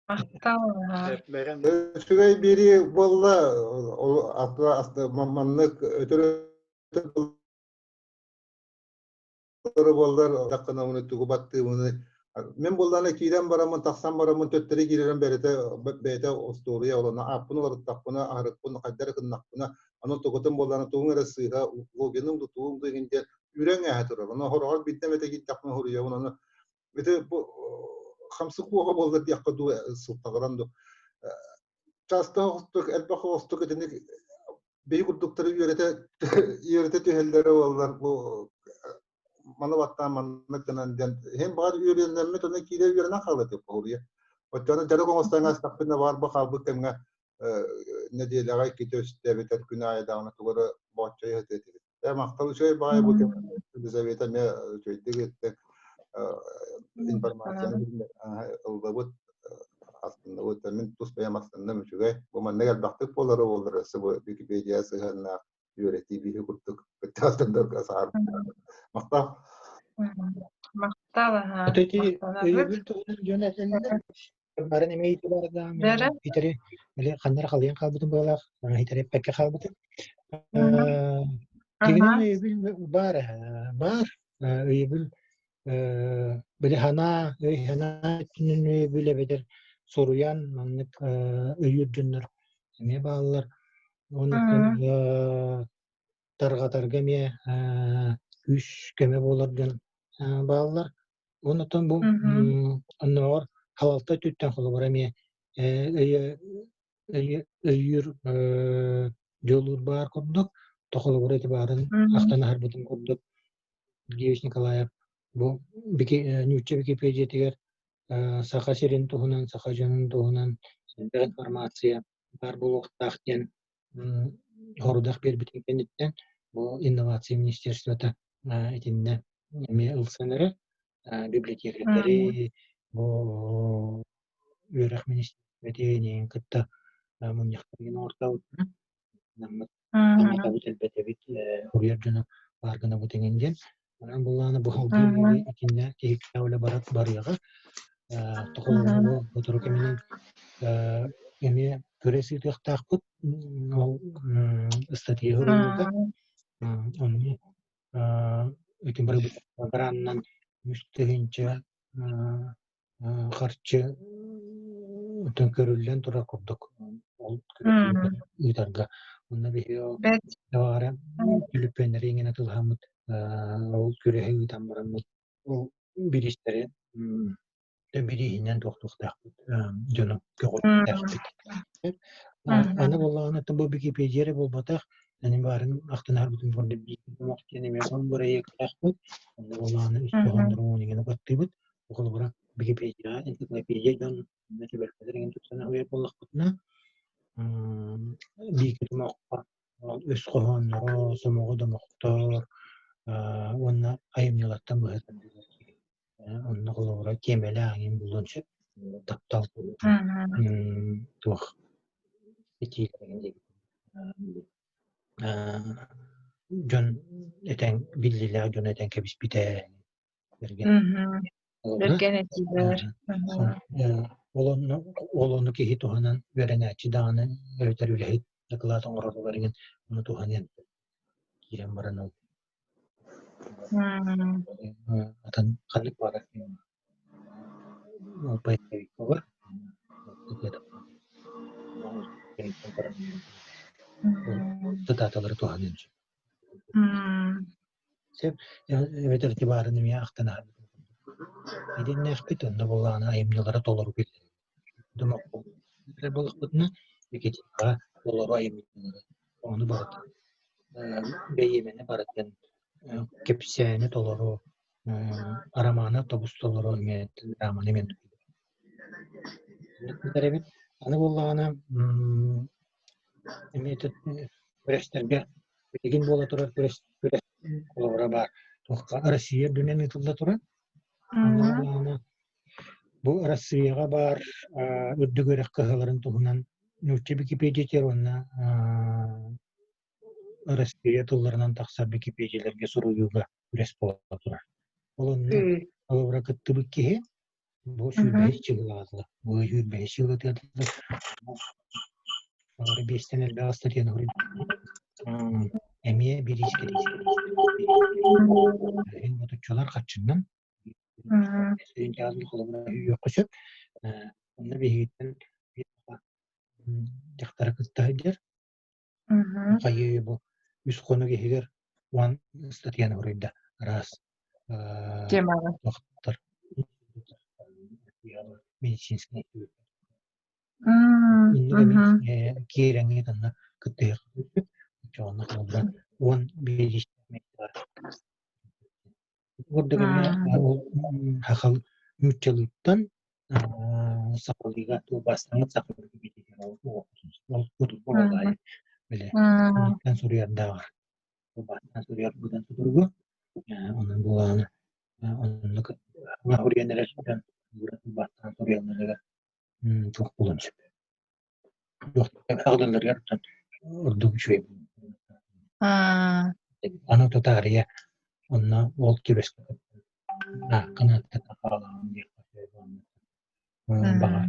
Махтал. Үчүгэй биэрии буолла. Маннык өтөр буоллар даккына уну тугу баттыыбыны мен буоллаана киирэн бараммын тахсан бараммын төттөрү киирэрим бэрэтэ бэйэтэ остуоруйа олоно ааппын уларыттахпына аһарыкпын хайдары гыннахпына аны тугутун буоллаана тугуҥ эрэ сыыһа логиным да тугум да иһин диэн үрэн ээһэ турар ону хороҕор биирдэ эмэтэ киирдэхпинэ суруйабын ону ити бу хамсык уоҕа буолла диэххэ дуу сылтаҕыран дуу часто оҕустук элбэх оҕустук итинник биһи курдуктары үөрэтэ үөрэтэ түһэллэрэ буоллар бу маны баттаан маннык гынан диэн иһин баҕар үөрэннэммит ону киирэ үөрэнэн хаалыа диэххэ хоруйа оччону дьарык оҥостон астахпына баар бу хаалбыт кэмҥэ нэдиэлэҕэ иккитэ үстэ эбэтэр күн аайы даҕаны тугу эрэ бооччойо сытыа этибит. Ээ махтал үчүгэй баҕайы бу кэм Елизавета эмиэ үчүгэйдик ыыттык информацияны ыллыбыт астынныбыт мин тус бэйэм астынным үчүгэй бу маннык элбэхтик буолара буоллар өссө бу Википедия сыһыаннаах үөрэтии биһи курдук кыттаастардарга саар махтал Махтал аһаа. Ити өйөбүл туһунан дьон этэллэр. Барын эмиэ итилэрдаам Бэрэ? итери били ханнара халыйан хаалбытым быалаах итери эппэккэ хаалбытым. Тигинэн өйөбүл баар баар өйөбүл били санаа өй санаа өттүнэн өйөбүл эбэтэр суруйан маннык өйүүр дьоннор эмиэ бааллар. Уонна тарҕатарга эмиэ күүс көмө буолар дьон бааллар. Оннуттан бу оннооҕор халалта өттүттэн холобура эмиэ өйүүр дьолуур баар курдук, то холобура ити баарын ахтан аһарбытым курдук Георгий Николаев бу нуучча Википедиятыгар Саха сирин туһунан, саха дьонун туһунан элбэх информация баар буолуохтаах диэн сорудах биэрбитин кэнниттэн бу инновация министерствота итиннэ эмиэ ылсан эрэр библиотекардэри бу үөрэх министерствотын кытта мунньахтаргын оҥортообуттара Наммыт элбэтэбит уруйар дьону баар гынабыт эҥин диэн Онон буллаҕына бу салгыы итиннэ тиһиктээх үлэ барыаҕа. Тоҕо сотору кэминэн эмиэ Күрэс ыытыахтаахпыт ол ыстатыйа суруйууга. Онно ити барыбыт гранынан 3 000 харчы көрүллэн турар курдук ол ыытарга. Онно биһиги ол баҕара түлүпүөннэри иҥэн атылаһаммыт ол күрэһи ыытан бараммыт ол бириистэри бирииһинэн туохтуохтаахпыт дьону көҕүлүөхтээхпит. Аны буоллаҕына бу Википедия эрэ буолбатах, аны баарын ахтан аһарбытым курдук биир диэн эмиэ сон бырайыактаахпыт. Онно буоллаҕына үс хоһооннорун иҥэн баттыыбыт. Холобура, Википедияҕа энциклопедия дьон түбэлтэлэр иҥэн тупсан аһыйар буоллахпытына, биир тумахха өс хоһоонноро, сомоҕо домохтор уонна айымньылартан быһа Онно холобура тиэмэлээх эҥин буолуон сөп. Таптал туох этиилэрин дьон этэн биллиилээх дьон этэн кэбиспитэ бэргэн Бэргэн этиилэр. Ол онно ол ону киһи туһанан үөрэнээччи даҕаны эбэтэр үлэһит дакылаат оҥороругар иҥин ону туһаныан киирэн баран ол Атын ханнык баҕарар цитаталары туһаныан сөп. Сөп эбэтэр ити баарын эмиэ ахтан аһарбытым курдук. Итиннээхпит онно буоллаҕына айымньылара толору киллэрэр. Буоллахпытына Википедияҕа толору айымньылары ону барытын бэйиэмэни барытын кэпсээни толору арамааны тобус толору эмиэ драманы эмиэ эбит. Аны буоллаҕына эмиэ күрэстэргэ билигин буола турар күрэс күрэс холобура баар туохха Россия үрдүнэн ыытылла турар. Онно буоллаҕына Бу Арассыыйаҕа баар үрдүк үөрэх кыһаларын туһунан нуучча Википедиятыгар уонна Арассыыйа тылларынан тахсар Википедияларга суруйууга күрэс буола турар. Ол онно холобура кыттыбыт киһи бу сүүрбэһис чыгылаатылар. Бу сүүрбэһис чыгылатыгар биэстэн элбэх ыстатыйаны эмиэ бириискэ ботуччулар хаччыннан Холобура сөп. Онно биһигиттэн дьахтары кытта сылдьар. Хайыы бу үс хонук иһигэр уон ыстатыйаны суруйда араас Темаҕа. туохтар медицинскэй Инники киирэҥҥит онно кыттыһыахпыт. Оччоҕуна холобура уон биэс Курдук эмиэ ол сахал нууччалыыттан сахалыыга тылбаастаммыт сахалыы ол били оннуктан суруйардааҕар тылбаастаан суруйар быдан судургу онон буолааны оннук суруйан эрэр дьон тылбаастаан суруйалларыгар туох буолуон сөп аҕалалларыгар ордук үчүгэй Аны тутаарыйа онно ол түбэскэ ааккын ааттата хаалаҕын диэххэ баҕа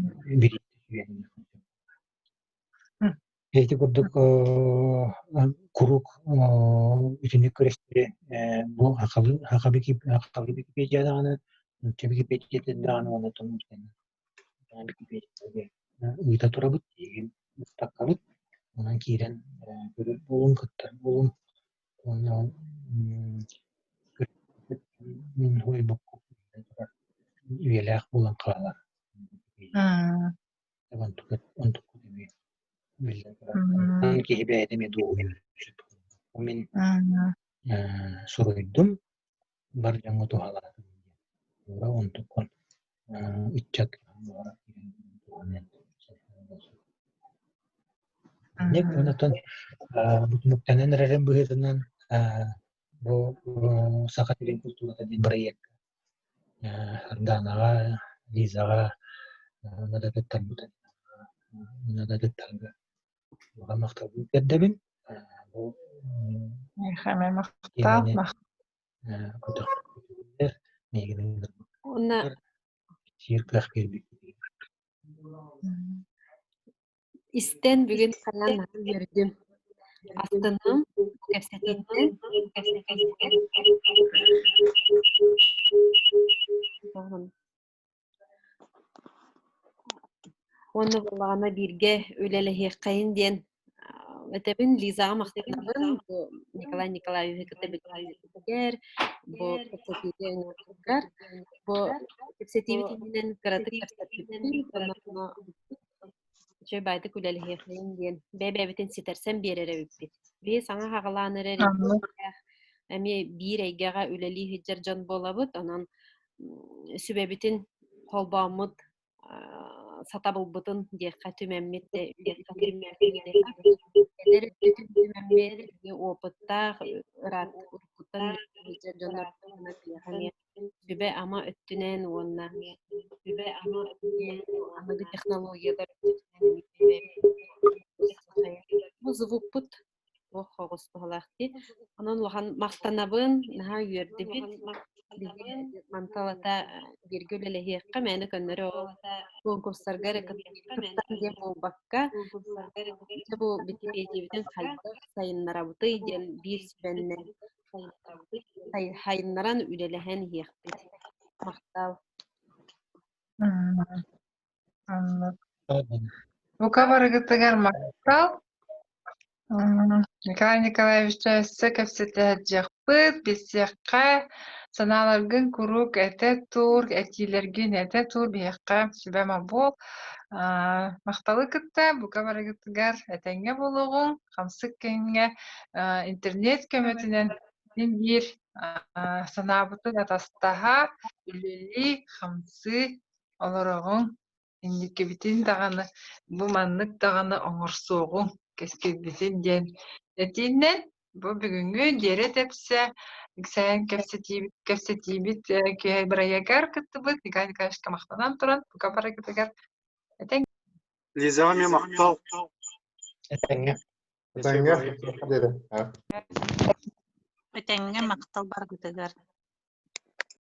Ити курдук куруук итинник күрэстэри бу сахалыы саха Википедия даҕаны нуучча Википедиятын даҕаны уонна Ыыта турабыт, тиийэн быыстапкабыт, онон киирэн көрөр буолуҥ, кыттар буолуҥ уонна үйэлээх буолан хаалар. Онтукпут эмиэ биллэн турар. Киһи бэйэтэ эмиэ дуоһуйар. Мин суруйдум, бар дьоҥҥо туһалаатым диэн. Туора онтуккун ыччат Инник онтон бутунуктанан эрэрин быһыытынан бу Саха сирин култуурата диэн бырайыакка Сардаанаҕа, Лизаҕа надатыттарбытын надатыттарга улахан махталбын тиэрдэбин. Бу Миэхэ эмиэ махтал. Көтөхпүтүгэр миигин Уонна сиир кыах биэрбиккитигэр. Истэн бүгүн ханан наһаа үөрдүм. Астынным кэпсэтииттэн. Уонна буоллаҕына бииргэ үлэлэһиэххэйин диэн этэбин Лизаҕа махтанабын бу Николай Николаевиһы кытта билсибитигэр, бу кэпсэтиигэ ыҥырбыккар. Бу кэпсэтиибит иннинэн кыратык кэпсэппиппит, онно үчүгэй баайдык үлэлэһиэххэйин диэн бэйэ-бэйэбитин ситэрсэн биэрэр эбиппит. Биһи саҥа хаҕалаан эрэр эмиэ биир эйгэҕэ үлэлии сылдьар дьон буолабыт, онон сүбэбитин холбооммут сатабылбытын диэххэ түмэммит эдэр өттүтүн түмэммит опыттаах ыраат уруккуттан сылдьар дьоннор эмиэ сүбэ-ама өттүнэн уонна сүбэ-ама өттүнэн аныгы технологиялар өттүнэн бу звукпут туох оҕус туһалаах дии. Онон улахан махтанабын, наһаа үөрдүбүт. Биһиги манталата бииргэ үлэлэһиэххэ, мээнэ көннөрү ол конкурстарга эрэ кыттан диэн буолбакка, дьэ бу Википедиябытын хайдах сайыннарабытый диэн биир сүбэннэн сайыннаран үлэлэһэн иһиэхпит. Махтал. Оннук. Бука барыгытыгар махтал. Николай Николаевич өссө кэпсэтиһэрдьиэхпит, билсиэххэ, санааларгын куруук этэ тур, этиилэргин этэ тур, биһиэххэ сүбэ-ама буол. Махталы кытта бука барыгытыгар этэҥҥэ буолуоҕуҥ, хамсык кэмҥэ интернет көмөтүнэн син биир санаабытын атастаһа, үлэлии, хамсыы олороҕуҥ. Инникибитин даҕаны бу маннык даҕаны оҥорсуоҕуҥ, кэскилбитин диэн этиинэн бу бүгүҥҥү Дьиэрэ тэпсэ иксээн кэпсэтиибит кэпсэтиибит киһи бырайыагар кыттыбыт Николай Николаевичка махтанан туран бука барыгытыгар этэҥ Лизаҕа эмиэ махтал. Этэҥҥэ. Этэҥҥэ. Этэҥҥэ махтал барыгытыгар.